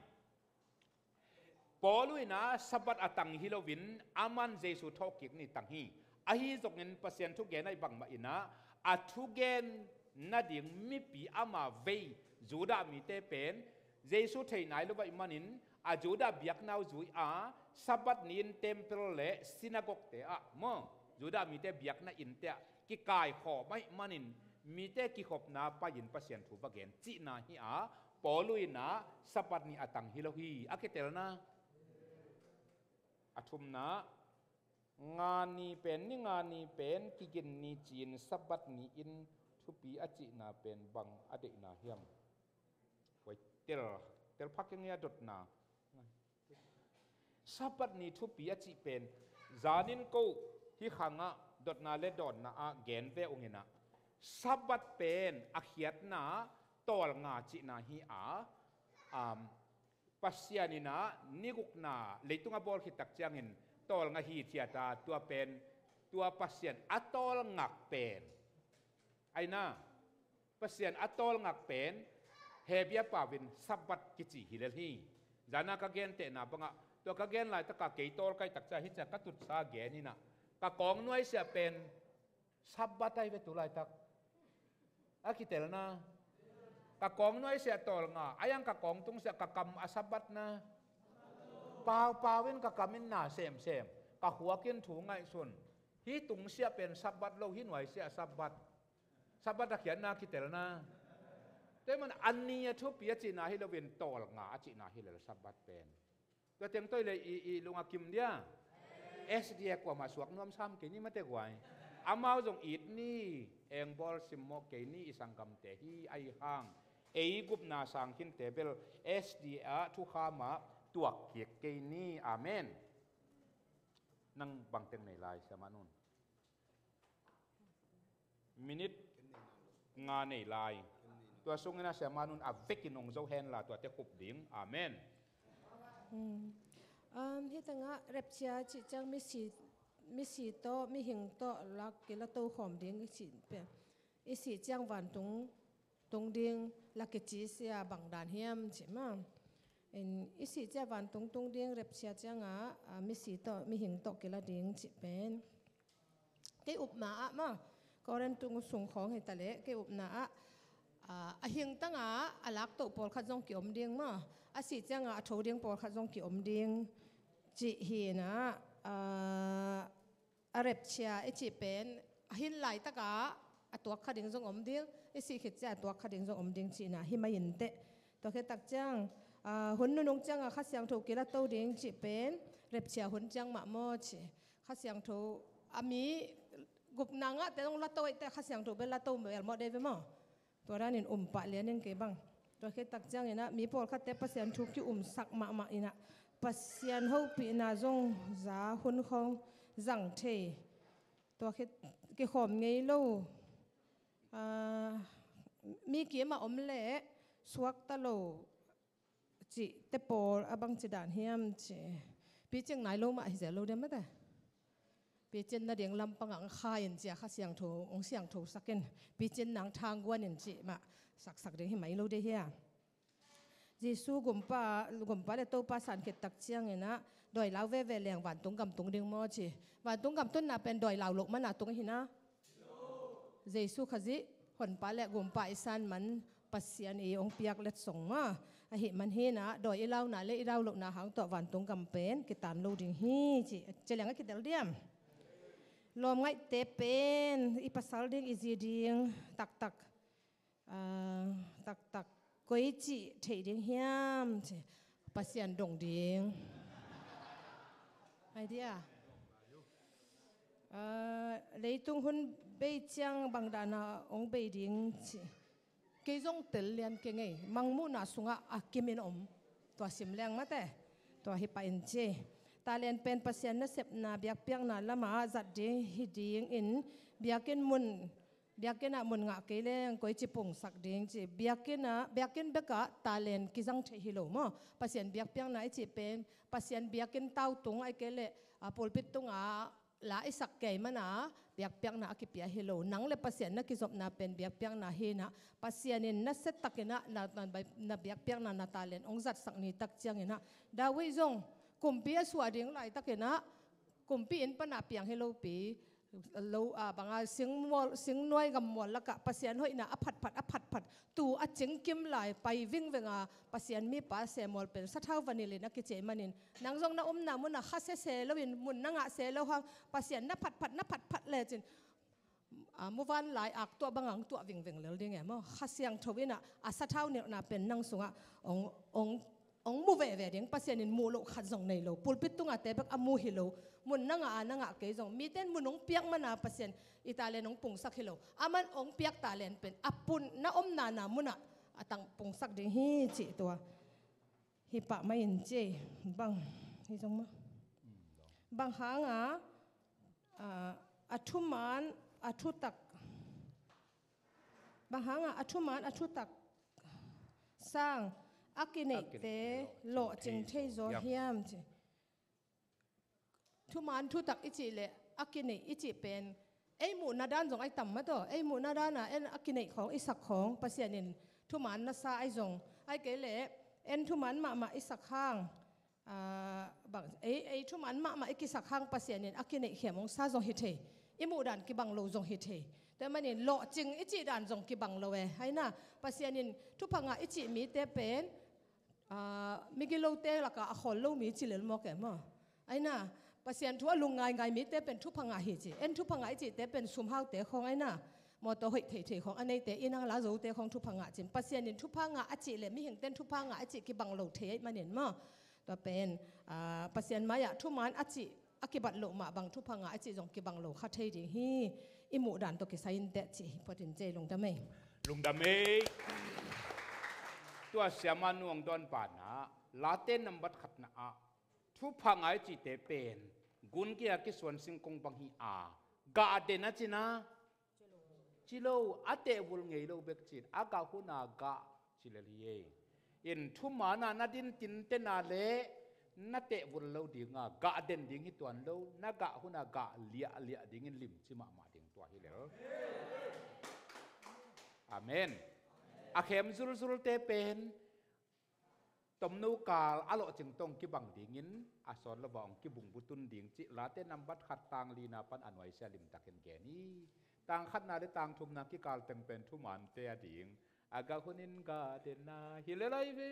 Paul uh inah Sabbath a tang hi loin aman Jesu thawhkik ni tang hi. Ahi zongin Pasian thugen ahi bangmah inah a thugen nading mipi ama vei Judah mite pen Jesu thei nai lo ahih manin a Judah biakna uh zui a, Sabbath ni-in temple le synagogue te ah maw Judah mite biakna innte ah kikaikhawm ahih manin mite kikhopna pai-in Pasian thu va gen cihna hi a, Paulu in ah Sabbath ni a tang hi lo hi. A kitelna a thumna, nga ni pen, ni nga ni pen kigin ni ci-in Sabbath ni-in thupi a cihna pen bang a deihna hiam? Huai tel, tel phak keng hi a dotna. Sabbath ni thupi a cih pen zanin ko hih khangah dotna le dawnna ah gen ve ung in ah, Sabbath pen a khiatna tawlnga cihna hi a, um, Pasian in ah ni gukna leitung a bawl khit tak ciangin tawlnga hithiat a, tua pen, tua Pasian a tawlngak pen, aina, Pasian a tawlngak pen Hebru pau-in Sabbath kici hi lel hi. Zana ka gentehna bangah, tua ka gen laitaka kei tawlkaih tak ciang hih ciang ka tutsa gen in ah, ka kawng nuaisiah pen Sabbath ahi ve tu laitak. A kitelna, ka kawng nuaisiah tawlnga, a iang ka kawng tungsiah ka kam a Sabbath na. Paupau in ka kam in na semsem, ka khuak in thu ngaihsun. Hih tungsiah pen Sabbath lo, hih nuaisiah Sabbath. Sabbath a khiatna kitelna. Tua ahih man a ni a thupi a cihna hi loin tawlnga a cihna hi lel Sabbath pen. Tua teng toi le i, i lung a kim dia. S D A kuamah suak nuam sam kei ni mate guai. Amau zong it ni, engbawl simmawh kei ni, i sanggamte hi ahi hang. Ei gupna sang khinte bel S D A thukham ah tuak kik kei ni. Amen. Nang bangteng nei lai, Siamah Nun? Minit nga nei lai. Tua sungin a Siamah Nun a vekin hong zo henla tuate khup ding. Amen. Um, hih tengah rapture cih ciang misi, misi tawh, mihing tawh lak kila tokhawm ding i cih pen, i sih ciang vantung tung ding lak kici sia bang dan hiam cih maw? In, i sih ciang vantung tung ding rapture ciangah, ah, misi tawh, mihing tawh kila ding cih pen. Kei upna ah maw, Korin tung sung khawng hi ta leh, kei upna ah, ah, a hing tangah a laktoh pawlkhat zong kiom ding maw, a sih ciangah a tho ding pawlkhat zong kiom ding cih hi in ah, ah, a rapture i cih pen a hin laitakah a tuak kha ding zong om ding, i sih khit ciang a tuak kha ding zong om ding cihna hi mai inteh. Tua khit tak ciang, ah, hun nunung ciangah Kha Siangtho kila to ding cih pen rapture hun ciang mah maw ci. Kha Siangtho a mi gupna ngahte zong la to eite, Kha Siangtho bel la to melmawh dei ve maw? Tua danin um pah lian ing kei bang. Tua khit tak ciangin ah mi pawlkhatte Pasian thu ki-umsak mahmah in ah Pasian hopihna zong za hun khawng zang thei. Tua khit kikhawm ngei lo, ah, mi kim a om leh suakta lo cihte pawl a bangci dan hiam ci. Picing nai lo mah hi zel lo diam mate. Picin nading lampangah ang kha in cia Kha Siangtho, ang siangtho sakin. Picin nang thangguan in cih mah saksak ding hi mai lo dei hia. Jesu gumpa, gumpa le Topa san khit tak ciangin ah dawi lau veve leng vantung gam tung ding maw ci. Vantung gam tunna pen dawi lau loh mana tung hi na. Jesu Khazih Honpa le Gumpa i san man Pasian i hong piak letsong maw? Ahih man hi in ah dawi i launa le i lau lohna hang tawh vantung gam pen kitan lo ding hi ci. Ci leng a kitel diam? Lawm ngaihte pen i pasal ding, i zi ding taktak, ah, taktak koi cih theih ding hiam ci. Pasian dong ding. Idea. Ah, leitung hun bei ciang bang dana hong bei ding ci. Kei zong tel lian kei ngei, mangmuhna sungah a kimin om. Tua sim leng mate. Tua hi pah in ci. Talent pen Pasian nasepna biakpiakna lamah zat ding hi dingin biakinn mun, biakinn ah mun ngah kei leng koici pungsak ding ci. Biakinn ah, biakinn bekah talent kizang thei hi lo maw? Pasian biakpiakna i cih pen Pasian biakinn tau tung ai kei leh, ah, pulpit tungah la i sak kei mana biakpiakna a kipia hi lo. Nang le Pasian na kizopna pen biakpiakna hi in ah, Pasian in nasia takin ah na, na, na biakpiakna na talent hong zatsak ni tak ciangin ah, David zong kumpi a suah ding laitakin ah kumpi inn panah piang hi lopi, lo, a, banga singmual, singnuai gammual lakah Pasian hoihna a phatphat, a phatphat, tu a cingkim lai pai vingveng a Pasian mipa semual pen sathau vanilin a kici ahih manin, nang zong na omna munah kha sese loin, mun na ngah se lo hang, Pasian na phatphat, na phatphat lecin, a, muvanlai aktuah banga hong tuah vingveng lel ding e maw. Kha Siangtho in a, a sathau nilhna pen nang sungah hong, hong, hong mu veve ding. Pasian in muh loh khat zong nei lo. Pulpit tungah te bek a mu hi lo. Mun na ngah a na ngah kei zong, mite in mun hong piak mana Pasian i talent hong pungsak hi lo. Aman hong piak talent pen a pun na omna na munah a tang pungsak ding hi cih tua. Hi pah mah in ci. Bang hi zong maw. Bang hanga, a, a thuman a thutak, bang hanga a thuman a thutak sang a kineihte lawhcing thei zaw hiam ci. Thuman thutak i cih leh a kineih i cih pen ei muhna dan zong ahi tam mah tawh, ei muhna dana en a kineih khawng i sak khawng Pasian in thuman na sa ahi zong, ahi kei leh en thuman mahmah i sak hang, a, bang, ei, ei thuman mahmah i kisak hang Pasian in a kineih khiam hong sa zong hi thei, i muh dan kibang lo zong hi thei. Tua ahih manin lawhcing i cih dan zong kibang lo e. Ahi na, Pasian in thupha ngah i cih mite pen, a, migilote lakah a khawl lo mi ci lel mawk e maw. Ahi na, Pasian thu a lung ngaingai mite pen thupha ngah hi ci. En thupha ngah i cihte pen sumhaute khawng ahi na, mawtaw hoih theithei khawng a neite, inn a la zote khawng thupha ngah cin. Pasian in thupha ngah a cih leh mihingte in thupha ngah a cih kibang lo thei ahih manin maw. Tua pen, a, Pasian mai-ah thuman a cih a kibat loh mah bang thupha ngah a cih zong kibang lo kha thei ding hi. I muh dan tawh kisai in teh cih hi photin ci ei. Lungdam ei. Lungdam ei. Tua siama nuang dawn pana Late nambat khatna ah thupha ngah i cihte pen gun kia kisuan singkong bang hi a, gah den a cina, ci lo, a tehvul ngei lo bek cin, a gah huna gah ci lel hi ei. In thuman a na din tintena le na tehvul lo dinga gah den ding hi tuan lo, na gah huna gah liahliah dingin limci mahmah ding tua hi lel. Amen. A khem zulzulte pen tomno kal a lawhcing tawh kibang dingin a sawt lo va hong kibungbutun ding cih Late nambat khat tang lina pan a nuaisia limtakin gen hi. Tang khatna le tang thumna kikal teng pen thumante a ding, a gah hunin gah denna hi lel ahi ve.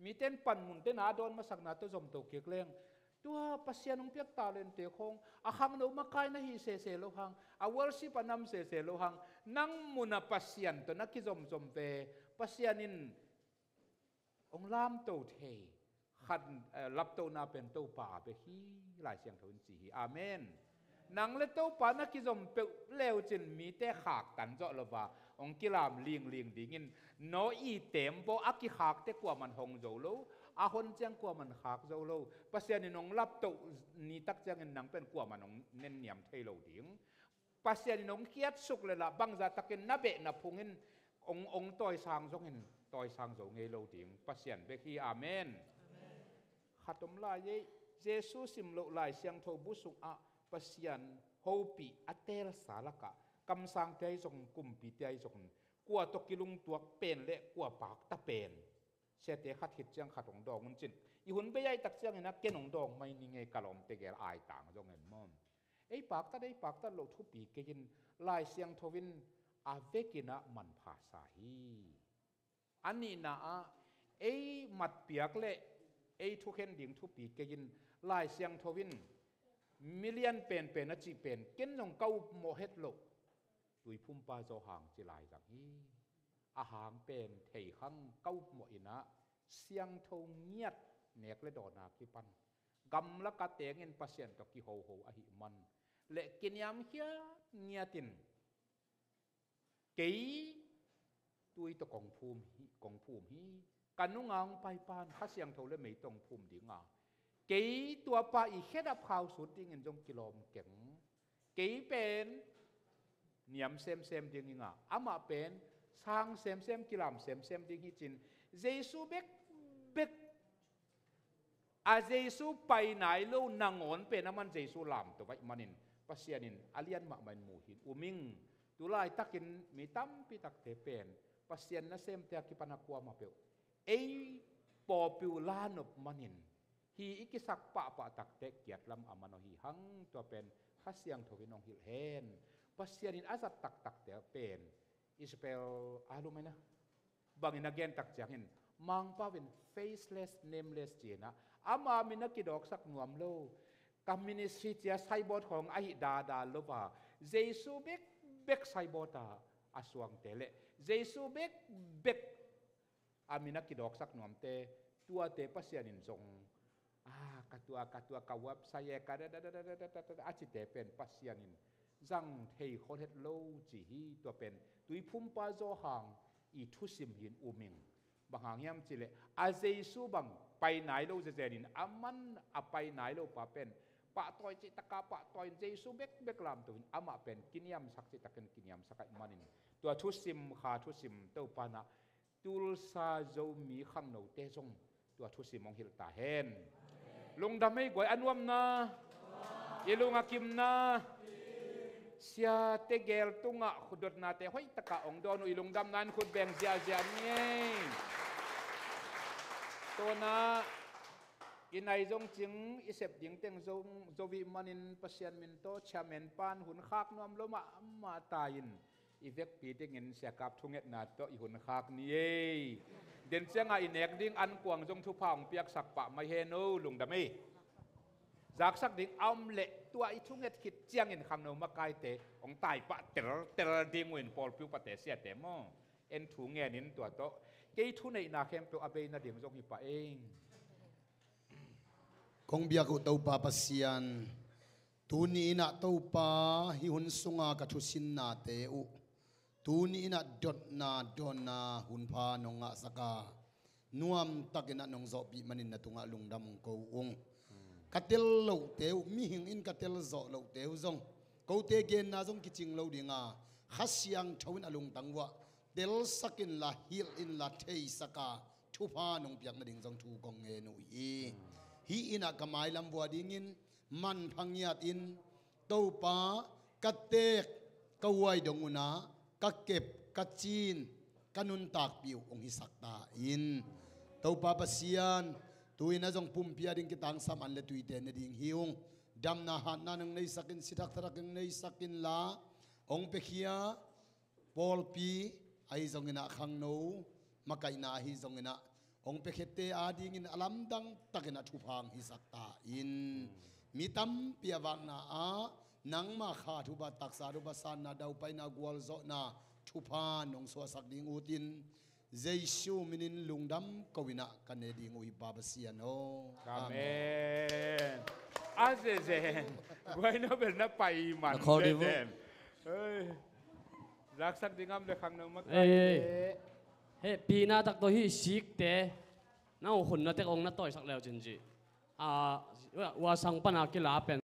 Mite in panmunte na a dawn masakna tawh zomto kik leng, tua Pasian hong piak talente khawng a khangno makai na hi sese lo hang, a worship a nam sese lo hang, nang munah Pasian tawh na kizomzom ve. Pasian in hong lamto thei khat, eh, laptohna pen Topa a bek hi, Lai Siangtho in ci hi. Amen. Nang le Topa na kizom peuh leucin mite khaktan zawh lo va hong kilam lingling dingin, Noah i tembaw a kikhakte kuaman hong zo lo, a hon ciang kuaman khak zo lo. Pasian in hong laptoh nitak ciangin nang pen kuaman hong nenniam thei lo ding. Pasian in hong khiatsuk le lah bangzah takin na behna phungin hong, hong tawisang zongin tawisang zo ngei lo ding Pasian bek hi. Amen. Amen. Khat om lai ei, Jesu simloh Lai Siangtho bu sungah Pasian hopih a teelsa lakah kamsangte ahi zong, kumpite ahi zong, kua tawh kilungtuak pen le kua pakta pen, siate khat khit ciang khat hong dawng un cin. I hun bei ahih tak ciangin a ken hong dawng mai ning ei, ka lawmte gel aitang zongin maw. Ei paktat, ei paktat loh thupi kei in, Lai Siangtho in a vekin ah manpha sa hi. A nihna ah ei matpiak le ei thukhen ding thupi kei in, Lai Siangtho in milian penpen a cih pen ken zong ka upmawh het loh Tuiphumpa Johan ci lai zang hi. A hang pen thei khang ka upmawh in ah siangtho ngiat nek le dawna kipan gamlak a tengin Pasian tawh kihoho ahih man le kiniamkhiat ngiatin kei tui tawh kong phum hi, kong phum hi. Ka nunga hong paipan Kha Siangtho le mei tawh hong phum dinga, kei tuapa i khedap khau sut dingin zong kilawm keng. Kei pen niam semsem ding hi nga, amah pen sang semsem, kilam semsem ding hi cin, Jesu bekbek, a Jesu pai nai lo nangawn pen aman Jesu lamto vaih manin Pasian in a lian mahmah in mu hin um ing. Tulaitakin mi tampi takte pen Pasian nasemte a kipan a kuamah peuh ei pawlpi uh la nop manin hi i kisak pahpah takte kiatlam a man aw hi hang. Tua pen Kha Siangtho in hong hilh hen. Pasian in a zat taktakte pen Isabel Allumina bangin a gen tak ciangin, Mangpau in faceless, nameless ci-in ah, ama min a kidawksak nuam lo, ka ministry ci-a saibawt khawng ahi dada lo a, Jesu bekbek saibawt a a suangte le Jesu bekbek a min a kidawksak nuamte, tuate Pasian in zong, a, ka tua, ka tua, ka website e, ka da, da, da, a cite pen Pasian in zang thei khol het lo ci hi. Tua pen Tuiphumpa Johan i thusim hi in um ing. Bang hang hiam cih leh a Jesu bang pai nai lo zezen in, aman a pai nai lo pa pen pahtawi cih taka pahtawi in, Jesu bekbek lamto in, amah pen kiniamsak cih takin kiniamsak ahih manin, tua thusim, Kha thusim Topa in ah Tulsa Zomi khangnote zong tua thusim hong hilh ta hen. Lungdam ei guai, a nuamna, i lung a kimna, siate gel tungah dotnate hoih takah hong dawn uh, i lungdamna in khut beng ziahziah ni ei. Tawna i nai zong cing, i sep ding teng zong zo vih manin Pasian min tawh chairman pan hun khak nuam lo mahmah ta in, i vekpi dingin Sia Kap thungetna tawh i hun khak ni ei. Den ciangah i nek ding ankuang zong thupha hong piaksak pah mai hen o, lungdam ei. Zaksak ding a om leh tua i thunget khit ciangin khangno makaite hong taipah teltel ding uh in, pawlpi upate siate maw, en thu ngenin tua tawh kei thuneihna khempeuh a bei nading zong hi pah ei. Kong biak uh Topa Pasian, tuni in ah Topa, hih hun sunga ka thusinnate uh, tuni in ah dotna dawnna hunpha nong ngahsak a, nuamtakin ah nong zawhpih manin na tungah lungdam kong ko ung. Ka tel lohte uh, mihing in ka tel zawh lohte uh zong, kote genna zong kicing lo ding a, Kha Siangtho in a lungtang uah telsak inla, hilh inla, theisak a, thupha nong piak nading zong thu kong ngen uh hi. Hih in ah ka mailam vua dingin manpha ngiatin, Topa, ka teek, ka huai dong un ah, ka kep, ka cin, ka nuntakpih uh hong hisak ta in. Topa Pasian, tu-in ah zong pumpi a ding kitangsam an le tuite ne ding hi ung. Damna hatna nong neisak in, si thakthak nong neisak inla, hong piakhia pawlpi ahi zongin ah, khangno makaihna ahi zongin ah, hong piakhiate adingin a lamdang takin ah thupha hong hisak ta in. Mi tampi a vakna ah nangma Kha thupha, taksa thupha, sanna, daupaina, gualzawhna thupha nong suahsak ding utin, Jesu minin lungdam ko in ah ka ne ding uh hi, Pa Pasian aw. Amen. Amen. A zezen. Guai no bel na pai man. Na khawng ding uh. Zezen. Oi. Zaksak ding am le khangno makaite. Eh. Hehpihna tak tawh hih sikte, na uh hun na tek ong na tawisak leu cin ci. A, uasang pana kila pen